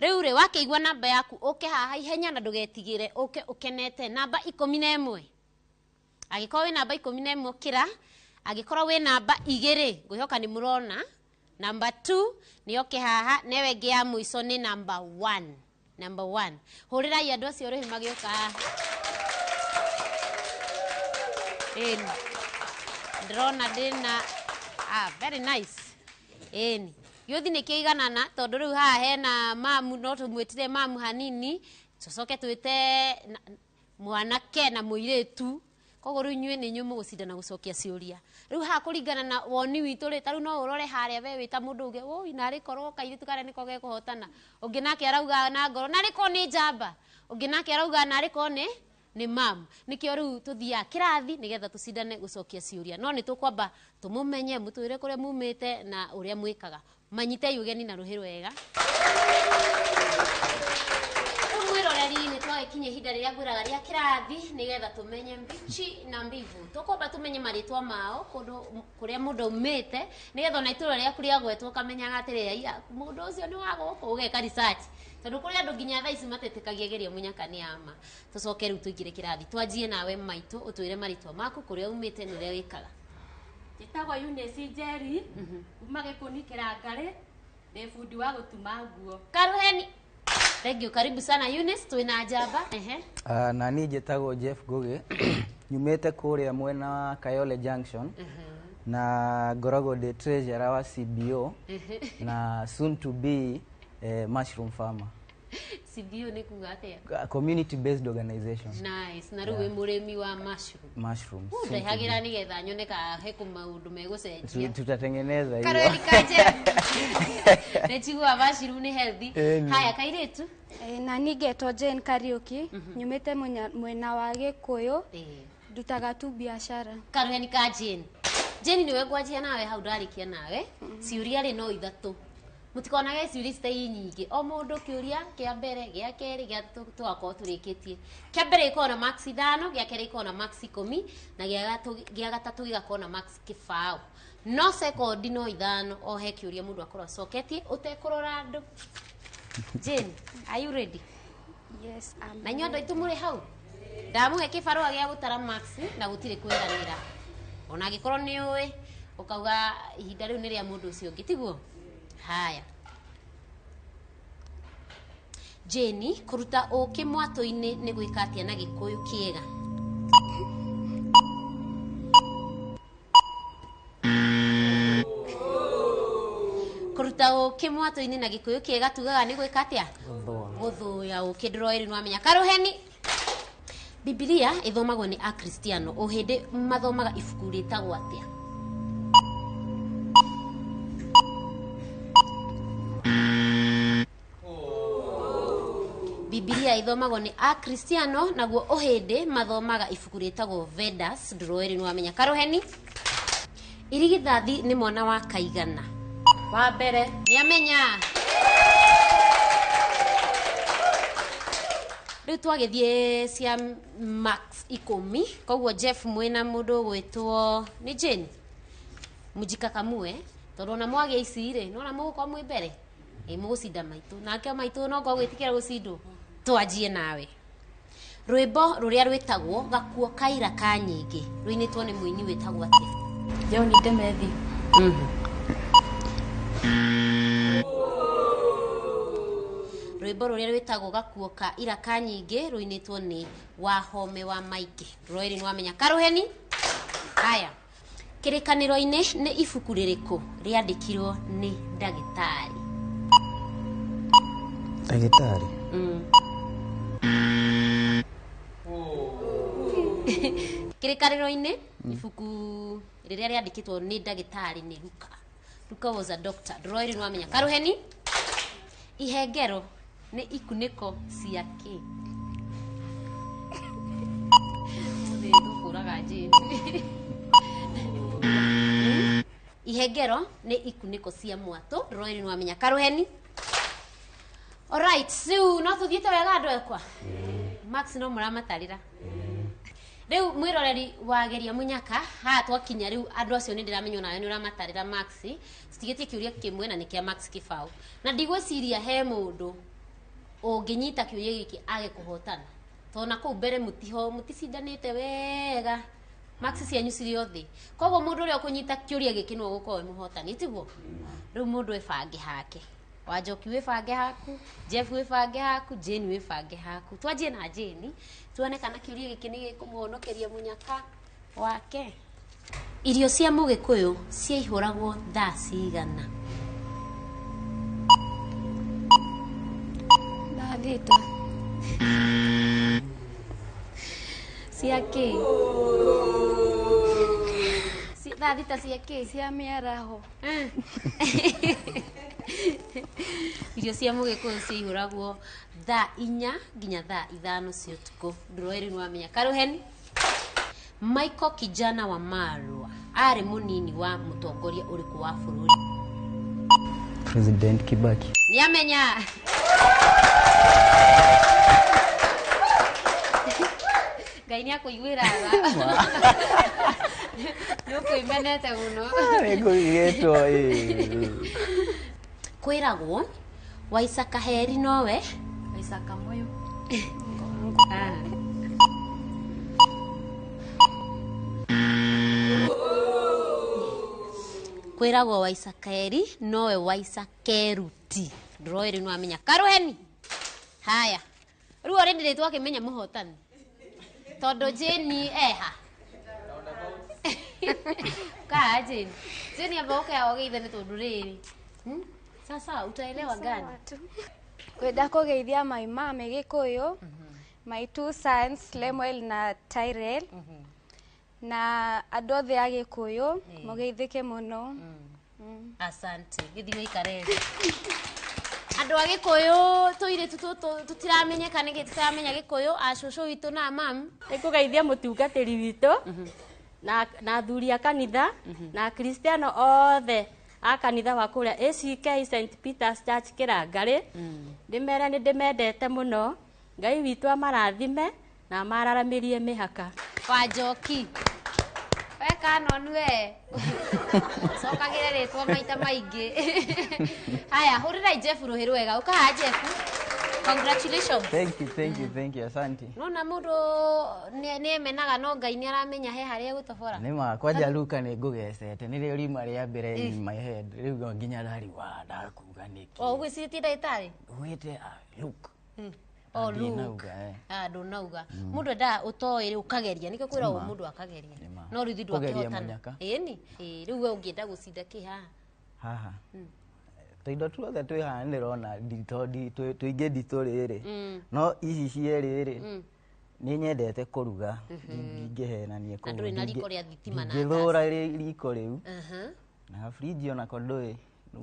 Rĩu rĩ wakĩigua namba yaku ũke haha ihenya na ndũgetigĩre, ũke ũkenete. Namba 11. Angĩkorwo wĩ namba 11 ũkĩra, angĩkorwo wĩ namba 2 ngwĩhoka nĩ mũrona namba 2 nĩ oke haha, newe ĩngĩ ya mũico nĩ namba 1. Namba 1. Hũrĩrai andũ acio rũhĩ magĩũka haha. Ĩni ndĩrona ndĩna very nice. Ĩni gĩũthi nĩ kĩiganana tondũ rĩu haha hena mamu, no tũmwĩtire mamu hanini tũcoke twĩte mwanake na mũirĩtu, koguo rĩu inyuĩ nĩ inyuĩ mũgũcindana gũcokia ciũria. Rĩu haha kũringana na woni witũ rĩ, ta rĩu no ũrore harĩa we wĩta mũndũ uge woi narĩ korwo kairĩtu karĩa nĩko gekũhotana, ũngĩ nake arauga na ngoro narĩ korwo nĩ njamba, ũngĩ nake arauga narĩ korwo nĩ mamu. Nĩkĩo rĩu tũthiaga kĩrathi nĩgetha tũcindane gũcokia ciũria, no nĩ tũkwamba tũmũmenye, mũtwĩre kũrĩa mumĩte na ũrĩa mwĩkaga. Manyitei ũgeni na rũhĩ rwega. Rĩu mwĩroreri nĩ twagĩkinya ihinda rĩrĩa ngwĩraga rĩa kĩrathi nĩgetha tũmenye mbichi na mbivu. Tũkwamba tũmenye marĩtwa mao, kũndũ kũrĩa mũndũ aumĩte, nĩgetha ona itũra rĩaku rĩagwetwo ũkamenyaga atĩrĩ, aiya mũndũ ũcio nĩ wa gũkũ, ũgeka research. Tondũ kũrĩ andũ nginya thaa ici matetĩkagia Geria Mũnyaka nĩ ama. Tũcoke rĩu tũingĩre kĩrathi. Twanjie nawe maitũ, ũtwĩre marĩtwa maku, kũrĩa umĩte na ũrĩa wĩkaga. Njĩtagwo Eunice Njeri, kuma Gĩkũni Kĩrangarĩ, ndĩ bundi wa gũtuma nguo. Karuheni. Thank you, karibu sana Eunice, twĩna njamba. Ehe. Na niĩ njĩtagwo Jeff Ngugi, nyumĩte kũrĩa mwena wa Kayole Junction, na ngoragwo ndĩ treasurer wa CBO, na soon to be mushroom farmer. CBO nĩ kuga atĩa? Community based organization. Nice. Na rĩu wĩ mũrĩmi wa mushroom. Mushroom. Ndehagĩra nĩgetha nyone ka he maũndũ megũcenjia. Tutatengeneza hiyo. Karoli kaje. Nĩnjiguaga mushroom nĩ healthy. Haya kairĩtu. Na niĩ ngetwo Jane Kariũki, nyumĩte mwena wa Gĩkũyũ, ndutaga tu biacara. Karuheni ka Jane. Jane nĩwe ngwanjia nawe hau ndarĩkia nawe. Ciũria rĩ no ithatũ. Mũtikonage ciũria citarĩ nyingĩ. O mũndũ kĩũria kĩa mbere, gĩa kerĩ, gĩa gatatũ tũgakorwo tũrĩkĩtie. Kĩa mbere gĩkoragwo na marks 5, gĩa kerĩ gĩkoragwo na marks 10, na gĩa gatatũ gĩgakorwo na marks 0. No sekondi no 5 o he kĩũria mũndũ akorwo acoketie ũtekũrora andũ. Jane, are you ready? Yes, I'm. Na inyuĩ andũ aitũ mũrĩ hau? Ndamũhe kĩbarũa gĩa gũtara marks na gũtirĩ kwĩranĩra. Ona angĩkorwo nĩ ũĩ, ũkauga ihinda rĩu nĩ rĩa mũndũ ũcio ũngĩ, tiguo? Haya. Jane, kũruta ũkĩ mwatũ-inĩ nĩ gwĩka atĩa na Gĩkũyũ kĩega? Gũthũya ũkĩ mwatũ-inĩ na Gĩkũyũ kĩega tugaga nĩ gwĩka atĩa? Gũthũya ũkĩ. Ndũroĩ rĩu nĩwamenya. Karũheni. Bibilia ĩthomagwo nĩ Akristiano. Ũhĩndĩ mathomaga ibuku rĩtagwo atĩa? Bibilia ithomagwo nĩ Akristiano naguo ũhĩndĩ mathomaga ibuku rĩtagwo Vedas. Ndũroĩ rĩu nĩwamenya. Karũheni. Irigithathi nĩ mwana wa kaigana? Wa mbere. Nĩamenya. Rĩu twagĩthiĩ cia max 10. Koguo Jeff mwĩna mũndũ ũgwĩtwo nĩ Jane mũjikakamue, tondũ ona mwagĩa ici rĩ nona mũgũkorwo mwĩ mbere. Ĩ mũgũcinda maitũ nake maitũ no ngorwo gwĩtĩkĩra gũcindwo. Twanjie nawe. Rwĩmbo rũrĩa rwĩtagwo Gakuo Kaira ka Nyingĩ rũinĩtwo nĩ mũini wĩtagwo atĩa? John Demethi. Rwĩmbo rũrĩa rwĩtagwo Gakuo ka Ira ka Nyingĩ rũinĩtwo nĩ Wahome wa Maingĩ. Ndũroĩ rĩu nĩwamenya. Karũheni. Haya. Kĩrĩkanĩro-inĩ nĩ ibuku rĩrĩkũ rĩandĩkirwo nĩ ndagĩtarĩ? Ndagĩtarĩ. Kĩrĩkanĩro-inĩ ibuku rĩrĩa rĩandĩkĩtwo nĩ ndagĩtarĩ nĩ Luka. Luka was a doctor. Ndũroĩ rĩu nĩwamenya. Karũheni. Ihengero nĩ ikunĩko cia kĩ? Ũthĩ tũkũraga Jane. Ihengero nĩ ikunĩko cia mwatũ. Ndũroĩ rĩu nĩwamenya. Karũheni. Alright, rĩu no tũthiĩte wega andũ akwa. Max no mũramatarĩra. Rĩu mwĩroreri wa Geria Mũnyaka, haha twakinya rĩu andũ acio nĩ ndĩramenya onawe nĩ ũramatarĩra Max. Tũtigĩtie kĩũria kĩmwe na nĩ kĩa Max kĩbaũ. Na ndigwĩciria he mũndũ ũngĩnyita kĩũria gĩkĩ age kũhotana. Tondũ na kũu mbere mũtiho mũticindanĩte wega. Max cianyu cirĩ o thĩ. Koguo mũndũ ũrĩa ũkũnyita kĩũria gĩkĩ nĩwe ũgũkorwo wĩ mũhotani, tiguo? Rĩu mũndũ ebange hake. Wanjoki wĩbange haku, Jeff wĩbange haku, Jane wĩbange haku. Twanjie na Jane, tuone kana kĩũria gĩkĩ nĩ gĩkũmũhonokeria mũnyaka wake. Irio cia mũgĩkũyũ ciaihũragwo thaa cigana? Thaa thita. Cia kĩ? Thaa thita cia kĩ? Cia mĩaraho. Irio cia mũgĩkũyũ ciaihũragwo thaa 4 nginya thaa 5 cia ũtukũ. Ndũroĩ rĩu nĩwamenya. Karũheni. Michael Kijana wa Marwa arĩ mũnini wa mũtongoria ũrĩkũ wa bũrũri? President Kibaki. Nĩamenya. Ngai nĩakũiguĩra tha. Nĩũkũimenete mũno. Nĩngũigĩtwo ĩ. Kwĩragwo Waisaka Heri nowe Waisaka Moyo. Kwĩragwo Waisaka Heri nowe Waisaka Keruti. Ndũroĩ rĩu nĩwamenya. Karũheni. Haya. Rĩu already nĩ twakĩmenya mũhotani. Tondũ Jane eha. Kaa Jane. Jane amba ũke ogeithe nĩ tondũ rĩrĩ. Sasa utaelewa gani? Kwenda kũgeithia my mom Gĩkũyũ, my two sons Lemuel na Tyrell, na andũ othe a Gĩkũyũ mũgeithĩke mũno. Asante. Gĩthiĩ ũikare thĩ. Andũ a Gĩkũyũ tũirĩtu tũtũ tũtiramenyeka nĩkĩ tũtaramenya Gĩkũyũ, a cũcũ witũ na mam. Nĩngũgeithia mũtungatĩri witũ na athuri a kanitha na akristiano othe a kanitha wa kũrĩa ACK St Peter's Church Kĩrangarĩ. Ndĩmere nĩ ndĩmendete mũno. Ngai witũ amarathime na amararamĩrie mĩhaka. Wanjoki. We Canon we. Cokagĩre rĩtwa maita maingĩ. Haya, hũrĩrai Jeff rũhĩ rwega. Ũka haha Jeff. Congratulations. Thank you, thank you, thank you. Asante. Nona mũndũ nĩ emenaga no Ngai nĩ aramenya he harĩa egũtobora. Nĩ ma kwanja Luka nĩ ngũgecete nĩrĩo riuma rĩa mbere in my head. Rĩu nginya ndariwa ndakuga nĩkĩ. O ũgwĩcirĩtie ndagĩtarĩ? Wĩte Luke. O Luke. Ah, ndũnauga. Mũndũ endaga ũtoĩ rĩ ũkageria. Nĩkĩo kwĩragwo mũndũ akageria. No rĩu ithuĩ ndwakĩhotana. Ĩni. Rĩu we ũngĩenda gũcinda kĩ haha? Haha. Tũindo tuothe twĩ haha nĩndĩrona tũingĩ nditũ rĩrĩ, no ici cierĩ rĩ, nĩ nyendete kũruga, ndingĩhenania. Na ndũrĩ na riko rĩa thitima na Ndingĩthũra riko rĩu na fridge onako ndũĩ.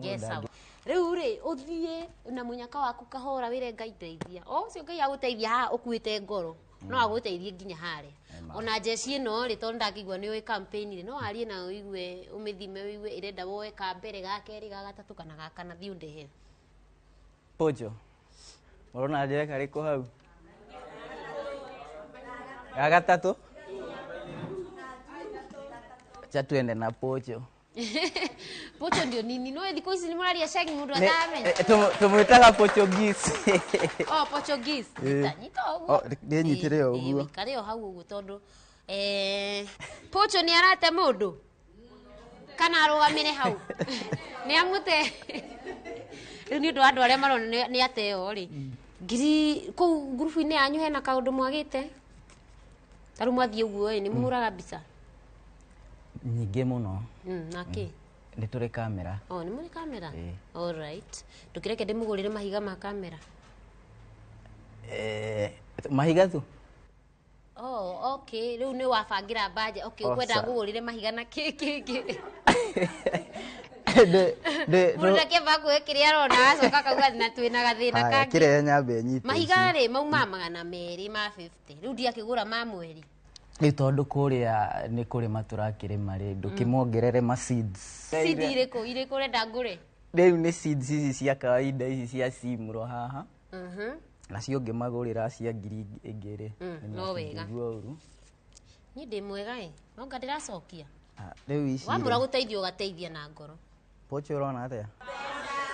Yes, sawa. Rĩu rĩ, ũthiĩ na mũnyaka waku kahora, wĩre Ngai ndeithia. O ũcio Ngai agũteithia haha ũkuĩte ngoro, no agũteithie nginya harĩa. Ona njeci ĩno rĩ, tondũ ndakĩigua nĩ ũĩ campaign rĩ, no warie na ũigue, ũmĩthime, ũigue ĩrenda woe ka mbere, ga kerĩ, ga gatatũ kana ga kana, thiĩ ũndehere. Pocho, ũrona njoe karĩkũ hau ga gatatũ? Acha tuende na pocho. Pocho ndio nini? No thikũ ici nĩ mũraria sheng mũndũ ataramenya. Tũmwĩtaga Portuguese. Oh, Portuguese. Nyita, nyita ũguo. Oh, ndĩnyitĩre o ũguo. Wĩikare o hau ũguo tondũ Pocho nĩ arate mũndũ kana arũgamĩre hau nĩ amũte. Rĩu nĩ ũndũ wa andũ arĩa marona nĩ ateo rĩ, ngiri kũu ngurubu-inĩ yanyu hena kaũndũ mwagĩte ta rĩu mwathiĩ ũguo ĩ, nĩ mũhũraga mbica? Nyingĩ mũno. Na kĩ? Nĩ tũrĩ kamera. Oh, nĩ mũrĩ kamera? Ĩĩ. Alright, ndũkĩreke ndĩmũgũrĩre mahiga ma kamera. Mahiga tu. Oh, okay, rĩu nĩ wabangĩra budget. Okay, Oh, ũkwenda sa- ngũgũrĩre mahiga na kĩ kĩ kĩ? Ndĩ Mũndũ akĩamba kuoya kĩrĩa arona, acoka akauga na twĩna gathĩna Haya, kangĩ. kĩrĩa nyambe nyite. Mahiga rĩ, maumaga 250, rĩu ndiakĩgũra ma mweri. Rĩu tondũ kũrĩa nĩ kũrĩma tũrakĩrĩma rĩ, ndũkĩmongerere ma seeds. Seed irĩkũ irĩkũ ũrenda ngũre? Rĩu nĩ seeds ici cia kawaida, ici cia simro haha. Nacio ngĩmagũrĩra cia 1000 ĩngĩ rĩ, No wega. ndingĩigua ũru. Niĩ ndĩ mwega ĩ, no nga ndĩracokia. Ah, rĩu ici Wamũra rĩ, gũteithia ũgateithia na ngoro. Pocho, ũrona atĩa?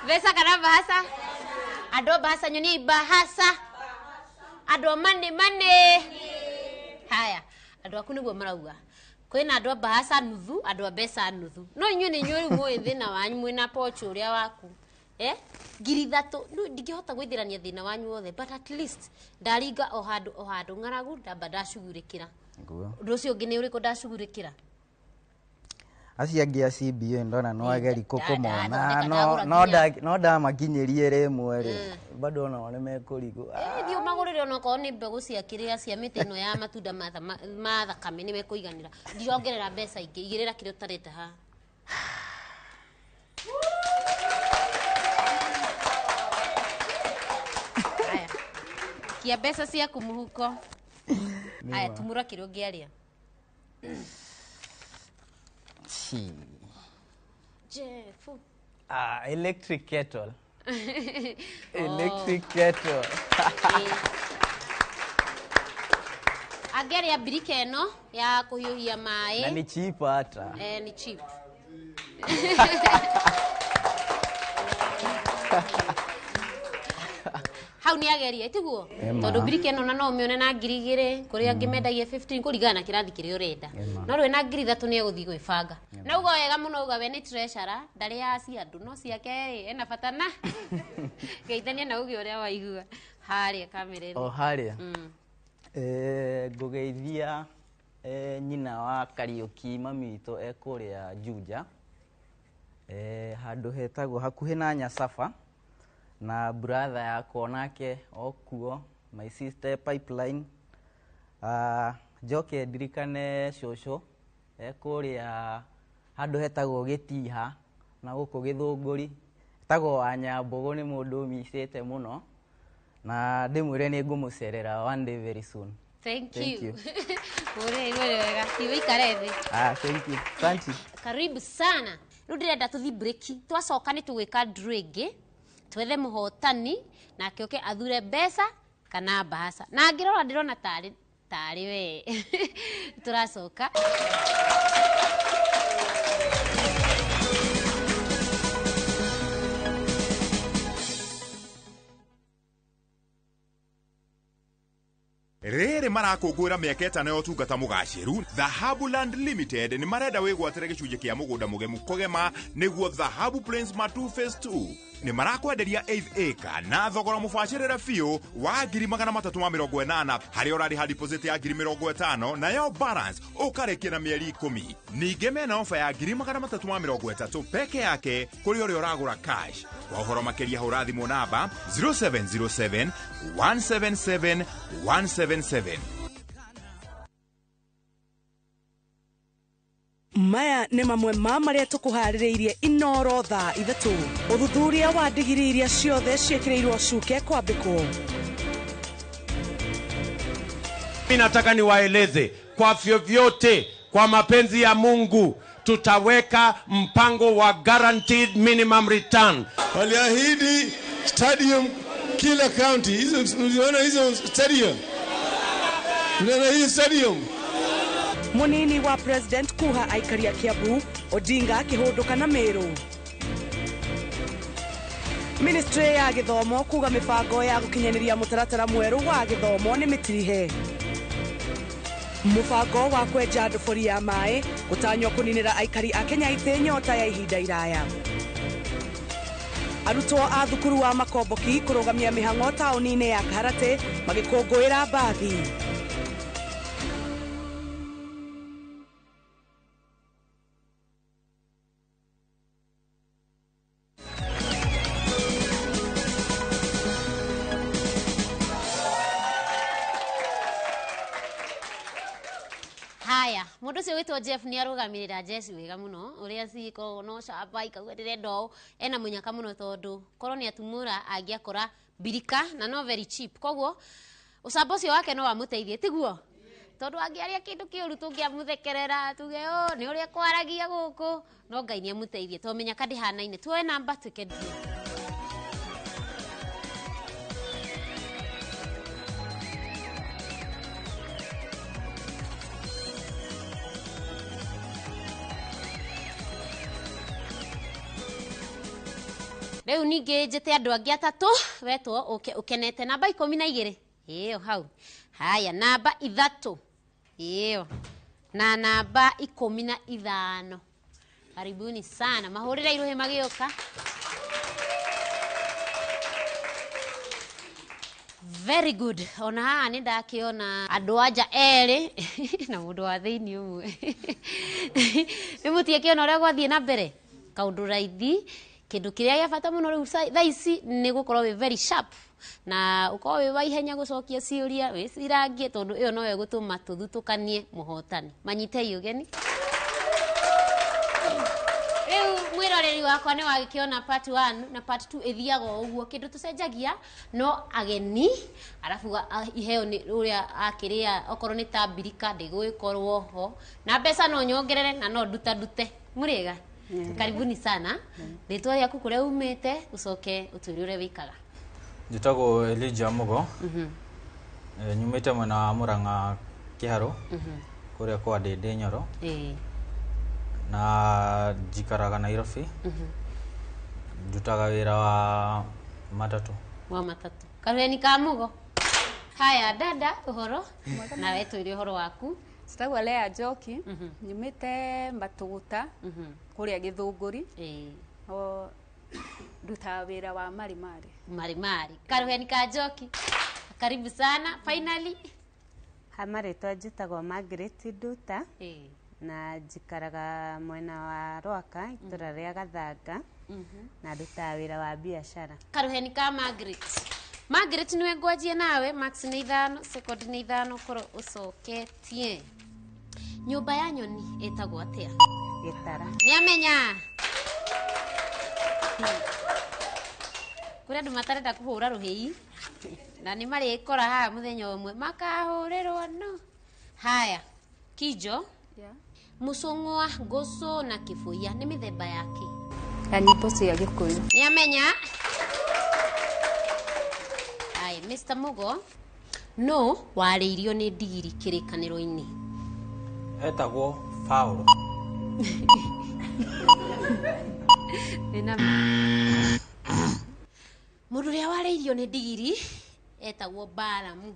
Mbeca kana bahasa? Andũ a bahasa, nyoniai bahasa. Andũ a money money. Haya, andũ aku nĩguo marauga. Kwĩna andũ a bahasa nuthu, andũ a mbeca nuthu. No inyuĩ nĩ inyuĩ rĩu mũĩ thĩna wanyu, mwĩna pocho ũrĩa waku. 3000 rĩu ndingĩhota gwĩthĩrania thĩna wanyu wothe, but at least ndaringa o handũ o handũ ng'aragu ndamba ndacugurĩkĩra. Nĩguo. Ũndũ ũcio ũngĩ nĩ ũrĩkũ ndacugurĩkĩra? Acio angĩ a CBA ndona no ageri kũmona ndathondeka, no ndagũra no nginya. no ndamakinyĩrie rĩmwe rĩ, bado onao nĩ mekũrigwo. Thiĩ ũmagũrĩre onokorwo nĩ mbegũ cia kĩrĩa cia mĩtĩ ĩno ya matunda ma thakame, nĩ mekũiganĩra. Ndirongerera mbeca ingĩ, igĩrĩra kĩrĩa ũtarete haha. Haya, kia mbeca ciaku mũhuko. Haya, tumũra kĩrĩa ũngĩarĩa. Chi. Jeff. Ah, electric kettle. Electric kettle. Angĩarĩa mbirika ĩno ya kũhiũhia maĩ. Na nĩ cheap hata. Ni cheap. Hau nĩ ageria, tiguo? Ema. Tondũ mbirika ĩno na no ũmĩone na 2000, kũrĩ angĩ mendagia 15 kũringana na kĩrathi kĩrĩa ũrenda. Ema. No rĩu na 3000 nĩ egũthiĩ gwĩbanga. Na uga wega mũno, uga we nĩ treasurer, ndarĩaga cia andũ, no ciake rĩ, ena bata na geithania na uge ũrĩa waigua harĩa kamera-inĩ. O harĩa. Ngũgeithia nyina wa Kariũki, mami witũ e kũrĩa Juja, handũ hetagwo hakuhĩ na Nyasaba, na brother yakwa nake okuo, my sister Pipeline. Njoke ndirikane cũcũ e kũrĩa handũ hetagwo Gĩtiha na gũkũ Gĩthũngũri, etagwo Wanyambũgũ, nĩ mũndũ ũmicĩte mũno, na ndĩmwĩre nĩ ngũmũcerera one day very soon. Thank Thank you. you. Ure ure wega. Thiĩ ũikare thĩ. Ah, thank you. Asante. Karibu sana. Rĩu ndĩrenda tũthiĩ break. Twacoka nĩ tũgwĩka draw ĩngĩ, twethe mũhotani nake oke athure mbeca kana bahasa. Na ngĩrora ndĩrona tarĩ we. Tũracoka. Rĩrĩ marakũngũĩra mĩaka 5 ya ũtungata mũgacĩru, Dhahabu Land Limited nĩ marenda wĩgwatĩre gĩcunjĩ kĩa mũgũnda mũgemu kũgema, nĩguo Dhahabu Plains Matu Phase 2. nĩ marakwenderia 8 acre na thogora mũbacĩrĩre biũ wa 380,000 harĩa ũrarĩha deposit ya 50,000 nayo balance ũkarĩkia na mĩeri 10. Ningĩ mena ofa ya 330,000 peke yake kũrĩ ũrĩa ũragũra cash. Kwa ũhoro makĩria hũra thimũ namba 0707 177 177. Maya nĩ mamwe ma marĩa tũkũharĩrĩirie Inoro thaa 3. Ũthuthuria wa ndigiri iria ciothe ciĩkĩrĩirwo cuke kwambĩkwo. Mimi nataka niwaeleze kwa vyovyote, kwa mapenzi ya Mungu tutaweka mpango wa guaranteed minimum return. Waliahidi stadium kila county. Hizo mliona hizo stadium? Mliona hizo stadium? Munini wa President kuha aikaria Kiambu, Odinga akĩhũndũka na Meru. Ministry ya gĩthomo kuga mĩbango ya gũkinyanĩria mũtaratara mwerũ wa gĩthomo nĩ mĩtirihe. Mũbango wa kwenja ndobori ya maĩ gũtanywo kũninĩra aikari a Kenya itĩ nyota ya ihinda iraya. Arutwo a thukuru wa Makomboki kũrũgamia mĩhang'o taũni-inĩ ya Kaharatĩ magĩkũngũĩra mbathi. Haya, mundu ucio witwo Jeff ni arugamirira Jesse wega muno uria cikoragwo no camba ikauga ndirenda ũũ ena munyaka muno tondu korwo ni atumura angiakora birika na no very cheap koguo ucamba ucio wake no wamuteithie tiguo tondu angiaria kindu kiuru tungiamuthekerera tuge o ni uria kwaragia guku no Ngai ni amuteithie to menyaka ndihanaine tuoe namba twike draw. Rĩu ningĩ njĩte andũ angĩ atatũ wetwo ũkenete namba 12 ĩyo hau haya namba 3 ĩyo na namba 15. Karibuni sana mahũrĩra iruhĩ magĩũka. Very good. Ona haha nĩ ndakĩona andũ anja erĩ na mũndũ wa thĩinĩ ũmwe. Nĩ mũtiakĩona ũrĩa gwathiĩ na mbere kaũndũ raithi. Kindu kiria gĩa bata muno riu thaa ici nĩ gũkorwo wĩ very sharp na ũkorwo wĩ wa ihenya gũcokia ciũria wĩcirangie tondu ĩyo noyo ĩgũtũma tũthutũkanie mũhotani. Manyitei ũgeni. Rĩu mwĩroreri wakwa nĩ wagĩkĩona part 1 na part 2 ĩthiaga o ũguo kĩndũ tũcenjagia no ageni arabu iheo nĩ ũrĩa akĩrĩa okorwo nĩ ta mbirika ndĩgũgĩkorwo ho na mbeca no nyongerere na no ndutandute. Mũrĩega? Karibuni sana. Rĩtwa rĩaku kũrĩa umĩte ũcoke ũtwĩre ũrĩa wĩkaga. Njĩtagwo Elijah Mugo. Nyumĩte mwena wa Murang'a Kĩharũ kũrĩa kwa Ndĩndĩ Nyoro na njikaraga Nairobi. Ndutaga wĩra wa matatũ. Wa matatũ. Kareni ka Mugo. Haya dada ũhoro nawe twĩre ũhoro waku. Njĩtagwo Lea Njoki, nyumĩte Matũgũta kũrĩa Gĩthũngũri. O ndutaga wĩra wa marimari. Marimari. Karuheni ka Njoki. Karibu sana finally. Ha marĩtwa njĩtagwo Margaret Nduta na njikaraga mwena wa Rwaka itũra rĩa Gathanga na ndutaga wĩra wa biacara. Karuheni ka Margaret. Margaret niwe ngwanjie nawe max nĩ 5 second nĩ 5 korwo ũcoketie. Nyũmba ya nyoni ĩtagwo atĩa? Gĩtara. Nĩamenya. Kũrĩ andũ matarenda kũhũra rũhĩi na nĩ marĩkora haha mũthenya ũmwe makahũrĩrwo no. Haya, Kijo. Mũcũng'wa, ngũcũ na kĩbũiya nĩ mĩthemba yake? Ya nyĩmbo cia Gĩkũyũ. Nĩamenya. Ai, Mr. Mugo, no warĩirio nĩ ndigiri kĩrĩkanĩro-inĩ? Etagwo Paulo. Mũndũ ũrĩa warĩirio nĩ ndigiri etagwo Balamu.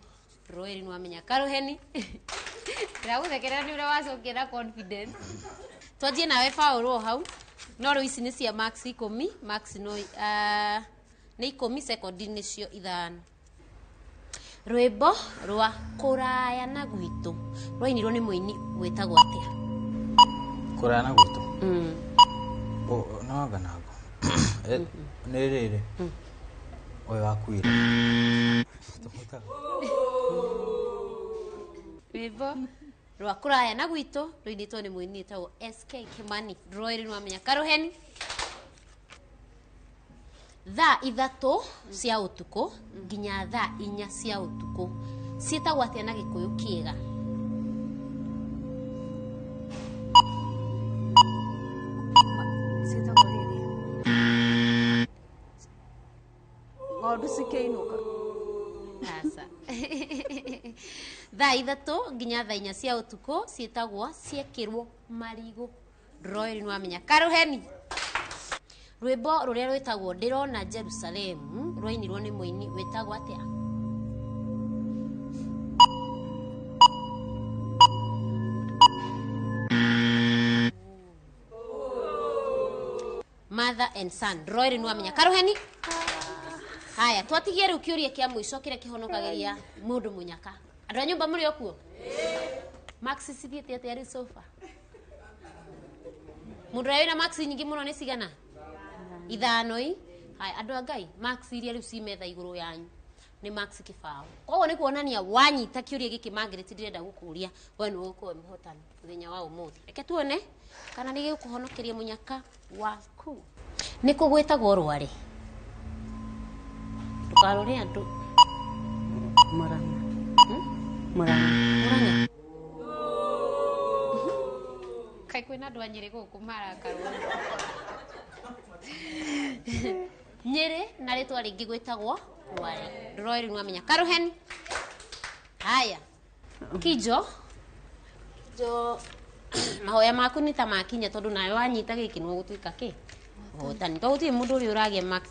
Roeri nĩ wamenya. Karuheni. Ndĩragũthekerera nĩ ũrĩa wacokia na confidence. Twanjie nawe Paulo o hau. No rĩu ici nĩ cia max 10, max no nĩ 10 sekondi nĩcio 5. Rwĩmbo rwa kũraya na gwitũ rwainirwo nĩ mũini wĩtagwo atĩa? Kũraya na gwitũ. No anga nago. Nĩ rĩrĩ. Ũyũ wakuire. Rwĩmbo rwa kũraya na gwitũ rũinĩtwo nĩ mũini wĩtagwo SK Kimani. Rũĩ nĩ wamenya Karuheni. Thaa 3 cia ũtukũ nginya thaa 4 cia ũtukũ ciĩtagwo atĩa na Gĩkũyũ kĩega? Ciĩtagwo rĩrĩ. Ng'ondu cikĩinũka. Aca. Thaa 3 nginya thaa 4 cia ũtukũ ciĩtagwo ciekĩrwo marigũ. Royal nĩ wamenya Karuheni. Rwĩmbo rũrĩa rwĩtagwo Ndĩrona Jerusalemu rwainirwo nĩ mũini wĩtagwo atĩa? Mother and son. Royal nĩ wamenya Karuheni. Haya, twatigie rĩu kĩũria kĩa mũico kĩrĩa kĩhonokagĩria mũndũ mũnyaka. Andũ a nyũmba mũrĩ o kuo? Max cithiĩte atĩa rĩu sofa? Mũndũ ũrĩa wĩna max nyingĩ mũno nĩ cigana? 5 i. Haya, andũ a Ngai, max iria rĩu ci metha igũrũ yanyu nĩ max 0. Koguo nĩ kuonania wanyita kĩũria gĩkĩ Margaret ndĩrenda gũkũria, we nĩwe ũgũkorwo wĩ mũhotani mũthenya wa ũmũthĩ. Reke tuone kana nĩ gĩgũkũhonokeria mũnyaka waku. Nĩ kũ gwĩtagwo rware? Ndũkarore andũ. Murang'a. Murang'a. Murang'a. Kaĩ kwĩna andũ a Nyĩrĩ gũkũ marakarwo. Nyĩrĩ na rĩtwa rĩngĩ gwĩtagwo Rware. Royal nĩ wamenya Karuheni. Haya. Kijo. Kijo mahoya maku nĩ ta makinya tondũ nawe wanyita gĩkĩ nĩ ũgũtuĩka kĩ? Mũhotani. Tondũ gũtirĩ mũndũ ũrĩa ũragĩa max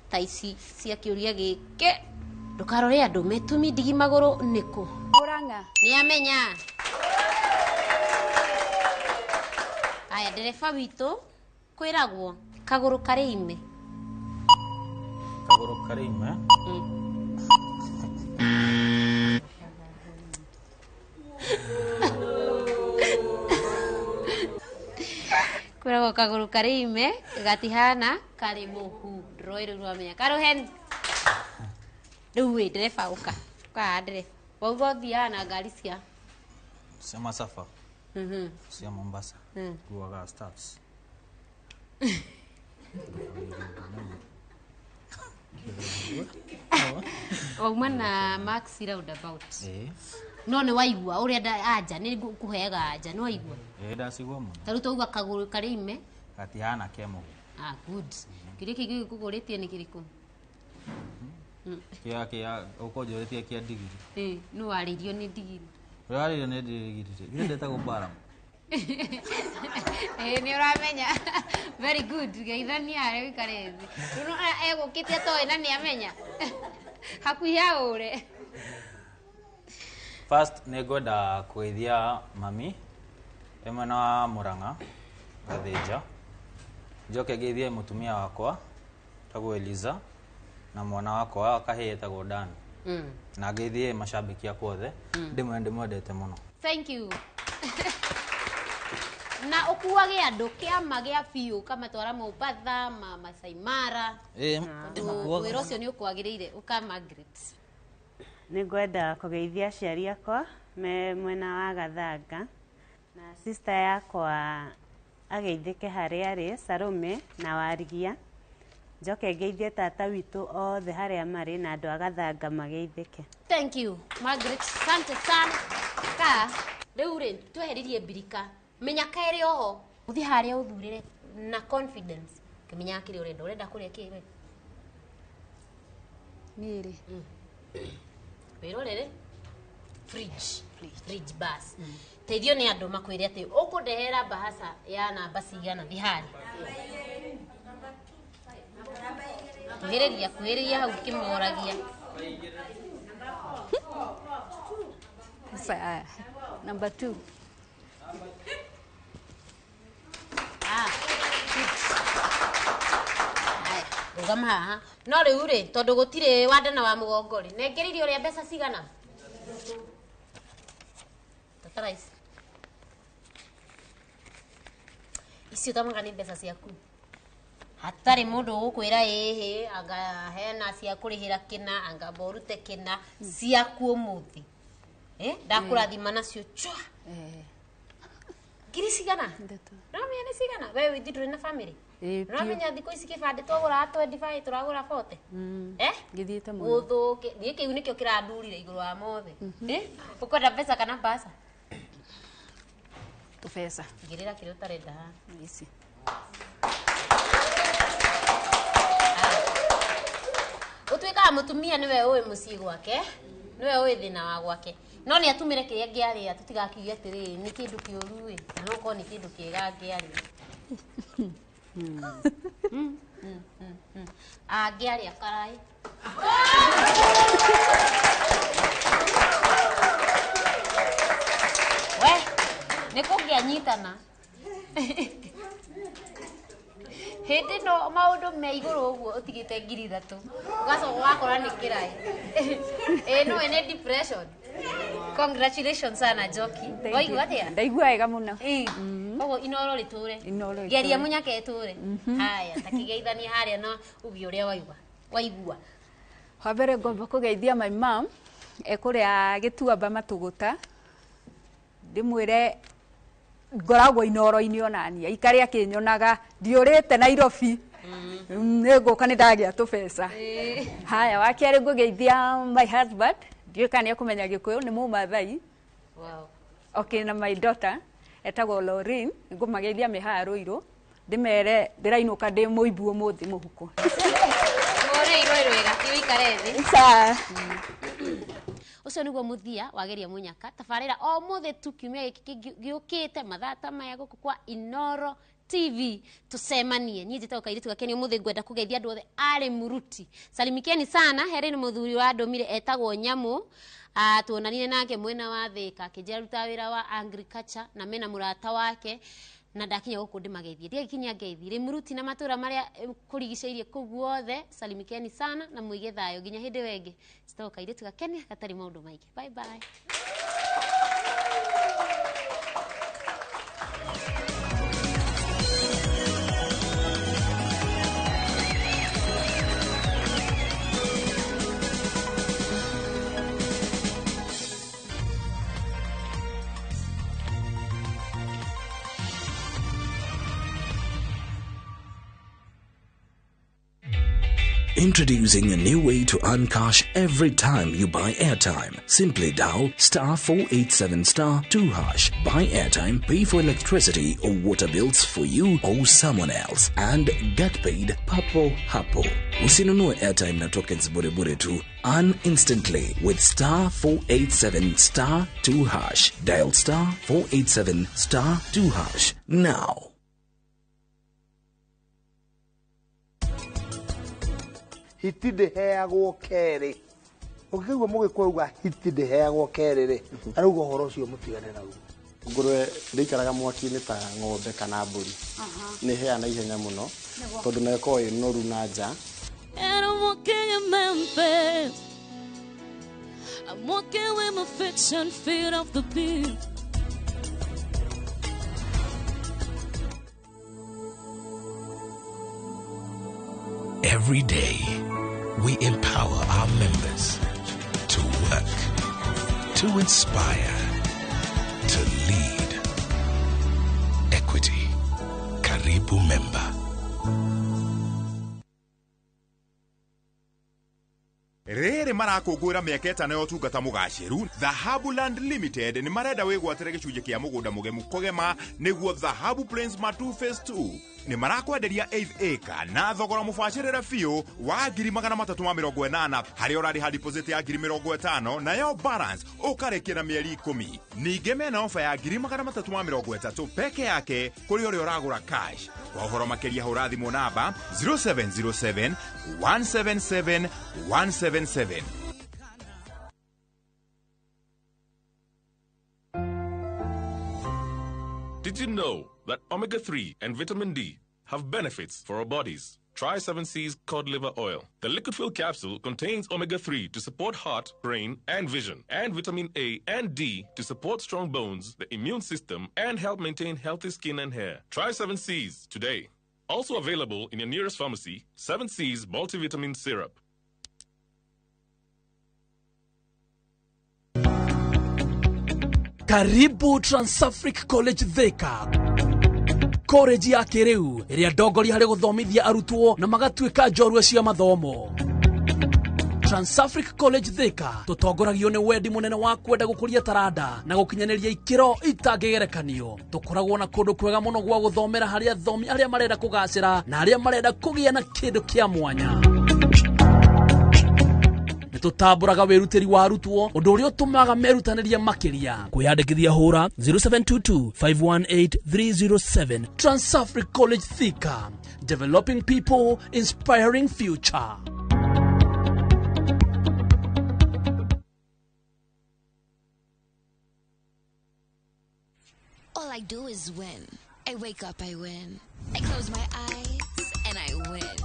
ta ici cia kĩũria gĩkĩ. Ndũkarore andũ metumi ndigi magũrũ nĩkũ? Murang'a. Nĩ amenya. Haya, ndereba witũ kwĩragwo kagũrũ karĩ ime. Kagũrũ karĩ ime? Kwĩragwo kagũrũ karĩ ime gatihana karĩ mũhu. Ndũroĩ rĩu nĩwamenya Karuheni. Rĩu wĩ ndereba ũka. Ũka haha ndereba. Wauga ũthiaga na ngari cia masafa. Cia Mombasa. Kuaga staffs. Wauma na max roundabout. No nĩ waigua ũrĩa anja nĩ ngũkũheaga anja nĩ waigua? Ndacigua mũno. Ta rĩu twauga kagũrũ karĩ ime gatihana ke mũhu. Ah, good. Kĩrĩa kĩngĩ gĩkũgũrĩtie nĩ kĩrĩkũ? Kĩa kĩa ũkũnjũrĩtie kĩa ndigiri. Nĩ warĩirio nĩ ndigiri. Ũrĩa warĩirio nĩ ndigiri. Githĩ ndetagwo Balaam? Nĩ ũramenya. Very good. Geithania harĩa ũikare thĩ. Rĩu egũkĩte atoĩ na nĩ amenya. Hakuhĩ aũre. First nĩ ngwenda kũgeithia mami e mwena wa Murang'a Gathĩnja. Njoke ngeithie mũtumia wakwa etagwo Eliza na mwana wakwa wa kahĩĩ etagwo Dan. Na ngeithie mashabiki akwa othe. Ndĩmwendete mũno. Thank you. Na ũkuage andũ kĩama gĩa biũ ũkamatwara Mombatha, Masai Mara. Wĩra ũcio nĩ ũkwagĩrĩire ũka Margaret. Nĩ ngwenda kũgeithia aciari akwa me mwena wa Gathanga na sister yakwa ageithĩke harĩa arĩ Salome na Warigia. Njoke ngeithie tata witũ othe harĩa marĩ na andũ a Gathanga mageithĩke. Thank you Margaret, asante sana. Ka rĩu rĩ tweheririe mbirika menya kaĩrĩ oho ũthiĩ harĩa ũthurĩre na confidence ũkĩmenyaga kĩrĩa ũrenda. Ũrenda kũrĩa kĩ we? Niĩ rĩ wĩrorere fridge. Fridge bus. Teithio nĩ andũ makwĩre atĩ ũkũndehera bahasa ya namba cigana thiĩ harĩa. Kuhĩrĩria kuhĩrĩria hau kĩmoragia. Sasa number 2. Ah. Rũgama haha. No rĩu rĩ, tondũ gũtirĩ wa nda na wa mũgongo rĩ, nengereirie ũrĩa mbeca cigana? Tatara ici. Ici ũtamaga nĩ mbeca ciaku. Hatarĩ mũndũ ũgũkwĩra ĩhĩ, anga hena cia kũrĩhĩra kĩna, anga amba ũrute kĩna, ciaku ũmũthĩ. Ndakũrathima nacio chwa. Ngiri cigana? Ũramenya nĩ cigana? We wĩthi ndũrĩ na family? Ũramenya thikũ ici kĩbandĩ twagũraga 25 tũragũra 40? Gĩthiĩte mũno. Gũthũke. Niĩ kĩu nĩkĩo kĩrandurire igũrũ wa mothe. Ũkwenda mbeca kana mbaca? Tũbeca. Ngĩrĩra kĩrĩa ũtarenda haha. Ici. Ũtuĩkaga mũtumia nĩwe ũĩ mũciĩ gwake, nĩwe ũĩ thĩna wa gwake. No nĩ atumĩre kĩrĩa angĩarĩa, tũtigakiuge atĩrĩrĩ nĩ kĩndũ kĩũru ĩ, na no ũkorwo nĩ kĩndũ kĩega angĩarĩa. Angĩarĩa karai. We, nĩ kũngĩanyitana. Hĩndĩ ĩno maũndũ me igũrũ ũguo ũtigĩte 3,000. Ũgacoka ũgakora nĩ kĩraĩ. Ĩĩ nĩwe nĩ depression. Congratulations sana Njoki. Waigua atĩa? Ndaigua wega mũno. Koguo Inoro rĩtũre. Inoro rĩtũre. Geria mũnyaka ĩtũre. Haya, ta kĩgeithanie harĩa na uge ũrĩa waigua. Waigua. Wa mbere ngomba kũgeithia my mom ekũrĩa Gĩtuamba Matũgũta. Ndĩmwĩre ngoragwo Inoro-inĩ onaniĩ aikare akĩnyonaga ndiũrĩte Nairobi. Nĩ ngũka nĩ ndagĩa tũbeca. Haya, wa kerĩ ngũgeithia my husband, ndiũĩ kana nĩ ekũmenya Gĩkũyũ, nĩ Mũmathai. Wow. Okay, na my daughter etagwo Lauren, ngũmageithia me haha Ruiru, ndĩmere ndĩrainũka ndĩ mũimbu ũmũthĩ mũhuko. Mũrĩirwo wega, ti ũikare thĩ. Sawa. Ũcio nĩguo mũthia wageria mũnyaka tabarĩra o mũthĩ tu kiumia gĩkĩ gĩũkĩte mathaa ta maya gũkũ kwa Inoro TV tucemanie. Niĩ njĩtagwo Kairĩtu Gakeni, ũmũthĩ ngwenda kũgeithia andũ othe arĩ mũruti. Salimikeni sana, herĩ nĩ mũthuri wa ndũmire etagwo Nyamũ. Tuonanire nake mwena wa Thĩka akĩnjĩra arutaga wĩra wa agriculture na mena mũrata wake na ndakinya gũkũ ndĩmageithie. Ndiagĩkinyia ngeithi rĩ mũruti na matũra marĩa kũrigicĩirie kũu guothe. Salimikeni sana na mũige thayũ nginya hĩndĩ ĩyo ĩngĩ. Njĩtagwo Kairĩtu Gakeni gatarĩ maũndũ maingĩ. Bye bye. Introducing a new way to earn cash every time you buy airtime. Simply dial *487*2#. Buy airtime, pay for electricity or water bills for you or someone else, and get paid papo hapo. Usinunue airtime na tokens bure bure tu. Earn instantly with *487*2#. Dial *487*2# now. Hiti ndĩheagwo kerĩ. Ũngĩigua mũgĩkũyũ auga hiti ndĩheagwo kerĩ rĩ, arauga ũhoro ũcio mũtigane naguo. Ngũrwe ndĩikaraga mwaki-inĩ ta ng'ombe kana mbũri. Nĩ ĩhĩaga na ihenya mũno tondũ no ĩkoragwo ĩ noru na nja. And I'm walking in Memphis. I'm walking with my fiction feet off the beat. Every day, we empower our members to work, to inspire, to lead. Equity. Karibu Member. Rĩrĩ marakũngũĩra mĩaka ĩtano ya ũtungata mũgacĩru, Dhahabu Land Limited nĩ marenda wĩgwatĩre gĩcunjĩ kĩa mũgũnda mũgemu kũgema nĩguo Dhahabu Plains Matu Phase 2. Nĩ marakwenderia 8 acre na thogora mũbacĩrĩre biũ wa 380,000 harĩa ũrarĩha deposit ya 50,000 nayo balance ũkarĩkia na mĩeri 10. Ningĩ mena ofa ya 330,000 peke yake kũrĩ ũrĩa ũragũra cash. Kwa ũhoro makĩria hũra thimũ namba 0707 177 177. Did you know that omega-3 and vitamin D have benefits for our bodies? Try 7C's cod liver oil. The liquid fill capsule contains omega 3 to support heart, brain, and vision, and vitamin A and D to support strong bones, the immune system, and help maintain healthy skin and hair. Try 7C's today. Also available in your nearest pharmacy, 7C's multivitamin syrup. Karibu Transafric College Thika, college ya kĩrĩu ĩrĩa ndongoria harĩ gũthomithia arutwo na magatuĩka njorua cia mathomo. Transafric College Thika tũtongoragio nĩ wendi mũnene wa kwenda gũkũria taranda na gũkinyanĩria ikĩro itangĩgerekanio. Tũkoragwo na kũndũ kwega mũno gwa gũthomera harĩ athomi arĩa marenda kũgacĩra na arĩa marenda kũgĩa na kĩndũ kĩa mwanya. Tutamburaga wĩrutĩri wa arutwo, ũndũ ũrĩa ũtũmaga merutanĩrie makĩria. Kwĩyandĩkithia hũra 0722 518 307. Transafric College Thika, developing people, inspiring future. All I do is win. I wake up, I win. I close my eyes and I win.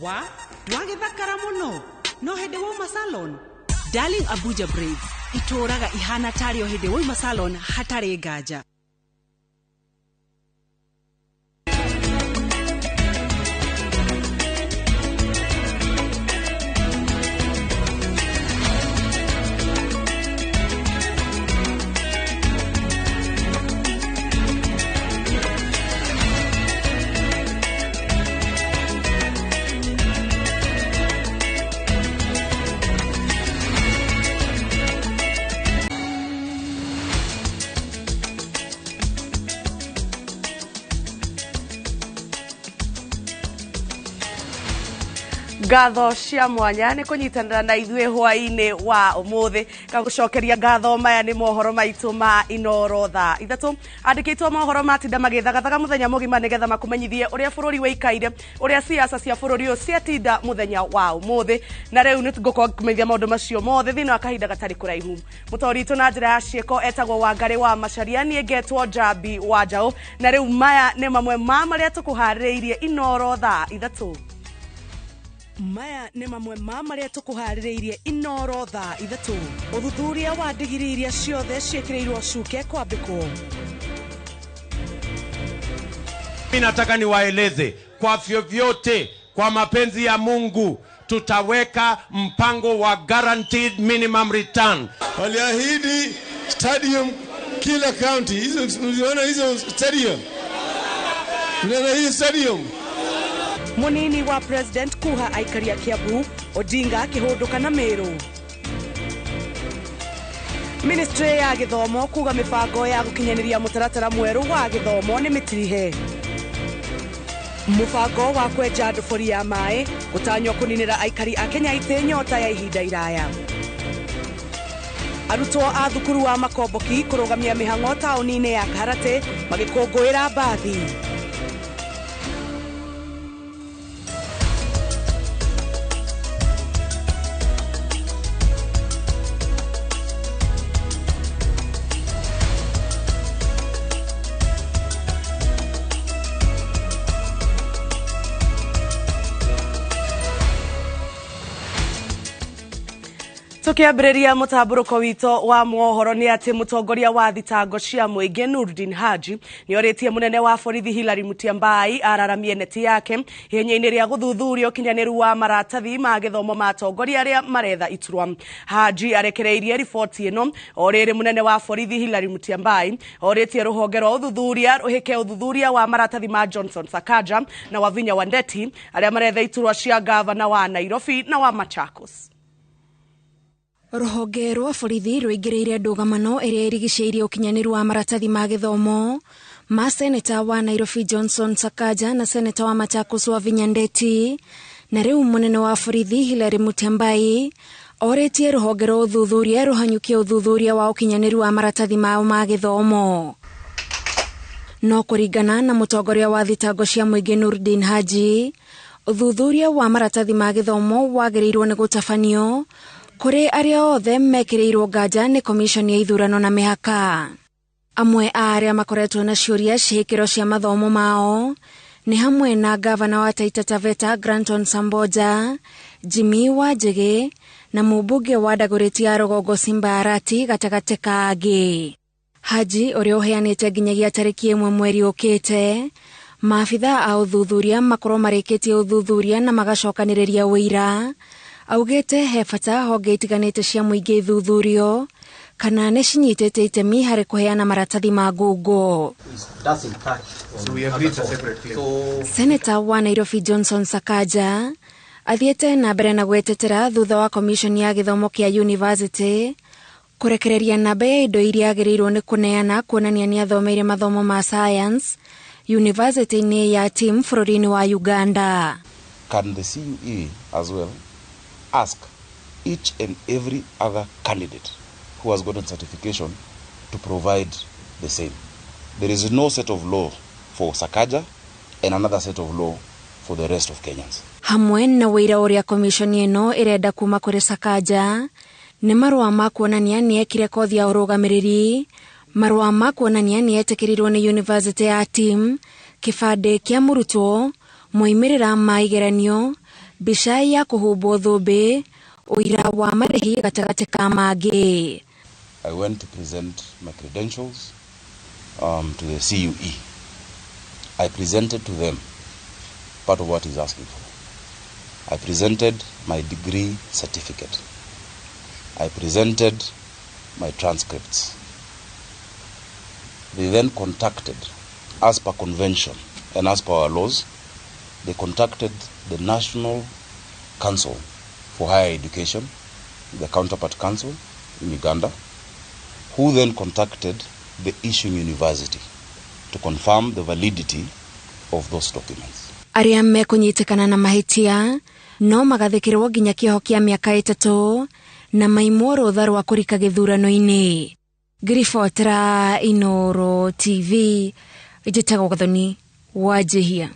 Wa ndwagĩthakara mũno no hĩndĩ wauma salon. Darling Abuja Braids itũraga ihana tarĩ o hĩndĩ wauma salon hatarĩ nganja. Ngatho cia mwanya nĩ kũnyitanĩra na ithuĩ hwaĩ-inĩ wa ũmũthĩ. Ngagũcokeria ngatho. Maya nĩ mohoro maitũ ma Inoro thaa 3. Andĩkĩtwo mohoro matinda magĩthagathaga mũthenya mũgima nĩgetha makũmenyithie ũrĩa bũrũri wĩikaire, ũrĩa siasa cia bũrũri ũyũ ciatinda mũthenya wa ũmũthĩ. Na rĩu nĩ ngũkorwo ngĩkũmenyithia maũndũ macio mothe thĩinĩ wa kahinda gatarĩ kũraihu. Mũtori witũ na njĩra ya ciĩko etagwo Wangarĩ wa Macharia, niĩ ngetwo Njambi wa Njaũ. Na rĩu maya nĩ mamwe ma marĩa tũkũharĩrĩirie Inoro thaa 3. Maya nĩ mamwe ma marĩa tũkũharĩrĩirie Inoro thaa 3. Ũthuthuria wa ndigiri iria ciothe ciĩkĩrĩirwo cuke kwambĩkwo. Mimi nataka niwaeleze kwa vyovyote, kwa mapenzi ya Mungu tutaweka mpango wa guaranteed minimum return. Waliahidi stadium kila county. Hizo mliona hizo stadium? Mliona hiyo stadium? Munini wa President kuha aikaria Kiambu, Odinga akĩhũndũka na Meru. Ministry ya gĩthomo kuga mĩbango ya gũkinyanĩria mũtaratara mwerũ wa gĩthomo nĩ mĩtirihe. Mũbango wa kwenja ndobori ya maĩ gũtanywo kũninĩra aikari a Kenya itĩ nyota ya ihinda iraya. Arutwo a thukuru wa Makomboki kũrũgamia mĩhang'o taũni-inĩ ya Kaharatĩ magĩkũngũĩra mbathi. Tukiambĩrĩria mũtambũrũko witũ wa mohoro nĩ atĩ mũtongoria wa thitango cia mũingĩ Nurdin Haji nĩ orĩtie mũnene wa borithi Hillary Mutyambai araramie neti yake ihenya-inĩ rĩa gũthuthuria ũkinyanĩru wa maratathi ma gĩthomo ma atongoria arĩa maretha iturwa. Haji arekereirie riboti ĩno o rĩrĩ mũnene wa borithi Hillary Mutyambai orĩtie rũhonge rwa ũthuthuria rũhĩke ũthuthuria wa maratathi ma Johnson Sakaja na Wavinya Wandeti arĩa maretha iturwa cia gavana wa Nairobi na wa Machakos. Rũhonge rwa borithi rũingĩrĩire ndũgamano ĩrĩa ĩrigicĩirie ũkinyanĩru wa maratathi ma gĩthomo Ma seneta wa Nairobi Johnson Sakaja na seneta wa Machakos Wavinya Ndeti na rĩu mũnene wa borithi Hillary Mutyambai orĩtie rũhonge rwa ũthuthuria rũhanyũkie ũthuthuria wa ũkinyanĩru wa maratathi mao ma gĩthomo. No kũringana na mũtongoria wa thitango cia mũingĩ Nurdin Haji, ũthuthuria wa maratathi ma gĩthomo wagĩrĩirwo nĩ gũtabanio kũrĩ arĩa othe mekĩrĩirwo nganja nĩ komishoni ya ithurano na mĩhaka. Amwe a arĩa makoretwo na ciũria cihĩkĩro cia mathomo mao nĩ hamwe na gavana wa Taita Taveta Granton Samboja, Jimmy Wanjigi na mũmbunge wa Dagoretti ya Rũgongo Simba Arati gatagatĩ ka angĩ. Haji ũrĩa ũheanĩte nginyagia tarĩki 1 mweri ũkĩte, maabitha a ũthuthuria makorwo marĩkĩtie ũthuthuria na magacokanĩrĩria ũira, augĩte he bata honge itiganĩte cia mũingĩ ithuthurio kana nĩ cinyitĩte itemi harĩ kũheana maratathi ma ngungo. Seneta wa Nairobi Johnson Sakaja athiĩte na mbere na gwetetera thutha wa komishoni ya gĩthomo kĩa university kũrekereria namba ya indo iria agĩrĩirwo nĩ kũneana kuonania nĩ athomeire mathomo ma science university-inĩ ya TIM bũrũri-inĩ wa Uganda. Can the CUE as well ask each and every other candidate who has gotten certification to provide the same? There is no set of law for Sakaja and another set of law for the rest of Kenyans. Hamwe na wĩira ũrĩa komishoni ĩno ĩrenda kuma kũrĩ Sakaja nĩ marũa ma kuonania nĩ ekire kothi ya ũrũgamĩrĩri, marũa ma kuonania nĩ etĩkĩrirwo nĩ university ya TIM, kĩbandĩ kĩa mũrutwo, moimĩrĩra ma igeranio, mbica ya kũhumbwo thũmbĩ, ũira wa marĩhi gatagatĩ ka mangĩ. I went to present my credentials to the CUE. I presented to them part of what he's asking for. I presented my degree certificate. I presented my transcripts. They then contacted, as per convention and as per our laws, they contacted the National Council for Higher Education, the counterpart council in Uganda, who then contacted the issuing university to confirm the validity of those documents. Arĩa mekũnyitĩkana na mahĩtia no magathĩkĩrwo nginya kĩoho kĩa mĩaka 3 na maimwo rũtha rwa kũrika gĩthurano-inĩ. Ngĩribotera Inooro TV, njĩtagwo Gathoni Wanjihia.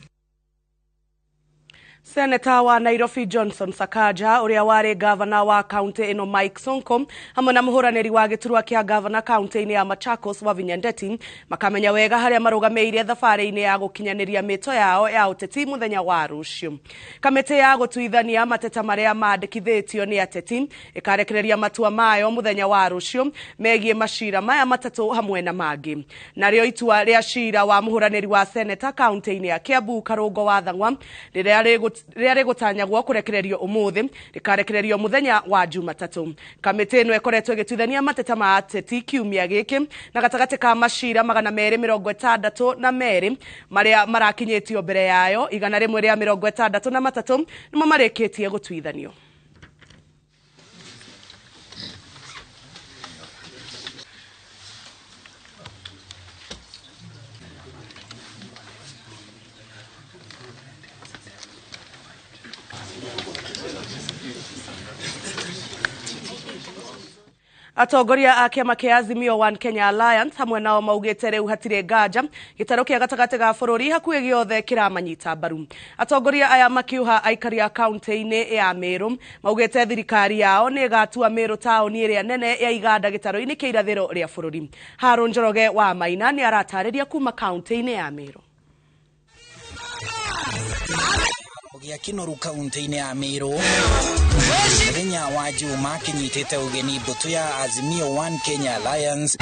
Seneta wa Nairobi Johnson Sakaja ũrĩa warĩ gavana wa kaunti ĩno Mike Sonko hamwe na mũhũranĩri wa gĩturwa kĩa gavana kaunti-inĩ ya Machakos Wavinya Ndeti makamenya wega harĩa marũgamĩire thabarĩ-inĩ ya gũkinyanĩria mĩto yao ya ũteti mũthenya wa rũciũ. Kamĩtĩ ya gũtuithania mateta marĩa mandĩkithĩtio nĩ ateti ĩkarekereria matua mayo mũthenya wa rũciũ megiĩ macira maya matatũ hamwe na mangĩ. Narĩo itua rĩa cira wa mũhũranĩri wa seneta kaunti-inĩ ya Kiambu Karũngo wa Thang'wa rĩrĩa rĩgũtanyagwo kũrekererio ũmũthĩ rĩkarekererio mũthenya wa Jumatatũ. Kamĩtĩ ĩno ĩkoretwo ĩgĩtuithania mateta ma ateti kiumia gĩkĩ na gatagatĩ ka macira 262 marĩa marakinyĩtio mbere yayo 163 nĩmo marĩkĩtie gũtuithanio. Atongoria a kĩama kĩa Azimio One Kenya Alliance hamwe nao maugĩte rĩu hatirĩ nganja gĩtarũ kĩa gatagatĩ ga bũrũri hakuhĩ gĩothe kĩramanyita mbaru. Atongoria aya makiuha aikari a kaunti-inĩ ya Meru maugĩte thirikari yao nĩ ĩgatua Meru taũni ĩrĩa nene ya iganda gĩtarũ-inĩ kĩa irathĩro rĩa bũrũri. Harũ Njoroge wa Maina nĩ aratarĩria kuma kaunti-inĩ ya Meru. Gĩa Kinoru kaunti-inĩ ya Meru mũthenya wa Juma kĩnyitĩte ũgeni mbũtũ ya Azimio One Kenya Alliance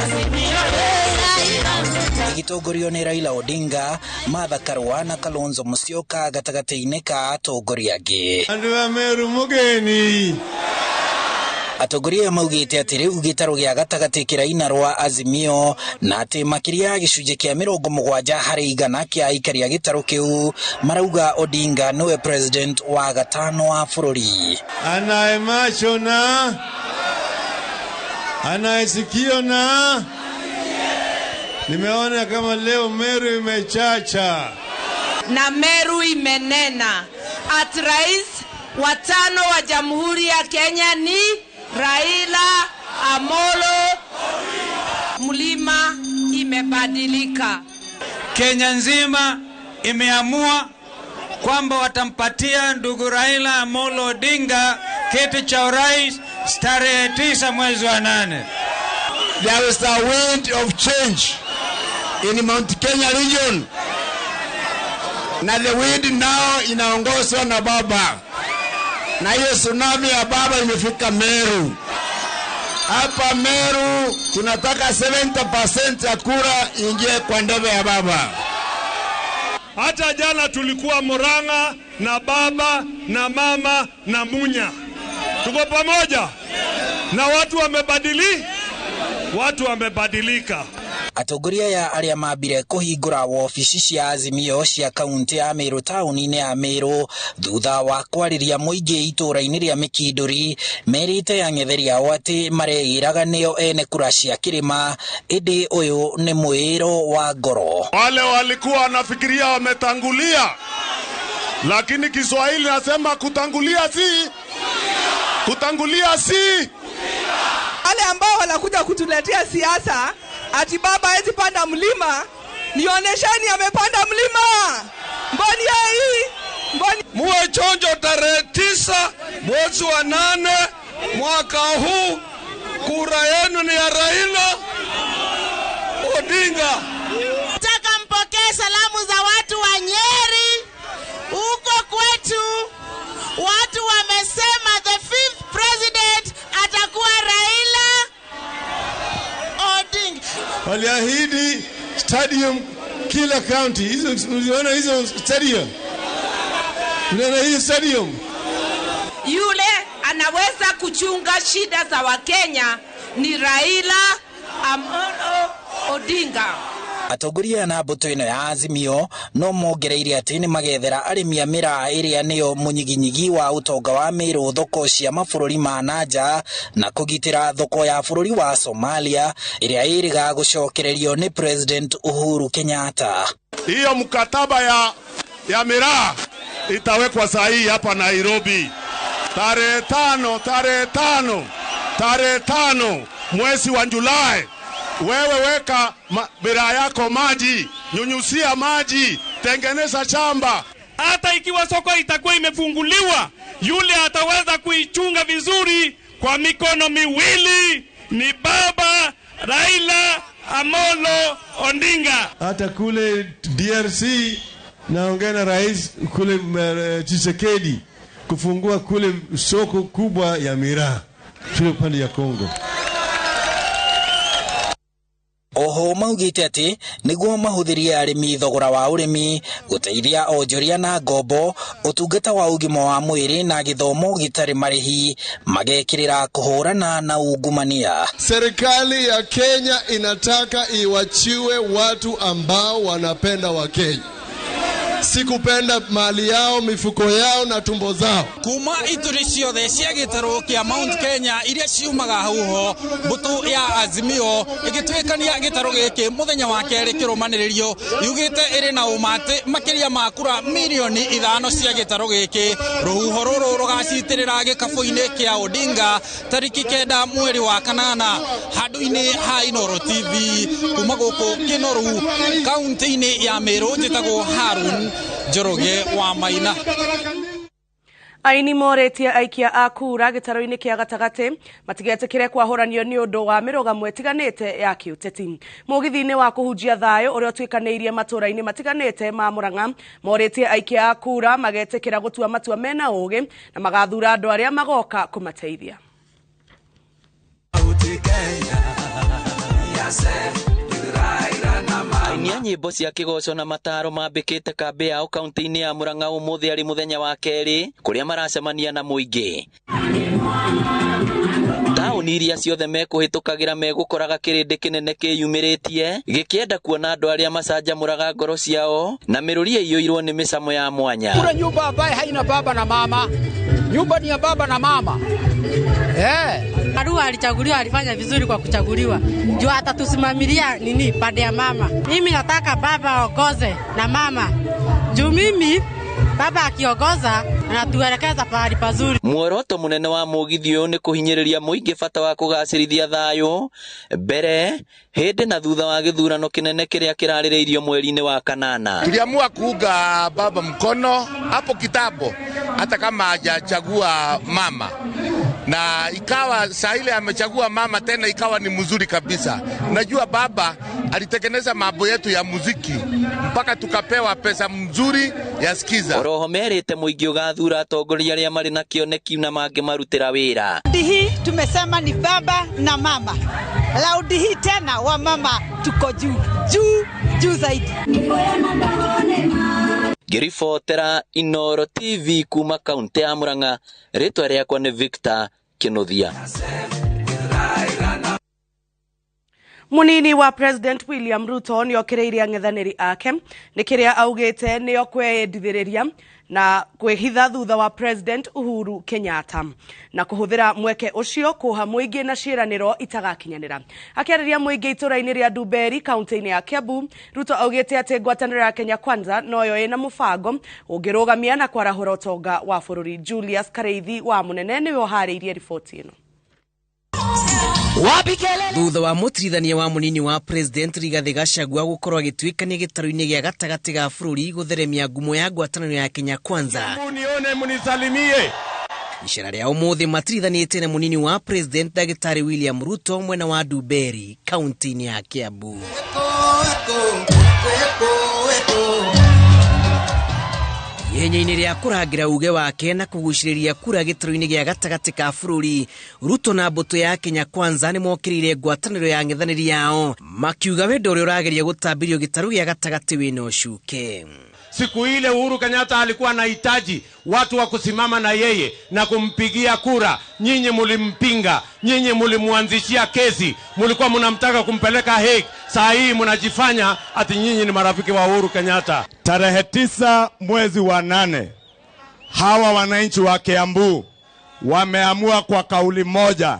ĩgĩtongorio nĩ Raila Odinga, Martha Karua na Kalonzo Musyoka gatagatĩ-inĩ ka atongoria angĩ. Andũ a Meru mũgeni. Atongoria maugĩte atĩ rĩu gĩtarũ gĩa gatagatĩ kĩraina rwa Azimio na atĩ makĩria ya gĩcunjĩ kĩa 70 harĩ igana kĩa aikari a gĩtarũ kĩu marauga Odinga nĩwe president wa gatano wa bũrũri. Anaye macho na anaye sikio na Nimeona kama leo Meru imechacha na Meru imenena. At rais wa tano wa Jamhuri ya Kenya ni Raila Amolo. Mlima imebadilika. Kenya nzima imeamua kwamba watampatia ndugu Raila Amolo Odinga kiti cha urais tarehe 9 mwezi wa 8. There is a wind of change in Mount Kenya region. Na the wind now inaongozwa na baba. Na hiyo tsunami ya baba imefika Meru. Hapa Meru tunataka 70% ya kura ingie kwa ndebe ya baba. Hata jana tulikuwa Murang'a na baba na mama na Munya. Tuko pamoja. Na watu wamebadilika. Watu wamebadilika. Atongoria ya arĩa mambire kũhingũra wobici cia Azimio cia kaunti ya Meru taũni-inĩ ya Meru thutha wa kwarĩria mũingĩ itũũra-inĩ rĩa Mĩkindũri merĩte ang'etheri ao atĩ mareĩraga nĩo ene kura cia kĩrĩma, ĩndĩ ũyũ nĩ mwĩĩro wa ngoro. Wale walikuwa wanafikiria wametangulia, lakini Kiswahili nasema kutangulia si kutangulia si. Wale ambao wanakuja kutuletea siasa ati baba hawezi panda mlima, nionesheni amepanda mlima. Mboni hii, mboni. Muwe chonjo tarehe 9 mwezi wa 8 mwaka huu, kura yenu ni ya Raila Odinga. Nataka mpokee salamu za watu wa Nyeri. Huko kwetu watu wamesema the 5th president atakuwa Raila Odinga. Waliahidi stadium kila county. Hizo uliona hizo stadium? Unaona hizo stadium? Yule anaweza kuchunga shida za Wakenya ni Raila Amolo Odinga. Atongoria na mbũtũ ĩno ya Azimio no mongereire atĩ nĩ magethera arĩmi a mĩraa ĩrĩa nĩyo mũnyiginyigi wa ũtonga wa Meru thoko cia mabũrũri ma nanja na kũgitĩra thoko ya bũrũri wa Somalia ĩrĩa ĩrĩga gũcokererio nĩ President Uhuru Kenyatta. Hiyo mkataba ya miraa itawekwa sahihi hapa Nairobi tarehe 5 mwezi wa Julai. Wewe weka miraa yako maji, nyunyusia maji, tengeneza shamba. Hata ikiwa soko itakuwa imefunguliwa, yule ataweza kuichunga vizuri kwa mikono miwili ni baba Raila Amolo Odinga. Hata kule DRC naongea na rais kule Tshisekedi kufungua kule soko kubwa ya miraa kule upande ya Kongo. Oho maugite ati niguo mahuthirie arimi thogora wa urimi guteithia onjoria na ngombo utungata wa ugima wa mwiri na githomo gitari marihi magekirira kuhurana na ungumania. Serikali ya Kenya inataka iwachiwe watu ambao wanapenda wa Kenya, sikupenda mali yao, mifuko yao na tumbo zao. Kuma ituri ciothe cia gĩtarũ kĩa Mount Kenya iria ciumaga huho mbutu ya Azimio ĩgĩtuĩkania gĩtarũ gĩkĩ mũthenya wa kerĩ kĩrũmanĩrĩrio yugĩte ĩrĩ na ũma atĩ makĩria ma kura mirioni 5 cia gĩtarũ gĩkĩ rũhuho rũrũ rũgacitĩrĩra gĩkabũ-inĩ kĩa Odinga tarĩki 9 mweri wa 8 handũ-inĩ ha Inooro TV kuma gũkũ Kĩnoru kaunti-inĩ ya Meru. Njĩtagwo Harun Njoroge wa Maina. Aini moretie aikia a kura gĩtarũ-inĩ kĩa gatagatĩ matigetĩkĩre kwahũranio nĩ ũndũ wa mĩrũgamo ĩtiganĩte ya kĩũteti. Mũgithi-inĩ wa kũhunjia thayũ ũrĩa ũtuĩkanĩirie matũũra-inĩ matiganĩte ma Murang'a moretie aikia a kura magetĩkĩra gũtua matua mena ũgĩ na magathura andũ arĩa magoka kũmateithia. Aini a nyĩmbo cia kĩgoco na mataro mambĩkĩte kambĩ yao kaunti-inĩ ya Murang'a ũmũthĩ arĩ mũthenya wa kerĩ kũrĩa maracemania na mũingĩ. Taũni iria ciothe mekũhĩtũkagĩra megũkoraga kĩrĩndĩ kĩnene kĩyumĩrĩtie gĩkĩenda kuona andũ arĩa macanjamũraga ngoro ciao na mĩrũri ĩiyũirwo nĩ mĩcamo ya mwanya. Kuna nyumba ambaye haina baba na mama, Nyumba ni ya baba na mama. Karua alichaguliwa, alifanya vizuri kwa kuchaguliwa. Juu atatusimamilia nini pande ya mama. Mimi nataka baba aongoze na mama. Juu mimi baba akiongoza anatuelekeza pahali pazuri. Muoroto munene wa mugithi uyu ni kuhinyiriria muingi bata wa kugacirithia thayu mbere hindi na thutha wa githurano kinene kiria kiraririirio mweri-ini wa kanana. Tuliamua kuunga baba mkono hapo kitambo hata kama hajachagua mama, na ikawa saa ile amechagua mama tena ikawa ni mzuri kabisa. Najua baba alitengeneza mambo yetu ya muziki mpaka tukapewa pesa mzuri ya skiza. Oroho merite muingi ugathura atongoria aria mari na kioneki na mangimarutira wira. Raundi hii tumesema ni baba na mama. Raundi hii tena wa mama tuko juu juu juu zaidi. Ngiribotera Inooro TV kuma kaunti ya Murang'a, ritwa riakwa ni Victor Kinuthia. Munini wa President William Ruto nĩokĩrĩire ang'ethanĩri ake nĩ kĩrĩa augĩte nĩo kwĩyendithĩrĩria na kwĩhitha thutha wa President Uhuru Kenyatta na kũhũthĩra mweke ũcio kũha mũingĩ na ciĩranĩro itagakinyanĩra. Akĩarĩria mũingĩ itũra-inĩ rĩa Ndumberi kaunti-inĩ ya Kiambu, Ruto augĩte atĩ ngwatanĩro ya Kenya Kwanza noyo ĩna mũbango ũngĩrũgamia na kwarahũra ũtonga wa bũrũri. Julius Kareithi wa Mũnene nĩwe ũharĩirie riboti ĩno. Thutha wa mũtirithania wa mũnini wa President Rigathi Gachagua gũkorwo agĩtuĩkania gĩtarũ-inĩ gĩa gatagatĩ ga bũrũri gũtheremia ngumo ya ngwatanĩro ya Kenya Kwanza, Munione munisalimie. Icera rĩa ũmũthĩ matirithanĩte na mũnini wa President Ndagĩtarĩ William Ruto mwena wa Ndumberi kaunti-inĩ ya Kiambu. Ihenya-inĩ rĩa kũrangĩra uge wake na kũgucĩrĩria kura gĩtarũ-inĩ gĩa gatagatĩ ka bũrũri, Ruto na mbũtũ ya Kenya Kwanza nĩmokĩrĩire ngwatanĩro ya ang'ethanĩri yao makiuga wendo ũrĩa ũrageria gũtambĩrio gĩtarũ gĩa gatagatĩ wĩna ũcuke. Siku ile Uhuru Kenyatta alikuwa anahitaji watu wa kusimama na yeye na kumpigia kura, nyinyi mulimpinga, nyinyi mulimuanzishia kesi, mulikuwa mnamtaka kumpeleka Hague. Saa hii mnajifanya ati nyinyi ni marafiki wa Uhuru Kenyatta. Tarehe 9 mwezi wa 8, hawa wananchi wa Kiambu wameamua kwa kauli moja,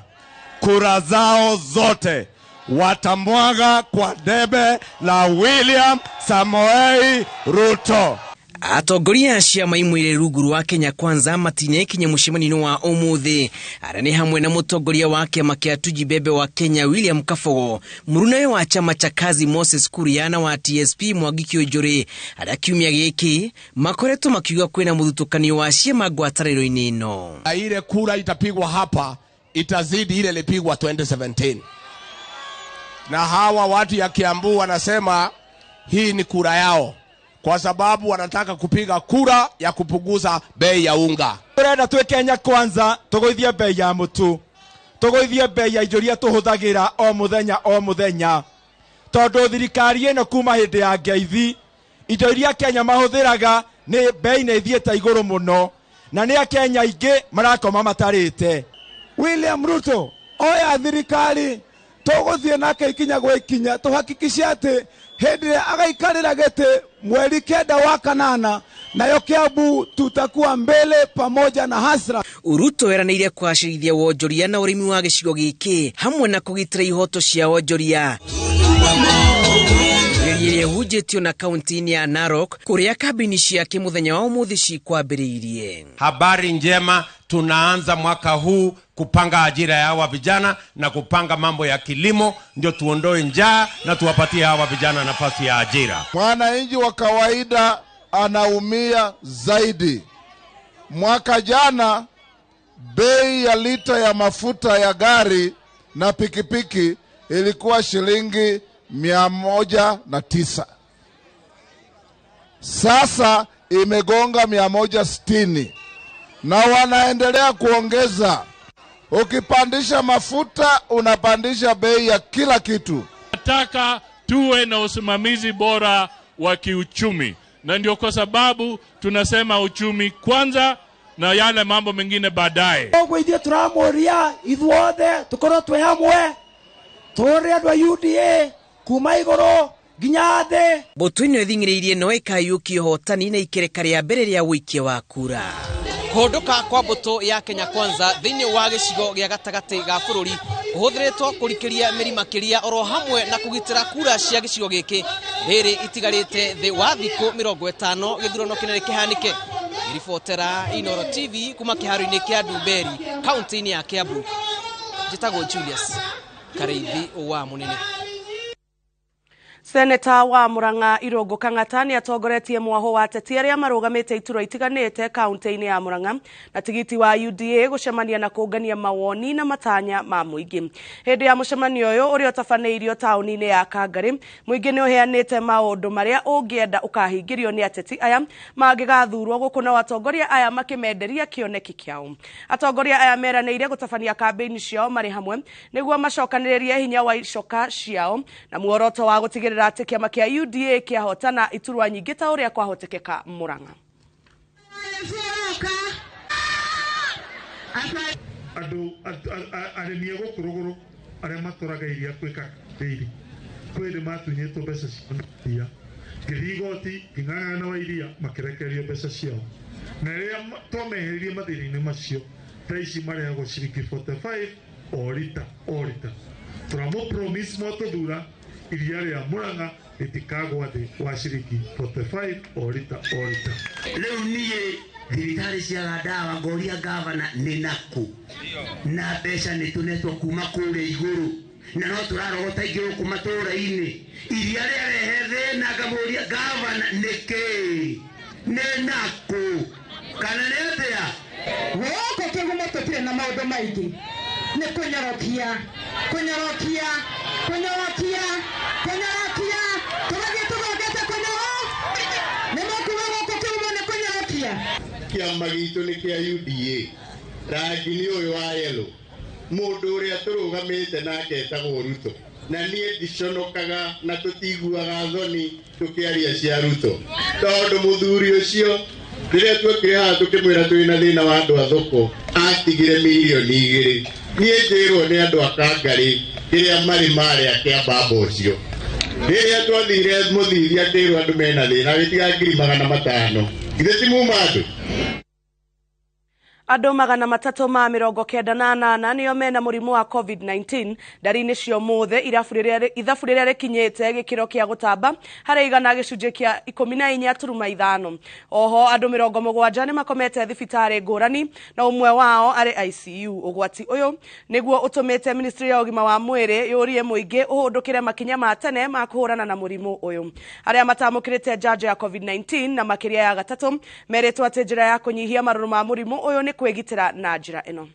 kura zao zote watamwaga kwa debe la William Samoei Ruto. Atongoria a ciama imwe irĩ rungu rwa Kenya Kwanza matinekinya mũcemanio-inĩ wa ũmũthĩ arĩa nĩ hamwe na mũtongoria wa kĩama kĩa Tujibebe wa Kenya William Kabogo, mũrunawe wa chama cha Kazi Moses Kuria na wa TSP Mwangi Kiunjuri, arĩa kiumia gĩkĩ makoretwo makiuga kwĩna mũthutũkanio wa ciama ngwatanĩro-inĩ ĩno. Ile kura itapigwa hapa itazidi ile ilipigwa 2017. Na hawa watu ya Kiambu wanasema hii ni kura yao kwa sababu wanataka kupiga kura ya kupunguza bei ya unga. Turenda twe Kenya Kwanza tugoithie bei ya mutu, tugoithie bei ya indo iria tuhuthagira o muthenya o muthenya, tondu thirikari ĩno kuma hĩndĩ ya ngeithi indo iria Kenya mahuthiraga nĩ bei nĩ ithiĩte igũrũ mũno, na nĩ Akenya aingĩ marakoma matarĩte. William Ruto oya thirikari tũgũthiĩ nake ikinya gwa ikinya tuhakikishe atĩ hĩndĩ ĩrĩa agaikarĩra gĩtĩ mweri 9 wa 8 nayo Kiambu tutakuwa mbele pamoja na hasra. Ruto eranĩire kũgacĩrithia wonjoria na ũrĩmi wa gĩcigo gĩkĩ hamwe na kũgitĩra ihoto cia wonjoria. Ĩrĩa ĩhunjĩtio na kaunti-inĩ ya Narok kũrĩa kambĩini ciake mũthenya wa ũmũthĩ cikwambĩrĩirie. Habari njema, tunaanza mwaka huu kupanga ajira ya hawa vijana na kupanga mambo ya kilimo, ndio tuondoe njaa na tuwapatie hawa vijana nafasi ya ajira. Mwananchi wa kawaida anaumia zaidi. Mwaka jana bei ya lita ya mafuta ya gari na pikipiki ilikuwa shilingi 109. Sasa imegonga 160. Na wanaendelea kuongeza. Ukipandisha mafuta unapandisha bei ya kila kitu. Nataka tuwe na usimamizi bora wa kiuchumi, na ndio kwa sababu tunasema uchumi kwanza na yale mambo mengine baadaye. Koguo ithuĩ tũramũria ithuothe tũkorwo twĩ hamwe, tũrĩ andũ a UDA kuma igũrũ nginya thĩ. Mbũtũ ĩno ĩthing'ĩrĩirie no ĩkayũkia ũhotani na ikereka rĩa mbere rĩa ũikia wa kura. Kũhũndũka kwa mbũtũ ya Kenya Kwanza thĩinĩ wa gĩcigo gĩa gatagatĩ ga bũrũri kũhũthĩrĩtwo kũrikĩria mĩri makĩria oro hamwe na kũgitĩra kura cia gĩcigo gĩkĩ rĩrĩ itigarĩte thĩ wa thikũ 50 gĩthurano kĩnene kĩhanĩke. Ribotera Inooro TV kuma kĩharo-inĩ kĩa Ndumberi kaunti-inĩ ya Kiambu, njĩtagwo Julius Kareithi wa Mũnene. Seneta wa Murang'a Irungu Kang'ata nĩ atongoretie mwaho wa ateti arĩa marũgamĩte iturwa itiganĩte kaunti-inĩ ya Murang'a na tigiti wa UDA gũcemania na kũngania mawoni na matanya ma mũingĩ. Hĩndĩ ya mũcemanio ũyũ ũrĩa ũtabanĩirio taũni-inĩ ya Kangarĩ, mũingĩ nĩ ũheanĩte maũndũ marĩa ũngĩenda ũkahingĩrio nĩ ateti aya mangĩgathurwo gũkũ nao atongoria aya makĩmenderia kĩoneki kĩao. Atongoria aya meranĩire gũtabania kambĩini ciao marĩ hamwe nĩguo macokanĩrĩrie hinya wa icoka ciao na muoroto wa gũtigĩrĩra atĩ kĩama kĩa UDA kĩahotana iturwa nyingĩ ta ũrĩa kwahotekeka Murang'a. Andũ arĩmi a gũkũ rũgũrũ arĩa matũraga iria kwĩka ndĩiri kwĩ nĩ matunyĩtwo mbeca ciao iria ngĩthiĩ igoti ngĩng'ang'ana wa iria makĩrekererio mbeca ciao na rĩrĩa twameheririe mathĩna-inĩ macio thaa ici marĩhagwo ciringi 45 o rita o rita. Tũramũ promise mwatũthura iria rĩa Murang'a rĩtikagwa thĩ wa ciringi 45 o rita o rita. Rĩu niĩ thibitarĩ ciaga ndawa ngoria gavana nĩ nakũ na mbeca nĩ tũnetwo kuma kũrĩa igũrũ na no tũrarogota ingĩ gũkũ matũũra-inĩ iria rĩarehe thĩna ngamũria gavana nĩkĩ nĩ nakũ kana nĩ atĩa. Gũkũ kĩgumo tũtirĩ na maũndũ maingĩ nĩ kũnyorokia kũnyorokia kũnyorokia kũnyorokia tũgathiĩ tũthondete kũnyoro nĩ mũkuga gũkũ kĩgumo nĩ kũnyorokia. Kĩama gitũ nĩ kĩa UDA rangi nĩ ũyũ wa yellow mũndũ ũrĩa tũrũgamĩte nake etagwo Ruto na niĩ ndiconokaga na tũtiguaga thoni tũkĩaria cia Ruto tondũ mũthuri ũcio rĩrĩa tuokire haha tũkĩmwĩra twĩna thĩna wa andũ a thoko atigire mirioni 2 niĩ njĩrwo nĩ andũ a Kangarĩ kĩrĩa marĩ marĩa kĩa baba ũcio rĩrĩa twathire mũthiri akĩrwo andũ mena thĩna agĩtiga 500,000 githĩ ti muma andũ. Andũ 398 nĩo mena mũrimũ wa COVID-19 ndari-inĩ cia ũmũthĩ ithabu rĩrĩa rĩkinyĩte gĩkĩro kĩa gũtamba harĩ igana gĩcunjĩ kĩa 14.5. Oho andũ 70 nĩ makomete thibitarĩ ngũrani na ũmwe wao arĩ ICU. Ũgwati ũyũ nĩguo ũtũmĩte ministry ya ũgima wa mwĩrĩ yũrie mũingĩ ũhũndũkĩre makinya ma tene ma kũhũrana na mũrimũ ũyũ. Arĩa matamũkĩrĩte njanjo ya COVID-19 na makĩria ya gatatũ merĩtwo atĩ njĩra ya kũnyihia marũrũ ma mũrimũ ũyũ nĩ kwĩgitĩra na njĩra ĩno.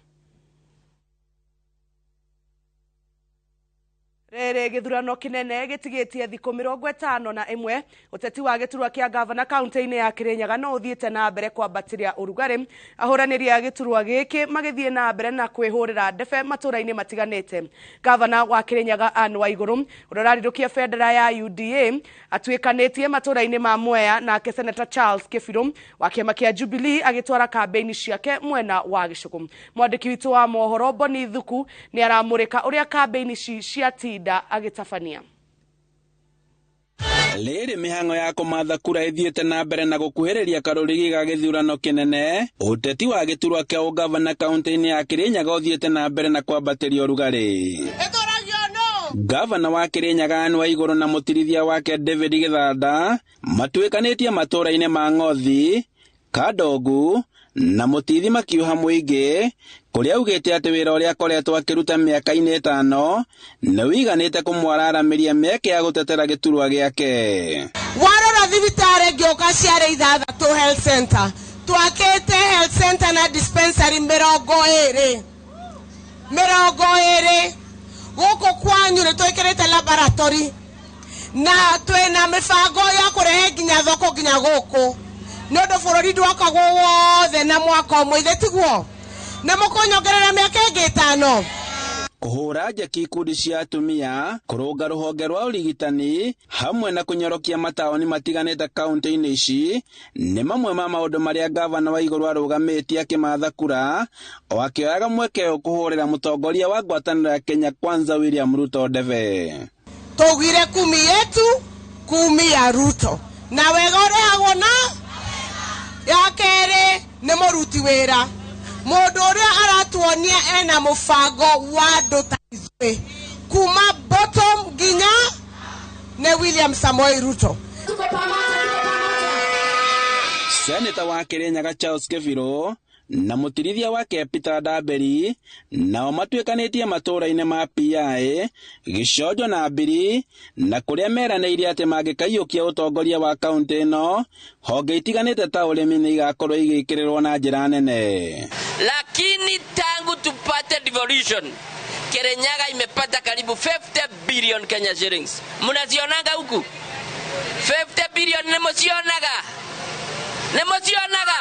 Rĩrĩ gĩthurano kĩnene gĩtigĩtie thikũ 51 ũteti wa gĩturwa kĩa gavana kaunti-inĩ ya Kirinyaga no ũthiĩte na mbere kwambatĩria ũrugarĩ. Ahũranĩri a gĩturwa gĩkĩ magĩthiĩ na mbere na kwĩhũrĩra ndebe matũũra-inĩ matiganĩte. Gavana wa Kirinyaga Anne Waigũrũ ũrĩa ũrarirũkia bendera ya UDA atuĩkanĩtie matũũra-inĩ ma Mwea, nake Senator Charles Kĩbirũ wa kĩama kĩa Jubilee agĩtwara kambĩini ciake mwena wa Gĩcũgũ. Mwandĩki witũ wa mohoro Boni Thuku nĩ aramũrĩka ũrĩa kambĩini ici ciatinda agĩtabania. Rĩrĩ mĩhang'o ya kũmatha kura ĩthiĩte na mbere na gũkuhĩrĩria karũrigi ga gĩthurano kĩnene, ũteti wa gĩturwa kĩa ũgavana kaunti-inĩ ya Kirinyaga ũthiĩte na mbere na kwambatĩria ũrugarĩ. Gavana wa Kirinyaga Anne Waigũrũ na mũtirithia wake David Gĩthanda matuĩkanĩtie matũũra-inĩ ma Ng'othi, Kandogu na Mũtithi makiuha mũingĩ kũrĩa augĩte atĩ wĩra ũrĩa akoretwo akĩruta mĩaka-inĩ 5 nĩ ũiganĩte kũmwararamĩria mĩeke ya gũtetera gĩturwa gĩake. Warora thibitarĩ ngĩũka ciarĩ 6 health center, twakĩte health center na dispensary 20 20 gũkũ kwanyu nĩ twĩkĩrĩte laboratory na twĩna mĩbango ya kũrehe nginya thoko nginya gũkũ nĩ ũndũ bũrũri ndwakagwo wothe na mwaka ũmwe ithe tiguo na mũkũnyongerera mĩaka ĩngĩ 5. Kũhũra njeki ikundi cia atumia, kũrũnga rũhonge rwa ũrigitani hamwe na kũnyorokia mataũni matiganĩte kaunti-inĩ ici nĩ mamwe ma maũndũ marĩa gavana Waigũrũ arũgamĩtie akĩmatha kura o akĩoyaga mweke ũyũ kũhũrĩra mũtongoria wa ngwatanĩro ya Kenya Kwanza William Ruto ndebe. Tũugire kumi yetu kumi ya Ruto na wega ũrehagwo na ya kerĩ Nĩ mũruti wĩra, mũndũ ũrĩa aratuonia ena mũbango wa andũ ta ithuĩ kuma bottom nginya nĩ William Samoei Ruto. Seneta wa Kirinyaga Charles Kĩbirũ na mũtirithia wake Peter Ndamberi nao matuĩkanĩtie matũũra-inĩ ma PI, Gĩconjo na Mbiri, na kũrĩa meranĩire atĩ mangĩkaiyũkia ũtongoria wa kaũntĩ ĩno, honge itiganĩte ta ũrĩmi nĩ igakorwo igĩkĩrĩrwo na njĩra nene. Lakini tangu tupate devolution, Kirinyaga imepata karibu 50 billion Kenya shillings. Mnazionanga huku? 50 billion nĩmũcionaga? Nĩmũcionaga?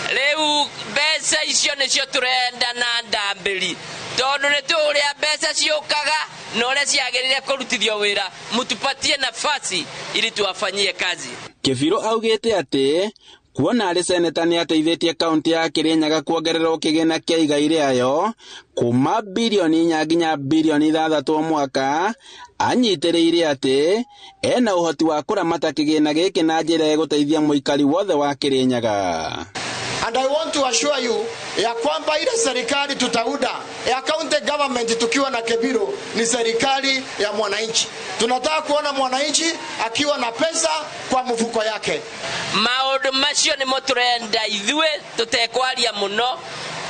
Rĩu mbeca icio nĩcio tũrenda na Ndambĩri, tondũ nĩ tũĩ ũrĩa mbeca ciũkaga na ũrĩa ciagĩrĩire kũrutithio wĩra. Mũtupatie nafasi ili tuwafanyie kazi. Kĩbirũ augĩte atĩ kuona arĩ seneta nĩ ateithĩtie kaũntĩ ya Kirinyaga kuongererwo kĩgĩna kĩa igai rĩayo kuma birioni 4 nginya birioni 6 o mwaka, anyitĩrĩire atĩ ena ũhoti wa kũramata kĩgĩna gĩkĩ na njĩra ĩgũteithia mũikari wothe wa Kirinyaga. And I want to assure you ya kwamba ile serikali tutaunda ya county government tukiwa na Kebiro ni serikali ya mwananchi. Tunataka kuona mwananchi akiwa na pesa kwa mfuko yake. Maũndũ macio nĩmo tũrenda ithuĩ tũtekwaria mũno,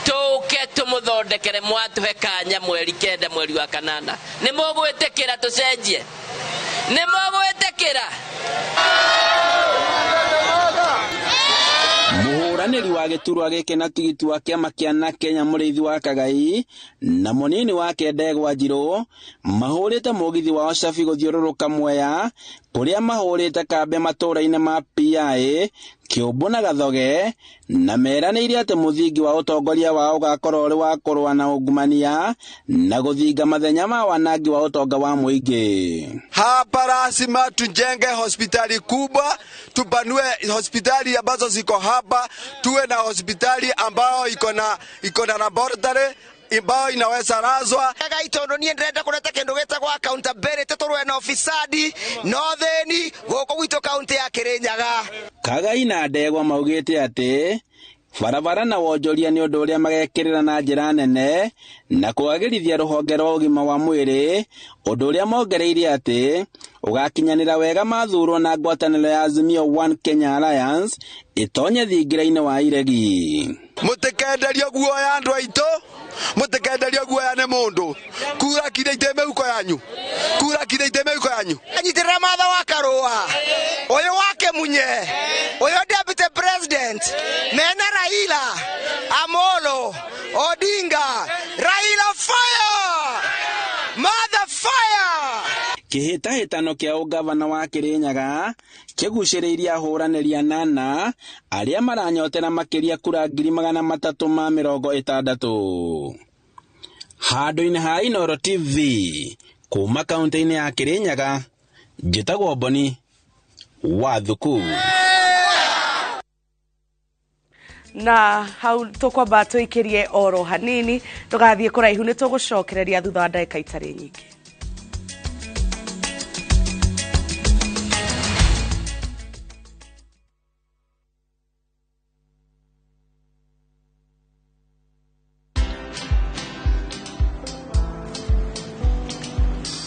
tũke tũmũthondekere mwatũhe kanya mweri 9 mweri wa 8. Nĩ mũgwĩtĩkĩra tũcenjie? Nĩ mũgwĩtĩkĩra? Mũhũranĩri wa gĩturwa gĩkĩ na tigiti wa kĩama kĩa na Kenya Mũrĩithi wa Kagai na mũnini wake Ndegwa Njirũ mahũrĩte mũgithi wao cabi gũthiũrũrũka Mwea kũrĩa mahũrĩte kambĩ matũũra-inĩ ma PI, Kĩũmbũ na Gathoge, na meranĩire atĩ mũthingi wa ũtongoria wao ũgakorwo ũrĩ wa kũrũa na ungumania na gũthinga mathenya ma wanangi wa ũtonga wa mũingĩ. Hapa lazima tujenge hospitali kubwa, tupanue hospitali ambazo ziko hapa, tuwe na hospitali ambayo iko na laboratory ambayo inaweza razwa. Gai tondu nie ndĩrenda kũreta kĩndũ gĩtagwo accountability tũrũe na ufisadi na ũthĩni gũkũ gwitũ kaunti ya Kirinyaga. Kagai na Ndegwa maugĩte atĩ barabara na wonjoria nĩ ũndũ ũrĩa magekĩrĩra na njĩra nene na kwagĩrithia rũhonge rwa ũgima wa mwĩrĩ, ũndũ ũrĩa mongereire atĩ ũgakinyanĩra wega mathurwo na ngwatanĩro ya Azimio One Kenya Alliance ĩtonye thingira-inĩ wa iregi. Mũtikenderio guoya andũ aitũ, mũtikenderio guoya nĩ mũndũ. Kura kire ite mĩhuko yanyu, kura kire ite mĩhuko yanyu. Nyitĩrĩra Martha wa Karũa, ũyũ wa Kĩmunye, ũyũ deputy president, mena Raila Amolo Odinga. Raila fire, Martha fire. Kĩhĩtahĩtano kĩa ũgavana wa Kirinyaga kĩgucĩrĩirie ahũranĩri 8 arĩa maranyotera makĩria kura 360,000. Handũ-inĩ ha Inooro TV kuma kaũntĩ-inĩ ya Kirinyaga, njĩtagwo Boni wa Thuku. Na hau tũkwamba tũikĩrie oro hanini, ndũgathiĩ kũraihu nĩ tũgũcokereria thutha wa ndagĩka itarĩ nyingĩ.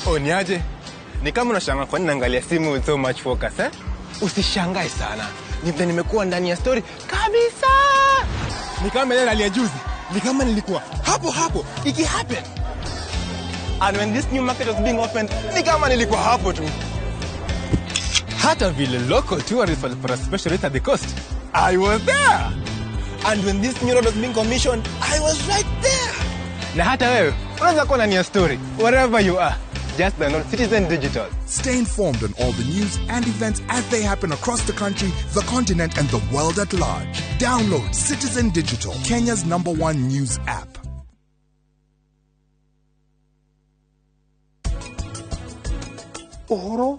Oh, niaje? Ni kama unashangaa kwa nini naangalia simu with so much focus, eh? Usishangae sana. Ni vile nimekuwa ndani ya story kabisa. Ni kama ile hali ya juzi. Ni kama nilikuwa hapo hapo iki happen. And when this new market was being opened, ni kama nilikuwa hapo tu. Hata vile local tourists for a special rate at the coast, I was there. And when this new road was being commissioned, I was right there. Na hata wewe unaweza kuwa ndani ya story wherever you are. Just download Citizen Digital. Stay informed on all the news and events as they happen across the country, the continent, and the world at large. Download Citizen Digital, Kenya's #1 news app. Uhoro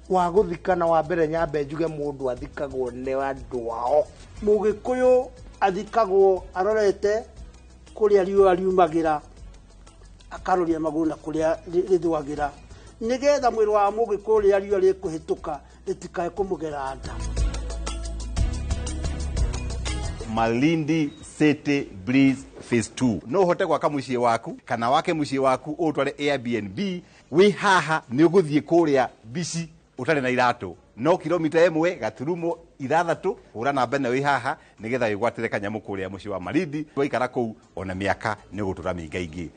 wa guthikana wa mbere nyambe njuge mundu athikagwo ni andu ao. Mugikuyu athikagwo arorete kuria riua riumagira, akaroria maguru na kuria rithuagira, nigetha mwiri wa mugikuyu riria riua rikuhituka ritikae kumugera nda. Malindi City Breeze Phase 2. No ũhote gwaka mũciĩ waku kana wake mũciĩ waku ũtware Airbnb wĩ haha nĩ ũgũthiĩ kũrĩa bici ũtarĩ na iratũ no kilomita 1.6 hũra namba ĩno wĩ haha nĩgetha wĩgwatĩre kanyamũ kũrĩa mũciĩ wa Malindi waikara kũu ona mĩaka nĩ ũgũtũra mĩingaingĩ.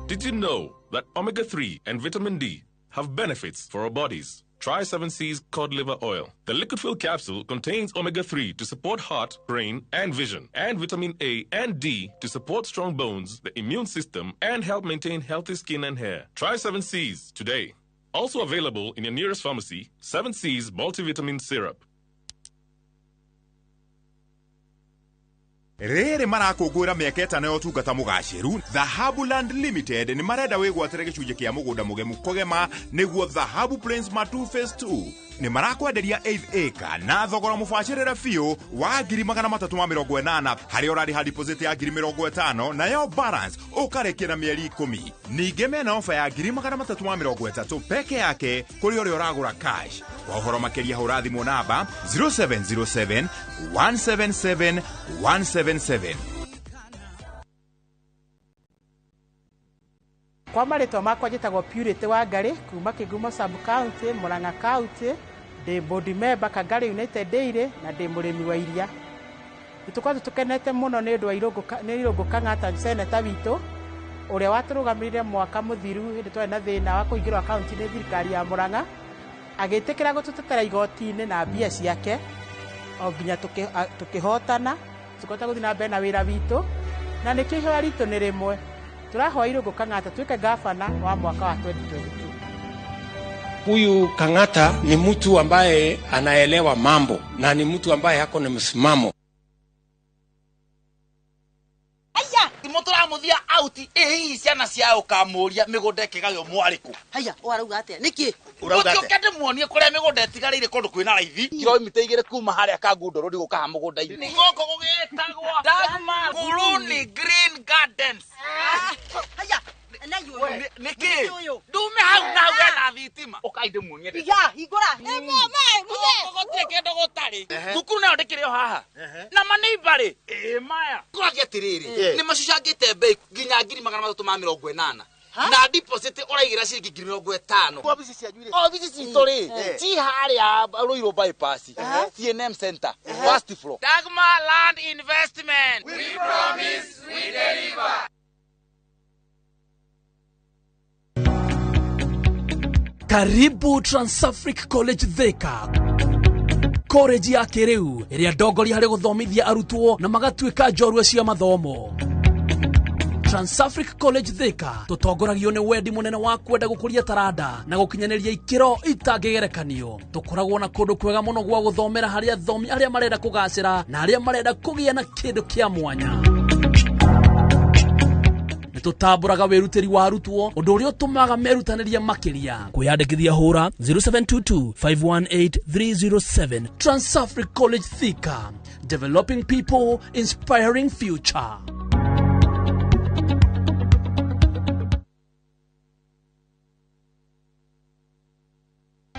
Did you know that omega-3 and vitamin D have benefits for our bodies? Try 7C's cod liver oil. The liquid fill capsule contains omega-3 to support heart, brain, and vision, and vitamin A and D to support strong bones, the immune system, and help maintain healthy skin and hair. Try 7C's today. Also available in your nearest pharmacy, 7C's multivitamin syrup. Rĩrĩ marakũngũĩra mĩaka ĩtano ya ũtungata mũgacĩru, Dhahabu Land Limited nĩ marenda wĩgwatĩre gĩcunjĩ kĩa mũgũnda mũgemu kũgema nĩguo Dhahabu Plains Matu Phase 2. Nĩ marakwenderia 8 acre na thogora mũbacĩrĩre biũ wa 380,000 harĩa ũrarĩha deposit ya 50,000 nayo balance ũkarĩkia na mĩeri 10. Ningĩ mena ofa ya 330,000 peke yake kũrĩ ũrĩa ũragũra cash. Kwa ũhoro makĩria hũra thimũ namba 0707 177 177. Kwa marĩtwa makwa njĩtagwo Purity Wangari kuma Kĩgumo sub county, Murang'a county, ndĩ board member Kangari United Dairy na ndĩ mũrĩmi wa iria. Nĩtũkoretwo tũkenete mũno nĩ ũndũ wa Irũngũ Kang'ata seneta witũ ũrĩa watũrũgamĩrĩire mwaka mũthiru hĩndĩ twarĩ na thĩna wa kũhingĩrwo akaunti nĩ thirikari ya Murang'a, agĩtĩkĩra gũtũtetera igoti-inĩ na mbia ciake o nginya tũkĩhotana, tũkĩhota gũthiĩ na mbere na wĩra witũ, na nĩkĩo ihoya ritũ nĩ rĩmwe. Tũrahoya Irũngũ Kang'ata tuĩke gavana wa mwaka wa 2022. Huyu Kang'ata ni mtu ambaye anaelewa mambo na ni mtu ambaye hako na msimamo. Haya, mũtũramuthia out ĩ hihi ciana cia ũkamũria mĩgũnda ĩkĩgaywo mwarĩkũ. Haya, ũrauga atĩa? Nĩkĩ? Ũkĩũke ndĩmuonie kũrĩa mĩgũnda ĩtigarĩire kũndũ kwĩna raithi kilomita 2 kuma harĩa Kangundo Road gũka mũgũnda-inĩ. Nĩ gũkũ gũgĩtagwo Dagmar Kuluni Green Gardens. Haya, nĩkĩ? Ndume hau na hau hena thitima. Ũkai ndĩmuonie. Iga, hingũra. Gũtirĩ kĩndũ gũtarĩ. Thukuru nayo ndĩkĩrĩ o haha. Na maneiba rĩ, ĩ maya. Kũragia atĩrĩrĩ, nĩ macucangĩte mbei nginya 380,000. Na deposit ũraigĩra ciringi 50,000. Obici cianyu rĩ? Obici citũ rĩ, ci harĩa Ruiru bypass, CNM Center, first floor. Dagmar Land Investment. We promise, we deliver. Karibu Transafric College Thika, college ya kĩrĩu ĩrĩa ndongoria harĩ gũthomithia arutwo na magatuĩka njorua cia mathomo. Transafric College Thika tũtongoragio nĩ wendi mũnene wa kwenda gũkũria taranda na gũkinyanĩria ikĩro itangĩgerekanio. Tũkoragwo na kũndũ kwega mũno gwa gũthomera harĩ athomi arĩa marenda kũgacĩra na arĩa marenda kũgĩa na kĩndũ kĩa mwanya. Tũtambũraga wĩrutĩri wa arutwo ũndũ ũrĩa ũtũmaga merutanĩrie makĩria. Kwĩyandĩkithia hũra 0722 518 307. Transafric College Thika, developing people, inspiring future.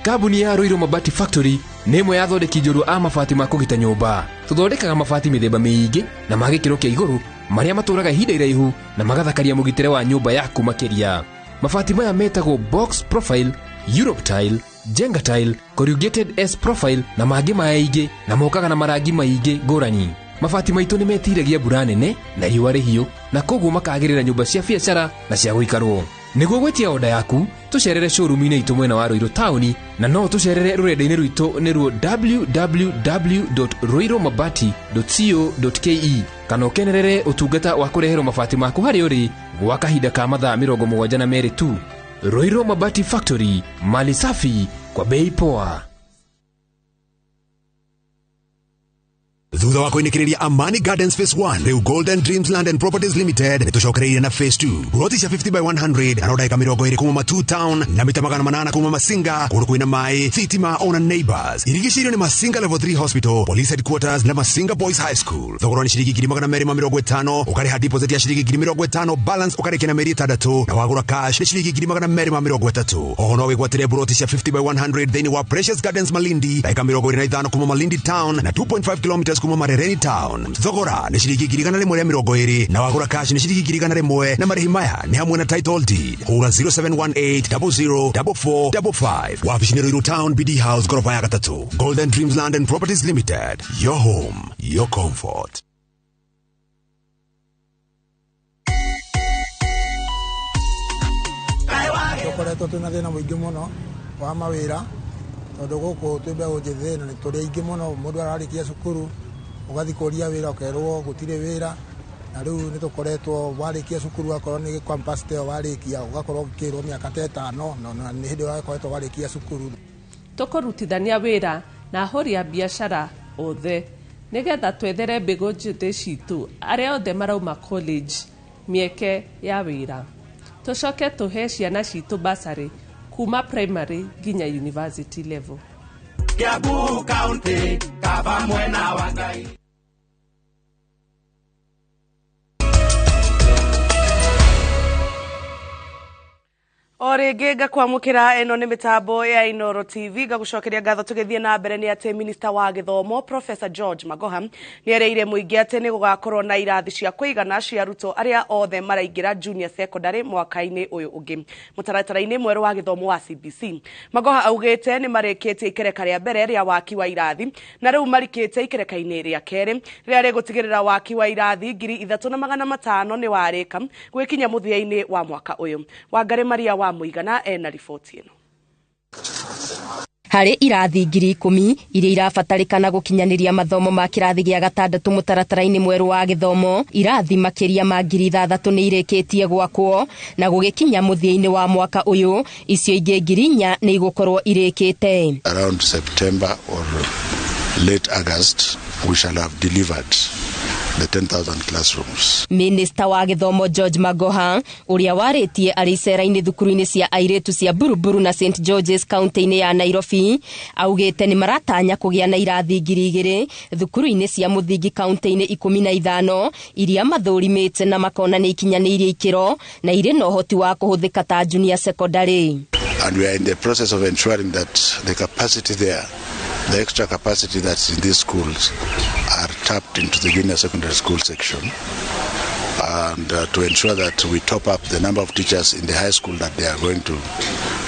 Kambuni ya Ruiru Mabati Factory nĩ ĩmwe ya athondeki njorua a mabati ma kũgita nyũmba. Tũthondekaga mabati mĩthemba mĩingĩ na ma gĩkĩro kĩa igũrũ marĩa matũraga ihinda iraihu na magathakaria mũgitĩre wa nyũmba yaku makĩria. Mabati maya metagwo box profile, Europe tile, Jenga tile, corrugated S profile na mangĩ maingĩ na mokaga na marangi maingĩ ngũrani. Mabati maitũ nĩ metiragia mbura nene na riũa rĩhiũ na koguo makagĩrĩra nyũmba cia biacara na cia gũikarwo. Nĩguo gwĩtia oda yaku tũcerere showroom-inĩ itũ mwena wa Ruiru taũni na no tũcerere rũrenda-inĩ rwitũ nĩruo www.ruirumabati.co.ke kana ũkenerere ũtungata wa kũreherwo mabati maku harĩa ũrĩ gwa kahinda ka mathaa 72 tu. Ruiru Mabati Factory, mali safi kwa bei poa. Thutha wa kũinĩkĩrĩria Amani Gardens Phase 1, rĩu Golden Dreams Land and Properties Limited nĩtũcokereirie na Phase 2. Roti cia 50 by 100 na ndagĩka 20 kuma Matu Town na mita 800 kuma Masinga, kũndũ kwĩna maĩ, thitima ona neighbors. Irigicĩirio nĩ Masinga Level 3 Hospital, Police Headquarters na Masinga Boys High School. Thogora nĩ ciringi 250,000, ũkarĩha deposit ya ciringi 50,000, balance ũkarĩkia na mĩeri 6, na wagũra cash nĩ ciringi 230,000. Oho no wĩgwatĩre buroti cia 50 by 100 thĩinĩ wa Precious Gardens Malindi, ndagĩka 25 kuma Malindi Town na 2.5 km kuma Marereni Town. Thogora nĩ ciringi 120,000 na wagũra cash nĩ ciringi 101,000, na marĩhi maya nĩ hamwe na title deed. Hũra 0718 00 4455. Wabici nĩ Ruiru Town, BD House, gorofa ya 3. Golden Dreams Land and Properties Limited. Your home, your comfort. Tũkoretwo twĩna thĩna mũingĩ mũno wa mawĩra tondũ gũkũ twĩ mbeũ njĩthĩ na nĩ tũrĩ aingĩ mũno. Mũndũ ararĩkia cukuru ũgathiĩ kũria wĩra ũkerwo gũtirĩ wĩra, na rĩu nĩ tũkoretwo warĩkia cukuru akorwo nĩ campus ĩyo warĩkia ũgakorwo ũkĩrwo mĩaka ta 5 na nĩ hĩndĩ ũrakoretwo warĩkia cukuru. Tũkũrutithania wĩra na ahũri a biacara othe nĩgetha twethere mbegũ njĩthĩ citũ arĩa othe marauma college mĩeke ya wĩra. Tũcoke tũhe ciana citũ bursary kuma primary nginya university level. Kiambu County, kaba mwena wa Ngai. O rĩngĩ ngakwamũkĩra ĩno nĩ mĩtambo ya Inooro TV. Ngagũcokeria ngatho tũgĩthiĩ na mbere nĩ atĩ Minista wa gĩthomo Professor George Magoha nĩ erĩire mũingĩ atĩ nĩ gũgakorwo na irathi cia kũigana cia arutwo arĩa othe maraingĩra junior secondary mwaka-inĩ ũyũ ũngĩ mũtaratara-inĩ mwerũ wa gĩthomo wa CBC. Magoha augĩte nĩ marĩkĩtie ikereka rĩa mbere rĩa waki wa irathi na rĩu marikĩte ikereka-inĩ rĩa kerĩ rĩrĩa rĩgũtigĩrĩra waki wa irathi 3,500 nĩ warĩka gwĩkinya mũthia-inĩ wa mwaka ũyũ. Wangari Maria wa Muigana ena riboti ĩno. Harĩ irathi 10,000 iria irabatarĩkana gũkinyanĩria mathomo ma kĩrathi gĩa gatandatũ mũtaratara-inĩ mwerũ wa gĩthomo, irathi makĩria ma 6,000 nĩ irĩkĩtie gwakwo na gũgĩkinya mũthia-inĩ wa mwaka ũyũ icio ingĩ 4,000 nĩ igũkorwo irĩkĩte. Around September or late August we shall have delivered the 10,000 classrooms. Minister wa gĩthomo George Magoha ũrĩa warĩtie arĩ icera-inĩ thukuru-inĩ cia airĩtu cia Buruburu na St George's county-inĩ ya Nairobi augĩte nĩ maratanya kũgĩa na irathi 2,000 thukuru-inĩ cia mũthingi county-inĩ 15 iria mathũrimĩte na makona nĩ ikinyanĩirie ikĩro na irĩ na ũhoti wa kũhũthĩka ta junior secondary. And we are in the process of ensuring that the capacity there, the extra capacity that's in these schools, are tapped into the junior secondary school section, and to ensure that we top up the number of teachers in the high school that they are going to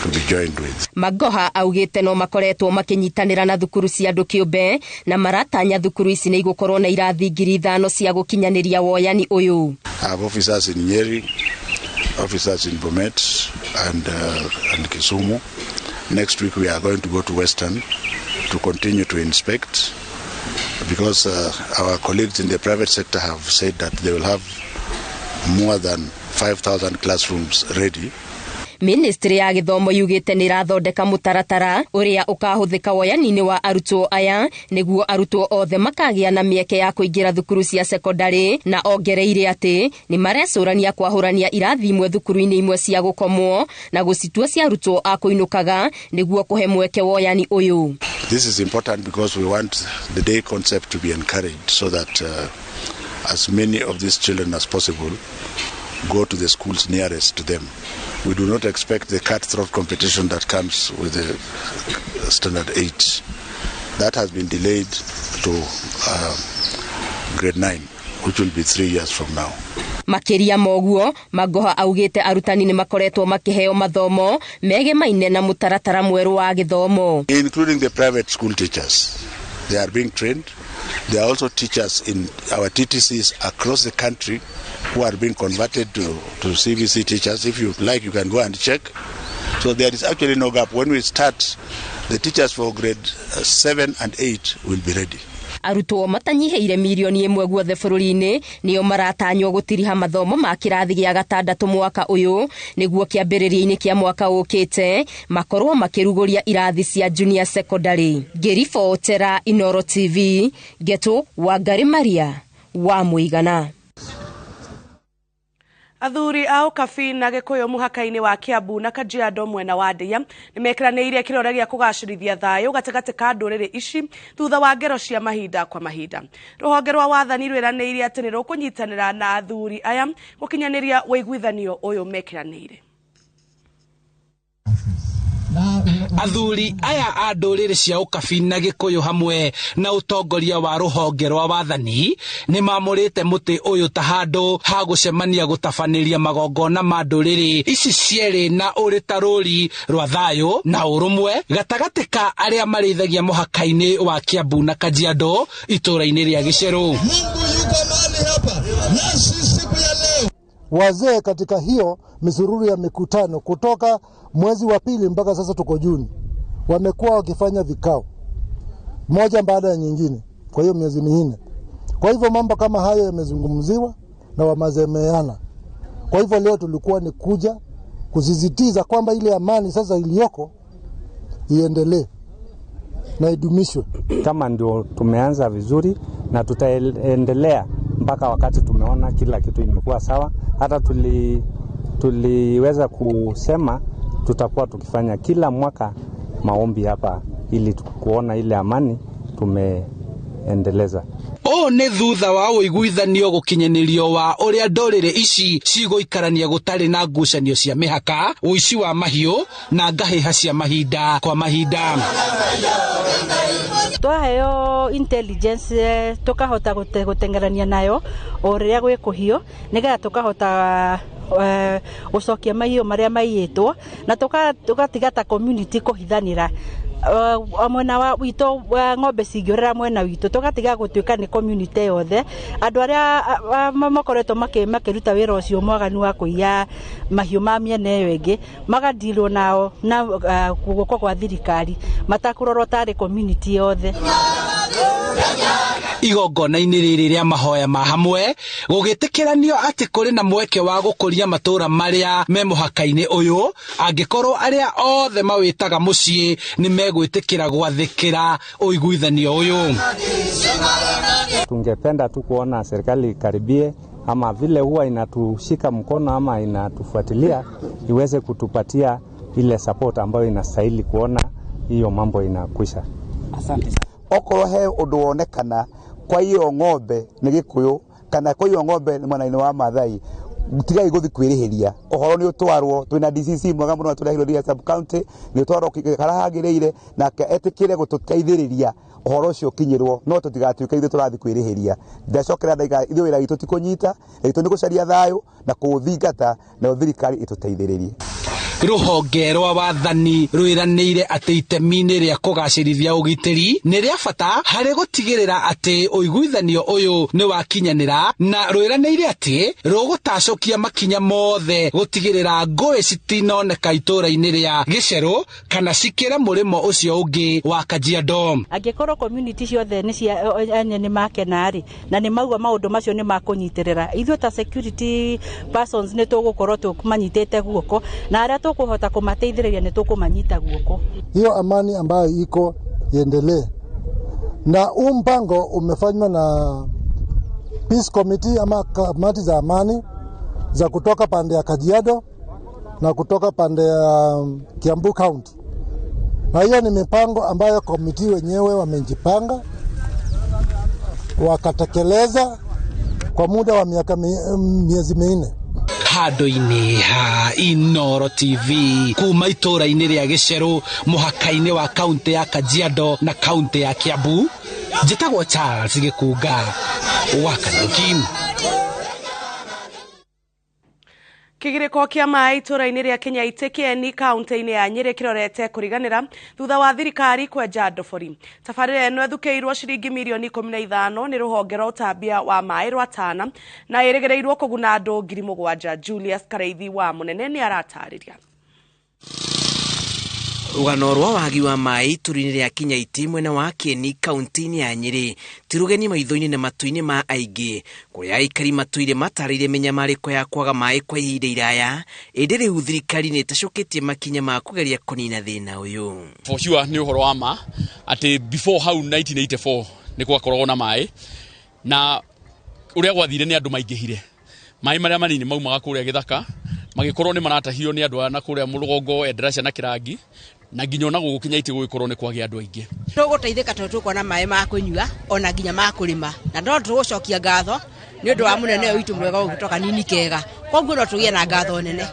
be joined with. Magoha augĩte no makoretwo makĩnyitanĩra na thukuru cia andũ kĩũmbe na maratanya thukuru ici nĩ igũkorwo na irathi 5,000 cia gũkinyanĩria woyani ũyũ. I have officers in Nyeri, officers in Bomet and Kisumu. Next week we are going to go to Western to continue to inspect, because our colleagues in the private sector have said that they will have more than 5,000 classrooms ready. Ministry ya gĩthomo yugĩte nĩ ĩrathondeka mũtaratara ũrĩa ũkahũthĩka woyani-inĩ wa arutwo aya nĩguo arutwo othe makagĩa na mĩeke ya kũingĩra thukuru cia secondary, na ongereire atĩ nĩ marecũrania kwahũrania irathi imwe thukuru-inĩ imwe cia gũkomwo na gũcitua cia arutwo a kũinũkaga nĩguo kũhe mweke woyani ũyũ. This is important because we want the day concept to be encouraged so that as many of these children as possible go to the schools nearest to them. We do not expect the cutthroat competition that comes with the standard 8. That has been delayed to grade 9, which will be 3 years from now. Makĩria moguo, Magoha augĩte arutani nĩ makoretwo makĩheo mathomo megemaine na mũtaratara mwerũ wa gĩthomo. Including the private school teachers. They are being trained. There are also teachers in our TTCs across the country who are being converted to CBC teachers. If you like, you can go and check. So there is actually no gap. When we start, the teachers for grade 7 and 8 will be ready. Arutwo matanyihĩire mirioni 1 guothe bũrũri-inĩ nĩo maratanywo gũtiriha mathomo ma kĩrathi gĩa gatandatũ mwaka ũyũ, nĩguo kĩambĩrĩria-inĩ kĩa mwaka ũkĩte makorwo makĩrugũria irathi cia junior secondary. Ngĩribotera Inoro TV, Ngetu Wangari Maria wa Mũigana. Athuri a Ũkabi na Gĩkũyũ mũhaka-inĩ wa Kiambu na Kajiado mwena wa Ndeiya nĩmekĩranĩire kĩrore gĩa kũgacĩrithia thayũ gatagatĩ ka ndũrĩrĩ ici thutha wa ngero cia mahinda kwa mahinda. Rũhonge rwa wathani rwĩranĩire atĩ nĩrũkũnyitanĩra na athuri aya gũkinyanĩria ũiguithanio ũyũ mekĩranĩire. Athuri aya a ndũrĩrĩ cia Ũkabi na Gĩkũyũ hamwe na ũtongoria wa rũhonge rwa wathani nĩ mamũrĩte mũtĩ ũyũ ta handũ ha gũcemania gũtabanĩria magongona ma ndũrĩrĩ ici cierĩ na ũrĩ ta rũri rwa thayũ na ũrũmwe gatagatĩ ka arĩa marĩithagia mũhaka-inĩ wa Kiambu na Kajiado itũũra-inĩ rĩa Gĩcerũ. Mungu yuko mahali hapa nasi siku ya leo. Wazee katika hiyo misururu ya mikutano kutoka mwezi wa pili mpaka sasa tuko Juni, wamekuwa wakifanya vikao moja baada ya nyingine kwa hiyo miezi 4. Kwa hivyo mambo kama hayo yamezungumziwa na wamezemeana. Kwa hivyo leo tulikuwa ni kuja kusisitiza kwamba ile amani sasa iliyoko iendelee na idumishwe. Kama ndio tumeanza vizuri na tutaendelea mpaka wakati tumeona kila kitu imekuwa sawa. Hata tuliweza kusema tutakuwa tukifanya kila mwaka maombi hapa ili kuona ile amani tumeendeleza. Ũũ nĩ thutha wa ũiguithanio gũkinyanĩrio wa ũrĩa ndũrĩrĩ ici cigũikarania gũtarĩ na ngucanio cia mĩhaka, ũici wa mahiũ na ngahĩha cia mahinda kwa mahinda. Twaheo intelligence tukahota gũteng'erania nayo o rĩrĩa gwĩ kũhiũ, nĩgetha tũkahota gũcokia mahiũ marĩa maiyĩtwo na tũgatiga ta community kũhithanĩra. Mwena wa witũ ng'ombe cingĩũrĩra mwena witũ tũgatiga gũtuĩka nĩ community yothe. Andũ arĩa makoretwo makĩruta wĩra ũcio mwaganu wa kũiya mahiũ ma mĩena ĩyo ĩngĩ magadirwo nao na guoko kwa thirikari matakũrorwo tarĩ community yothe. Igongona-inĩ rĩrĩ rĩa mahoya ma hamwe gũgĩtĩkĩranio atĩ kũrĩ na mweke wa gũkũria matũũra marĩa me mũhaka-inĩ ũyũ angĩkorwo arĩa othe mawĩtaga mũciĩ nĩ megwĩtĩkĩra gwathĩkĩra ũiguithanio ũyũ. Tungependa tu kuona serikali ikaribie ama vile huwa inatushika mkono ama inatufuatilia iweze kutupatia ile support ambayo inastahili kuona hiyo mambo inakwisha. Asante sana. Okorwo he ũndũ wonekana kwa iyo ng'ombe nĩ Gĩkũyũ kana kwa iyo ng'ombe nĩ mwena-inĩ wa Maathai, tigai gũthiĩ kwĩrĩhĩria. Ũhoro nĩ ũtwarwo, twĩna DCC mwega mũno tũrehirwo Riia sub county, nĩ ũtwarwo harĩa hagĩrĩire nake etĩkĩre gũtũteithĩrĩria ũhoro ũcio ũkinyĩrwo, no tũtigatuĩke ithuĩ tũrathiĩ kwĩrĩhĩria. Ndacokera ndaiga ithuĩ wĩra witũ ti kũnyita, witũ nĩ gũcaria thayũ na kũũthingata, nayo thirikari ĩtũteithĩrĩrie. Rũhonge rwa wathani rwĩranĩire atĩ itemi-inĩ rĩa kũgacĩrithia ũgitĩri nĩ rĩa bata harĩ gũtigĩrĩra atĩ ũiguithanio ũyũ nĩ wakinyanĩra, na rwĩranĩire atĩ rũgũtacũkia makinya mothe gũtigĩrĩra ngũĩ citinoneka itũũra-inĩ rĩa Gĩcerũ kana cikĩre mũrĩmo ũcio ũngĩ wa Kajiado. Angĩkorwo community ciothe nĩ cia ene nĩ makena rĩ, na nĩ mauga maũndũ macio nĩ makũnyitĩrĩra, ithuĩ ta security persons nĩ tũgũkorwo tũmanyitĩte guoko, na arĩa tũkũhota kũmateithĩrĩria nĩ tũkũmanyita guoko. Hiyo amani ambayo iko iendelee, na huu mpango umefanywa na Peace Committee ama kamati za amani za kutoka pande ya Kajiado na kutoka pande ya Kiambu County, na hiyo ni mipango ambayo committee wenyewe wamejipanga wakatekeleza kwa muda wa miezi 4. Handũ-inĩ ha Inoro TV kuma itũũra-inĩ rĩa Gĩcerũ mũhaka-inĩ wa kaunti ya Kajiado na kaunti ya Kiambu, njĩtagwo Charles Gĩkunga wa Kariuki. Kĩgirĩko kĩa maĩ itũũra-inĩ rĩa Kĩnyaitĩ Kĩeni kaunti-inĩ ya Nyĩrĩ kĩrorete kũriganĩra thutha wa thirikari kwenja ndobori. Tabarĩra ĩno ĩthukĩirwo ciringi mirioni 15 nĩ rũhonge rwa ũtambia wa maĩ rwa Tana na ĩrĩgĩrĩirwo kũguna andũ 7,000. Julius Kareithi wa Mũnene nĩ aratarĩria. Rũgano rwa wagi wa maĩ itũra-inĩ rĩa Kinyaiti mwena wa Kieni kaunti-inĩ ya Nyĩrĩ ti rũgeni maitho-inĩ na matũ-inĩ ma aingĩ, kũrĩa aikari matũire matarĩire mĩnyamarĩko ya kwaga maĩ kwa ihinda iraya, ĩndĩ rĩu thirikari nĩ ĩtacũkĩtie makinya ma kũgeria kũnina thĩna ũyũ. For sure nĩ ũhoro wa ma atĩ before hau 1984 nĩ gwakoragwo na maĩ, na ũrĩa gwathire nĩ andũ maingĩhire. Maĩ marĩa manini maumaga kũrĩa gĩthaka magĩkorwo nĩ maratahio nĩ andũ aya na kũrĩa mũrũgongo Endarasha na Kĩrangi, na nginya ona gũkũ Kinyaiti gũgĩkorwo nĩ kwagĩa andũ aingĩ. Tũgũteithĩka tondũ tũkuona maĩ ma kũnyua ona nginya ma kũrĩma, na no tũgũcokia ngatho nĩ ũndũ wa mũnene ũyũ witũ mwega ũyũ gũtoka nini kega, koguo no tũgĩe na ngatho nene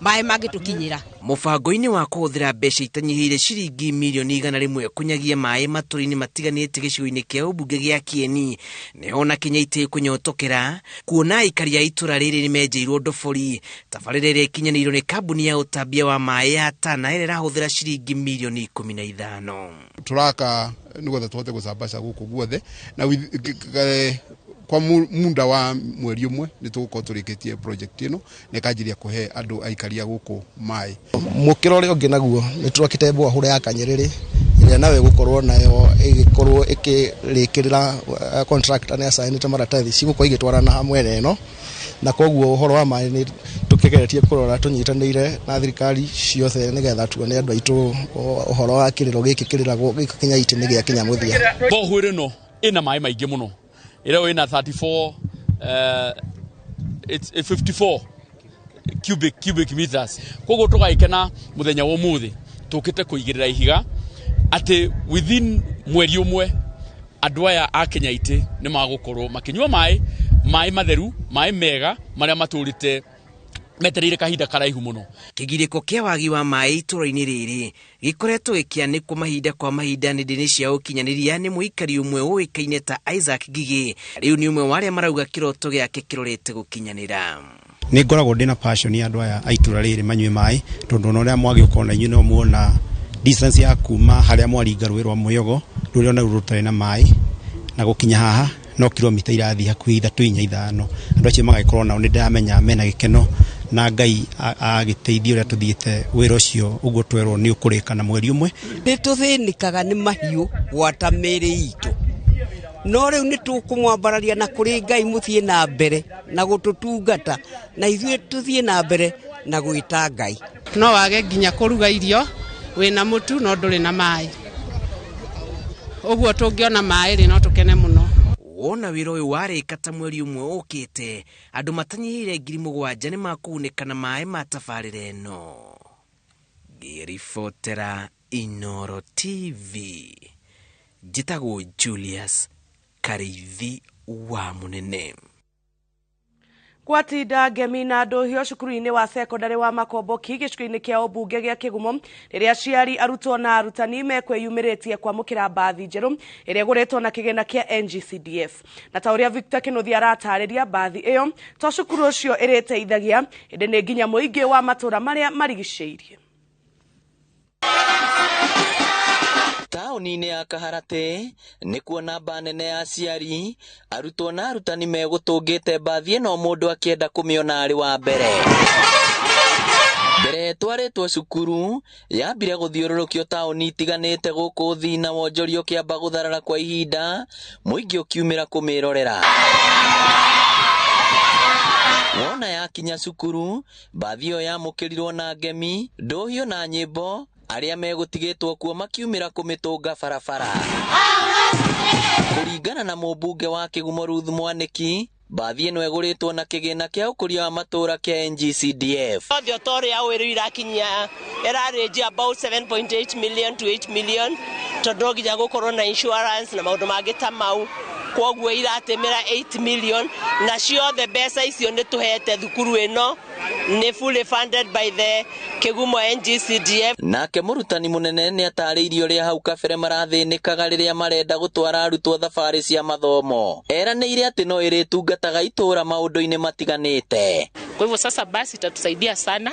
maĩ mangĩtũkinyĩra. Mũbango-inĩ wa kũhũthĩra mbeca itanyihĩire ciringi mirioni 100 kũnyagia maĩ matũra-inĩ matiganĩte gĩcigo-inĩ kĩa ũmbunge gĩa Kieni, nĩho na Kinyaiti kũnyotokera kuona aikari a itũra rĩrĩ nĩmenjeirwo ndobori. Tabarĩra ĩrĩa ĩkinyanĩirio nĩ kambuni ya ũtambia wa maĩ ya Tana ĩrĩa ĩrahũthĩra ciringi mirioni 15. Tũraka nĩgetha tũhote gũcambaca gũkũ guothe, na kwa muda wa mweri ũmwe nĩ tũgũkorwo tũrĩkĩtie project ĩno na ĩkanjĩrĩria kũhe andũ aikari a gũkũ maĩ. Mũkĩra ũrĩa ũngĩ naguo nĩ twakĩte borehole ya Kanyerere ĩrĩa nayo ĩgũkorwo nayo ĩgĩkorwo ĩkĩrĩkĩrĩra contractor nĩ acainĩte maratathi cigũkorwo igĩtwarana hamwe na ĩno, na koguo ũhoro wa maĩ nĩ tũkĩgeretie kũrora tũnyitanĩire na thirikari ciothe nĩgetha tuone andũ aitũ ũhoro wa kĩrĩro gĩkĩ kĩrĩragwo gĩkĩ Kinyaiti nĩ gĩakinya mũthia. Borehole ĩno ĩna maĩ maingĩ mũno, ĩrĩa ĩna 34 it's 54 cubic meters. Koguo tũgagĩkena mũthenya wa ũmũthĩ tũkĩte kũigĩrĩra ihiga atĩ within mweri ũmwe andũ aya a Kinyaiti nĩ magũkorwo makĩnyua maĩ matheru, maĩ mega marĩa matũrĩte metereire kahinda karaihu mũno. Kĩgirĩko kĩa wagi wa maĩ itũra-inĩ rĩrĩ gĩkoretwo gĩkĩanĩkwo mahinda kwa mahinda nenda-inĩ cia ũkinyanĩria nĩ mũikari ũmwe ũĩkaine ta Isaac Ngigĩ. Rĩu nĩ ũmwe wa arĩa marauga kĩroto gĩake kĩrorete gũkinyanĩra. Nĩ ngoragwo ndĩna passion ya andũ aya a itũra rĩrĩ manyue maĩ, tondũ ona ũrĩa mwagĩũka ona inyuĩ no muona distance ya kuma harĩa mwaringa rũĩ rwa Mũyogo rũrĩa ona rũu rũtarĩ na maĩ na gũkinya haha no kilomita irathiĩ hakuhĩ 3 4 5. Andũ acio magagĩkorwo nao nĩ ndĩramenya mena gĩkeno na Ngai agĩteithia ũrĩa tũthiĩte wĩra ũcio ũguo twerwo nĩ ũkũrĩka na mweri ũmwe. Nĩ tũthĩnĩkaga nĩ mahiũ gwata mĩĩrĩ itũ, no rĩu nĩ tũkũmwambararia na kũrĩ Ngai mũthiĩ na mbere na gũtũtungata, na ithuĩ tũthiĩ na mbere na gwĩta Ngai. No wage nginya kũruga irio wĩna mũtu no ndũrĩ na maĩ, ũguo tũngĩona maĩ rĩ no tũkene mũno. Wona wĩra ũyũ warĩka ta mweri ũmwe ũkĩte, andũ matanyihĩire 7,000 nĩ makũgunĩka na maĩ ma tabarĩra ĩno. Ngĩribotera Inooro TV, njĩtagwo Julius Karĩithi wa Mũnene. Gwatinda ngemi na ndũhio cukuru-inĩ wa sekondari wa Makomboki gĩcigo-inĩ kĩa ũmbunge gĩa Kĩgumo rĩrĩa aciari, arutwo na arutani mekwĩyumĩrĩtie kwamũkĩra mbathi njerũ ĩrĩa ĩgũrĩtwo na kĩgĩna kĩa NGCDF. Na ta ũrĩa Victor Kĩnuthia aratarĩria, mbathi ĩyo to cukuru ũcio ĩrĩteithagia, ĩndĩ nĩ nginya mũingĩ wa matũũra marĩa marigicĩirie. Taũni-inĩ ya Kaharatĩ nĩkuo namba nene ya aciari, arutwo na arutani megũtũngĩte mbathi ĩno mũndũ akĩenda kũmĩona arĩ wa mbere. Mbere ĩtwarĩtwo cukuru yambire gũthiũrũrũkio taũni itiganĩte gũkũ thĩ na wonjoria ũkĩamba gũtharara kwa ihinda, mũingĩ ũkiumĩra kũmĩrorera. Wona yakinya cukuru, mbathi ĩyo yamũkĩrirwo na ngemi, ndũhio na nyĩmbo, arĩa megũtigĩtwo kuo makiumĩra kũmĩtũnga barabara. Kũringana na mũmbunge wa Kĩgumo Ruth Mwanĩki, mbathi ĩno ĩgũrĩtwo na kĩgĩna kĩa ũkũria wa matũũra kĩa NGCDF. Othe ta ũrĩa ũĩ rĩu irakinyia ĩrarĩnjia about 7.8 million to 8 million, tondũ no nginya gũkorwo na insurance na maũndũ mangĩ ta mau, koguo iratĩmĩra 8 million, na ciothe mbeca icio nĩ tũhete thukuru ĩno nĩ fully funded by the Kĩgumo NGCDF. Nake mũrutani mũnene nĩ atarĩirie ũrĩa hau kabere marathĩnĩkaga rĩrĩa marenda gũtwara arutwo thabarĩ cia mathomo. Eranĩire atĩ no ĩrĩtungataga itũũra maũndũ-inĩ matiganĩte. Kwa hivyo sasa basi itatusaidia sana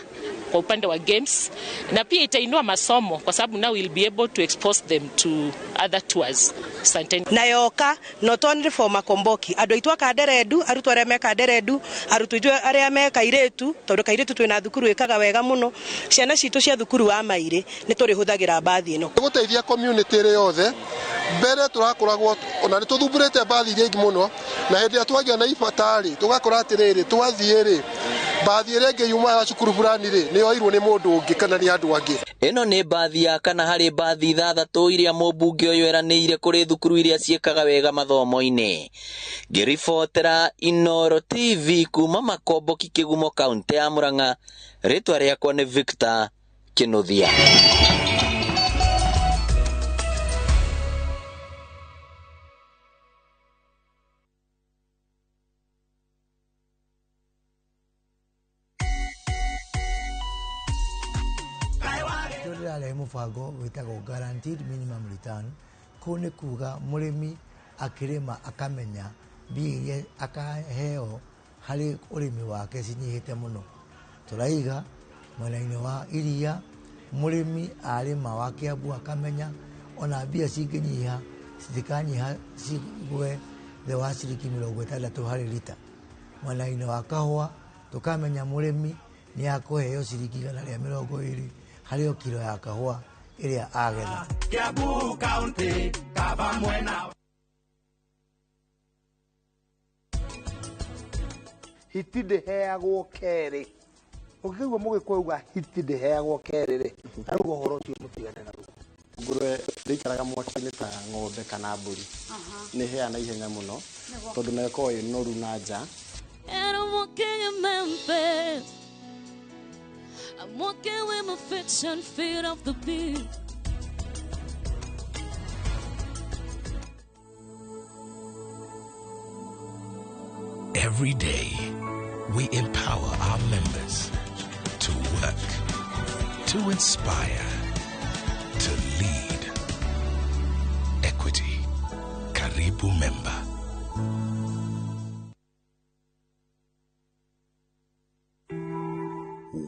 kwa upande wa games, na pia itainua masomo kwa sababu now we'll be able to expose them to other tours. Asanteni. Na yoka not only for Makomboki andu aitu akanderendu arutwo aria me kanderendu arutwo ithu aria me kairetu tondu kairetu twina thukuru ikaga wega muno ciana citu cia thukuru wa mairi ni turihuthagira mbathi ino guteithia community ri yothe mbere turakoragwo ona ni tuthumburite mbathi iria ingi muno na hindi ria twagia na ibata ri tugakora atiriri twathie ri mbathi ria ingi yuma ya cukuru fulani ri ni yoirwo ni mundu ungi kana ni andu angi. Ĩno nĩ mbathi ya kana harĩ mbathi 6 iria mũmbunge ũyũ eranĩire kũrĩ thukuru iria ciĩkaga wega mathomo-inĩ. Ngĩribotera Inooro TV kuma Makomboki Kĩgumo kaunti ya Murang'a, rĩtwa rĩakwa nĩ Victor Kĩnuthia. Ndĩrarehe mũbango wĩtagwo guaranteed minimum return. Kũu nĩ kuga mũrĩmi akĩrĩma akamenya mbia iria akaheo harĩ ũrĩmi wake cinyihĩte mũno. Tũraiga mwena-inĩ wa iria mũrĩmi arĩma wa Kiambu akamenya ona mbia cingĩnyiha citikanyiha cigwe thĩ wa ciringi 60 harĩ rita. Mwena-inĩ wa kahũa tũkamenya mũrĩmi nĩ akũheo ciringi 120 harĩ o kiro ya kahũa ĩrĩa agetha. Kiambu County, kaba mwena. Hiti ndĩheagwo kerĩ. Ũngĩigua mũgĩkũyũ auga hiti ndĩheagwo kerĩ rĩ, arauga ũhoro ũcio mũtigane naguo. Ngũrwe ndĩikaraga mwaki-inĩ ta ng'ombe kana mbũri. Nĩ ĩhĩaga na ihenya mũno tondũ nayo ĩkoragwo ĩ noru na nja. And I'm walking in Memphis. I'm walking with my fiction feet off the beat. Every day, we empower our members to work, to inspire, to lead. Equity. Karibu Member.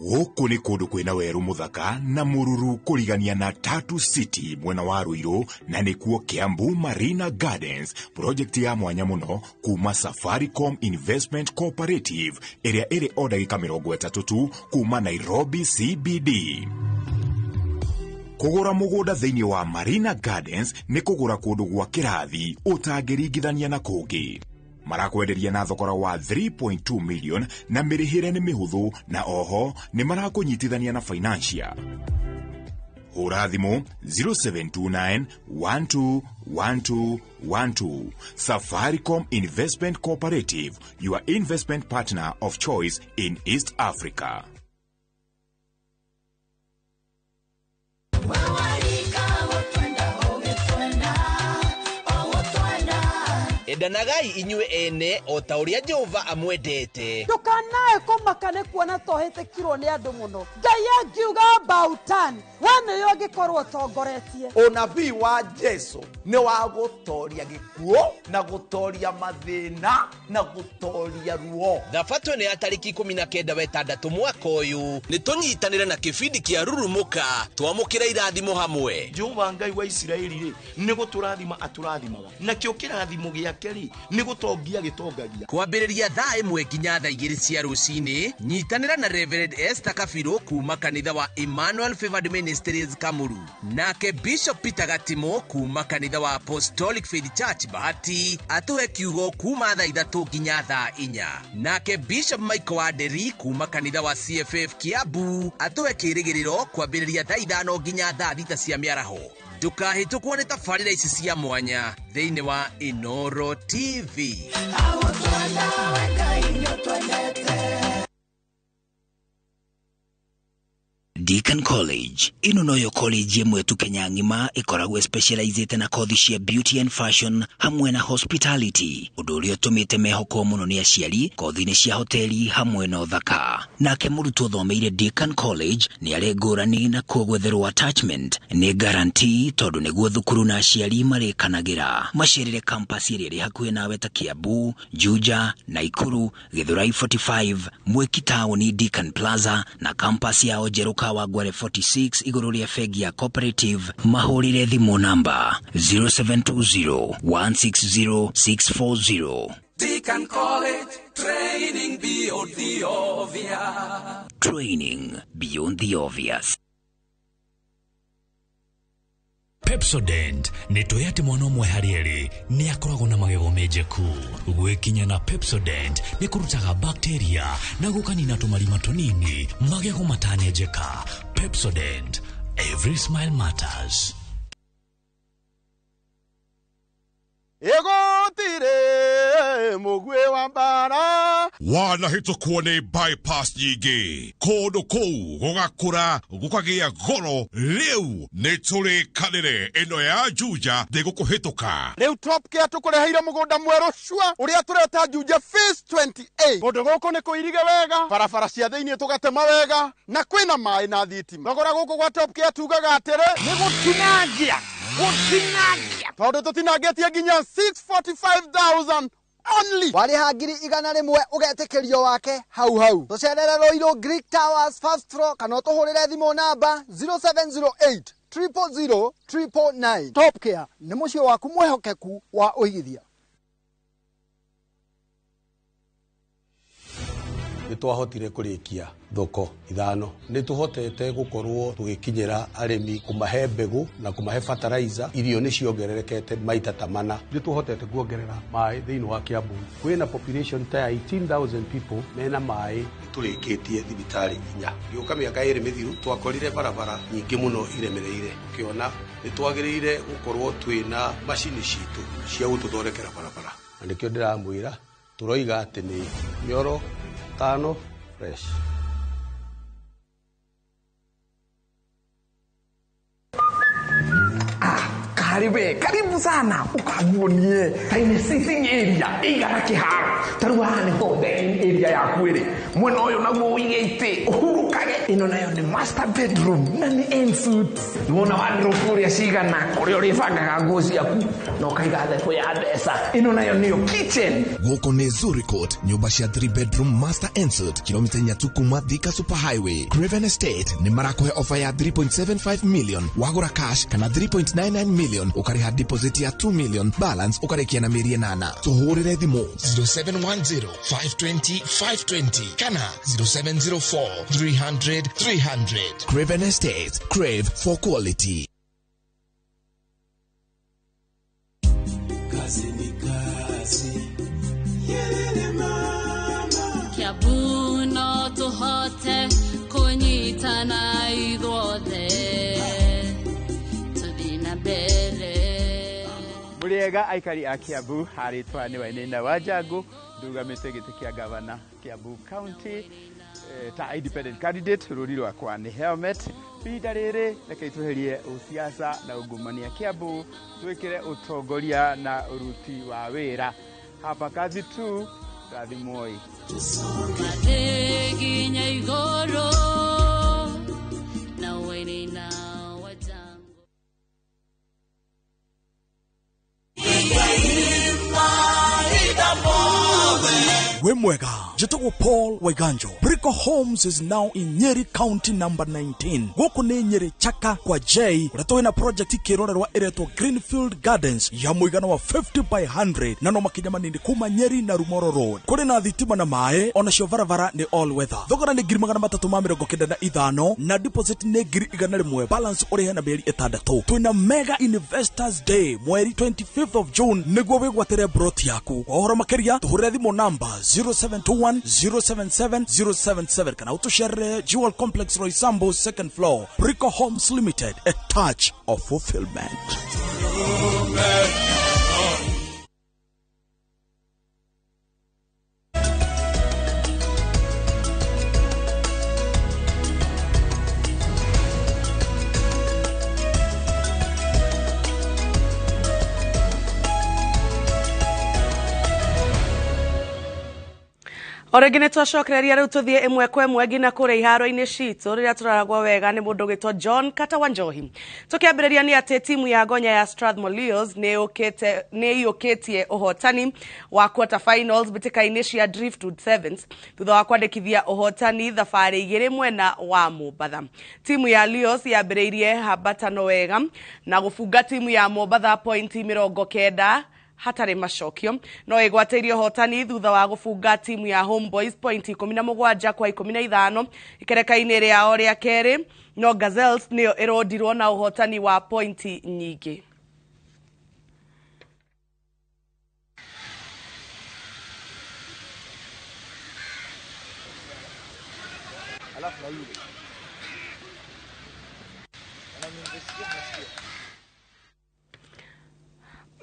Gũkũ nĩ kũndũ kwĩna werũ mũthaka na mũruru kũrigania na Tatu City mwena wa Ruiru, na nĩkuo Kiambu Marina Gardens, project ya mwanya mũno kuma Safaricom Investment Cooperative ĩrĩa ĩrĩ o ndagĩka 30 tu kuma Nairobi CBD. Kũgũra mũgũnda thĩinĩ wa Marina Gardens nĩ kũgũra kũndũ gwa kĩrathi ũtangĩringithania na kũngĩ. Marakwenderia na thogora wa 3.2 million na mĩrĩhĩre nĩ mĩhũthũ, na oho nĩ marakũnyitithania na financial. Hũra thimũ 0729 12 1212. Safaricom Investment Cooperative, your investment partner of choice in East Africa. Endanagai inyuĩ ene o ta ũrĩa Jehova amwendete. Ndũkanae kũmaka nĩ kuona tohĩtĩkirwo nĩ andũ mũno. Ngai angiuga about turn, we nĩwe ũngĩkorwo ũtongoretie. Ũnabii wa Jesu nĩ wa gũtoria gĩkuũ na gũtoria mathĩna na gũtoria ruo. Thabatũ ĩno ya tarĩki 19 wa 6 mwaka ũyũ nĩ tũnyitanĩre na kĩbindi kĩa Rurumũka twamũkĩre irathimo hamwe. Jehova Ngai wa Isiraeli rĩ nĩ gũtũrathima atũrathimaga, nakĩo kĩrathimo gĩake rĩ nĩ gũtongia gĩtongagia. Kwambĩrĩria thaa 1 nginya thaa 2 cia rũcinĩ, nyitanĩra na Reverend Esther Kabirũ kuma kanitha wa Emmanuel Favored Ministries Kamuru, nake Bishop Peter Gatimo kuma kanitha wa Apostolic Faith Church Bahati atũhe kiugo kuma thaa 3 nginya thaa 4, nake Bishop Michael Wanderi kuma kanitha wa CFF Kiambu atũhe kĩrĩgĩrĩro kwambĩrĩria thaa 5 nginya thaa 6 cia mĩaraho. Ndũkahĩtũkwo nĩ tabarĩra ici cia mwanya thĩinĩ wa Inooro TV. Deakin College. Ĩno noyo college ĩmwe tu Kenya ng'ima ĩkoragwo specializĩte na kothi cia beauty and fashion hamwe na hospitality, ũndũ ũrĩa ũtũmĩte mehokwo mũno nĩ aciari kothi-inĩ cia hoteli hamwe na ũthaka. Nake mũrutwo ũthomeire Deakin College nĩ arĩ ngũrani na kuo gwetherwo attachment nĩ guarantee tondũ nĩguo thukuru na aciari marĩkanagĩra. Macerere campus ĩrĩa ĩrĩ hakuhĩ nawe ta Kiambu, Juja, Naikuru, Githurai 45, Mwiki taũni Deakin Plaza na campus yao njerũ Kawangware 46 igũrũ rĩa bengi ya Cooperative. Mahũrĩre thimũ namba 0720 160 640. Deakin College, training beyond the obvious. Training beyond the obvious. Pepsodent nĩ tũĩ atĩ mwana ũmwe harĩ erĩ nĩ akoragwo na magego menjeku. Gwĩkinya na Pepsodent nĩ kũrutaga bacteria na gũkanina tũmarima tũnini magego matanenjeka. Pepsodent, every smile matters. Ĩgũtirĩ mũguĩ wa mbara. Wanahĩtũkwo nĩ bypass nyingĩ kũndũ kũu gũgakũra gũkagĩa goro. Rĩu nĩ tũrĩkanĩre ĩno ya Juja ndĩgũkũhĩtũka. Rĩu Top Care tũkũreheire mũgũnda mwerũ cua ũrĩa tũreta Juja Phase 28. Kũndũ gũkũ nĩ kũirige wega, barabara cia thĩinĩ tũgatema wega, na kwĩna maĩ na thitima. Thogora gũkũ gwa Top Care tugaga atĩrĩ nĩ gũtinangia gũtinangia, tondũ tũtinangĩtie nginya 645,000 only. Warĩha 100,000 ũgetĩkĩrio wake hau hau. Tũcerere Ruiru Greek Towers first floor kana ũtũhũrĩre thimũ namba 0708 000 999. Top Care nĩ mũciĩ waku mwĩhokeku wa ũigithia. Nĩ twahotire kũrĩkia thoko 5. Nĩ tũhotete gũkorwo tũgĩkinyĩra arĩmi, kũmahe mbegũ na kũmahe fertilizer. Irio nĩ ciongererekete maita ta mana. Nĩ tũhotete kuongerera maĩ thĩinĩ wa Kiambu. Kwĩna population ta ya 18,000 people mena maĩ. Nĩ tũrĩkĩtie thibitarĩ 4. Gĩũka mĩaka 2 mĩthiru twakorire barabara nyingĩ mũno iremereire. Ũkĩona nĩ twagĩrĩire gũkorwo twĩna macini citũ cia gũtũthondekera barabara, na nĩkĩo ndĩramwĩra tũroiga atĩ nĩ mĩoro 5 fresh. Karibe, karibu sana ukaguonie taine sitting area igana kiharo taru haha nĩho dining area yaku ĩrĩ mwena ũyũ naguo ũige itĩ ũhurũkage. Ĩno nayo nĩ master bedroom na nĩ ensuite. Nĩwona wardrobe ũrĩa cigana kũrĩa ũrĩbangaga nguo ciaku na ũkaiga thebũ ya mbeca. Ĩno nayo nĩyo kitchen. Gũkũ nĩ Zuri Court, nyũmba cia 3 bedroom master ensuite, kilomita 4 tu kuma Thika Super Highway. Craven Estate nĩ marakũhe offer ya 3.75 million wagũra cash kana 3.99 million ũkarĩha deposit ya 2 million, balance ũkarĩkia na mĩeri 8. Tũhũrĩre thimũ 0710 520 520 kana 0704 300 300. Craven Estate, crave for quality. Kazi ni kazi. Yelele mama. Kiambu no tũhote kũnyitana ithuothe tũthiĩ na mbere. Mũrĩega aikari a Kiambu, harĩtwa nĩ Wainaina wa Njangu, ndugamĩte gĩtĩ kĩa gavana Kiambu County ta independent candidate. Rũri rwakwa nĩ helmet. Ihinda rĩrĩ reke tweherie ũsiasa na ungumania Kiambu, twĩkĩre ũtongoria na ũruti wa wĩra. Hapa kazi tu, rathimoi. Mathiĩ nginya igũrũ na Wainaina wa Njangu. Wĩ mwega, njĩtagwo Paul Waiganjo. Brico Homes is now in Nyeri County number 19. Gũkũ nĩ Nyeri Chaka kwa J, ũrĩa twĩna project kĩrorerwa ĩretwo Greenfield Gardens ya mũigana wa 50 by 100 na no makinya manini kuma Nyeri na Rumoro Road. Kũrĩ na thitima na maĩ, onacio barabara nĩ all weather. Thogora nĩ 395,000 na deposit nĩ 100,000, balance ũrĩhe na mĩeri 6. Twĩna Mega Investors Day mweri 25th of June nĩguo wĩgwatĩre broti yaku. Kwa ũhoro makĩria tũhũrĩre thimũ namba 0721 077 077 kana ũtũcerere Jewel Complex Roysambu second floor. Brico Homes Limited, a touch of fulfillment. O rĩngĩ nĩ twacokereria rĩu tũthiĩ ĩmwe kwa ĩmwe nginya kũrĩa iharo-inĩ citũ rĩrĩa tũraragwo wega nĩ mũndũ ũgĩtwo John Kata wa Njohi. Tũkĩambĩrĩria nĩ atĩ timu ya Gonya ya Strathmore Leos nĩ ĩiyũkĩtie ũhotani wa quarter finals mbĩtĩka-inĩ cia Driftwood Sevens thutha wa kwandĩkithia ũhotani thabarĩ igĩrĩ mwena wa Mombatha. Timu ya Leos yambĩrĩirie hambatano wega na gũbunga timu ya Mombatha pointi 90 hatarĩ macokio no ĩgwatĩirie ũhotani thutha wa gũbunga timu ya Homeboys pointi 17 kwa 15 ikereka-inĩ rĩao rĩa kerĩ, no Gazelles nĩyo ĩrondirwo na ũhotani wa pointi nyingĩ.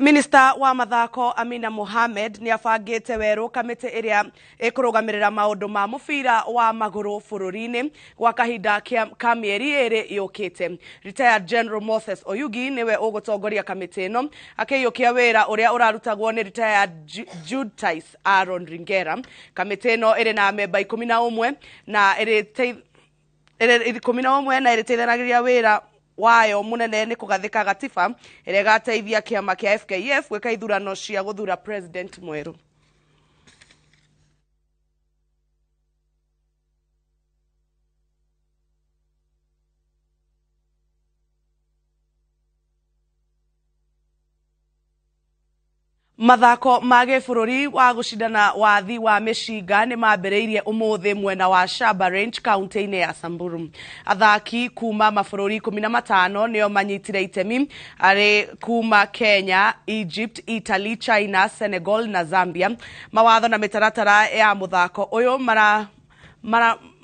Minister wa mathako Amina Mohamed nĩ abangĩte werũ kamĩtĩ ĩrĩa ĩkũrũgamĩrĩra maũndũ ma mũbira wa magũrũ bũrũri-inĩ gwa kahinda ka mĩeri 2 yũkĩte. Retired General Moses Oyugi nĩwe ũgũtongoria kamĩtĩ ĩno akĩiyũkia wĩra ũrĩa ũrarutagwo nĩ retired Justice Aaron Ringera. Kamĩtĩ ĩno ĩrĩ na memba 11 na ĩrĩ 11 na ĩrĩteithanagĩria wĩra wayo munene nĩ kũgathĩka gatiba ĩrĩa ĩgateithia kĩama kĩa FKF gwĩka ithurano cia gũthura president mwerũ. Mathako ma gĩbũrũri wa gũcindana wathi wa mĩcinga nĩ mambĩrĩirie ũmũthĩ mwena wa Shaba Range kaunti-inĩ ya Samburu. Athaki kuma mabũrũri 15 nĩo manyitire itemi arĩ kuma Kenya, Egypt, Italy, China, Senegal na Zambia. Mawatho na mĩtaratara ya mũthako ũyũ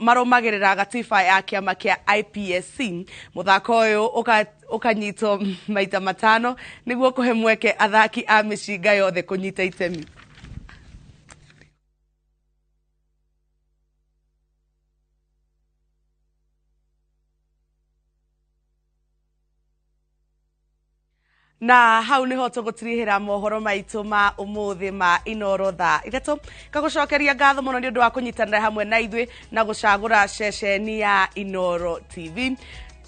marũmagĩrĩra gatiba ya kĩama kĩa IPSC. Mũthako ũyũ ũkanyitwo maita 5 nĩguo kũhe mweke athaki a mĩcinga yothe kũnyita itemi. Na hau niho tũgũtirihĩra mohoro maitũ ma ũmũthĩ ma Inoro thaa 3. Ngagũcokeria ngatho mũno nĩ ũndũ wa kũnyitanĩra hamwe na ithuĩ na gũcagũra ceceni ya Inoro TV.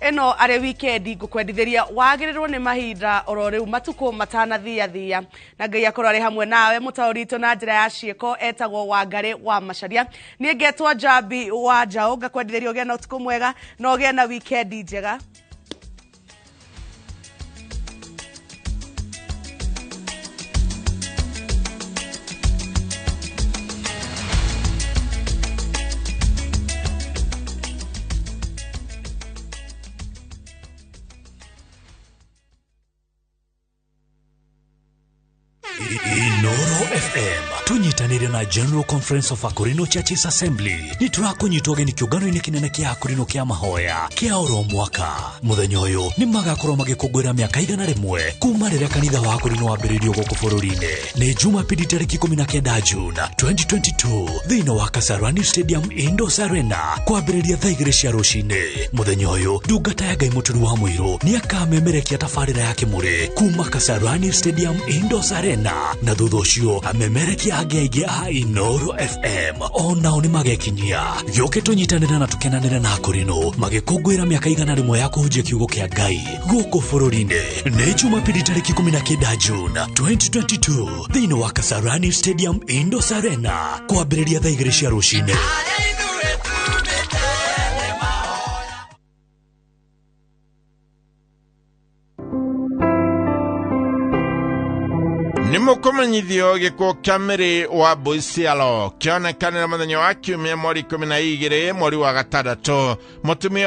Ĩno arĩ wikendi ngũkwendithĩria wagĩrĩrwo nĩ mahinda oro rĩu matukũ matanathiathia, na Ngai akorwo arĩ hamwe nawe. Mũtaũri witũ na njĩra ya ciĩko etagwo Wangarĩ wa Macharia, niĩ ngetwo Njambi wa Njaũ. Ngakwendithĩria ũgĩe na ũtukũ mwega na ũgĩe na wikendi njega. Inoro FM tunyitanire na General Conference of Akorino Churches Assembly ni turakunyitwo geni kiungano-inĩ kinene kia Akorino kia mahoya kia oro mwaka. Muthenya ũyũ nĩ magakorwo magĩkũngũĩra mĩaka 101 kuma rĩrĩa kanitha wa Akorino wambĩrĩirio gũkũ bũrũri-inĩ. Nĩ Jumapili tarĩki 19 June 2022 thĩinĩ wa Kasarani Stadium Indoors Arena kwambĩrĩria thaa 2 cia rũcinĩ. Muthenya ũyũ ndungata ya Ngai Mũturi wa Mũirũ nĩ akamemerekia tabarĩra ya kĩmũrĩ kuma Kasarani Stadium Indoors Arena, na thutha ũcio amemerekia angĩ aingĩ a Inoro FM onao nĩ magekinyia. Gĩũke tũnyitanĩre na tũkenanĩre na Akorino magĩkũngũĩra mĩaka 101 ya kũhunjia kiugo kĩa Ngai gũkũ bũrũri-inĩ. Nĩ Jumapili tarĩki 19 June 2022 thĩinĩ wa Kasarani Stadium Indoors Arena kwambĩrĩria thaa 2 cia rũcinĩ. Nĩ mũkũmenyithio gĩkuũ kĩa Mary wa Buisialo kĩonekanire mũthenya wa kiumia mweri 12 mweri wa gatandatũ. Mũtumia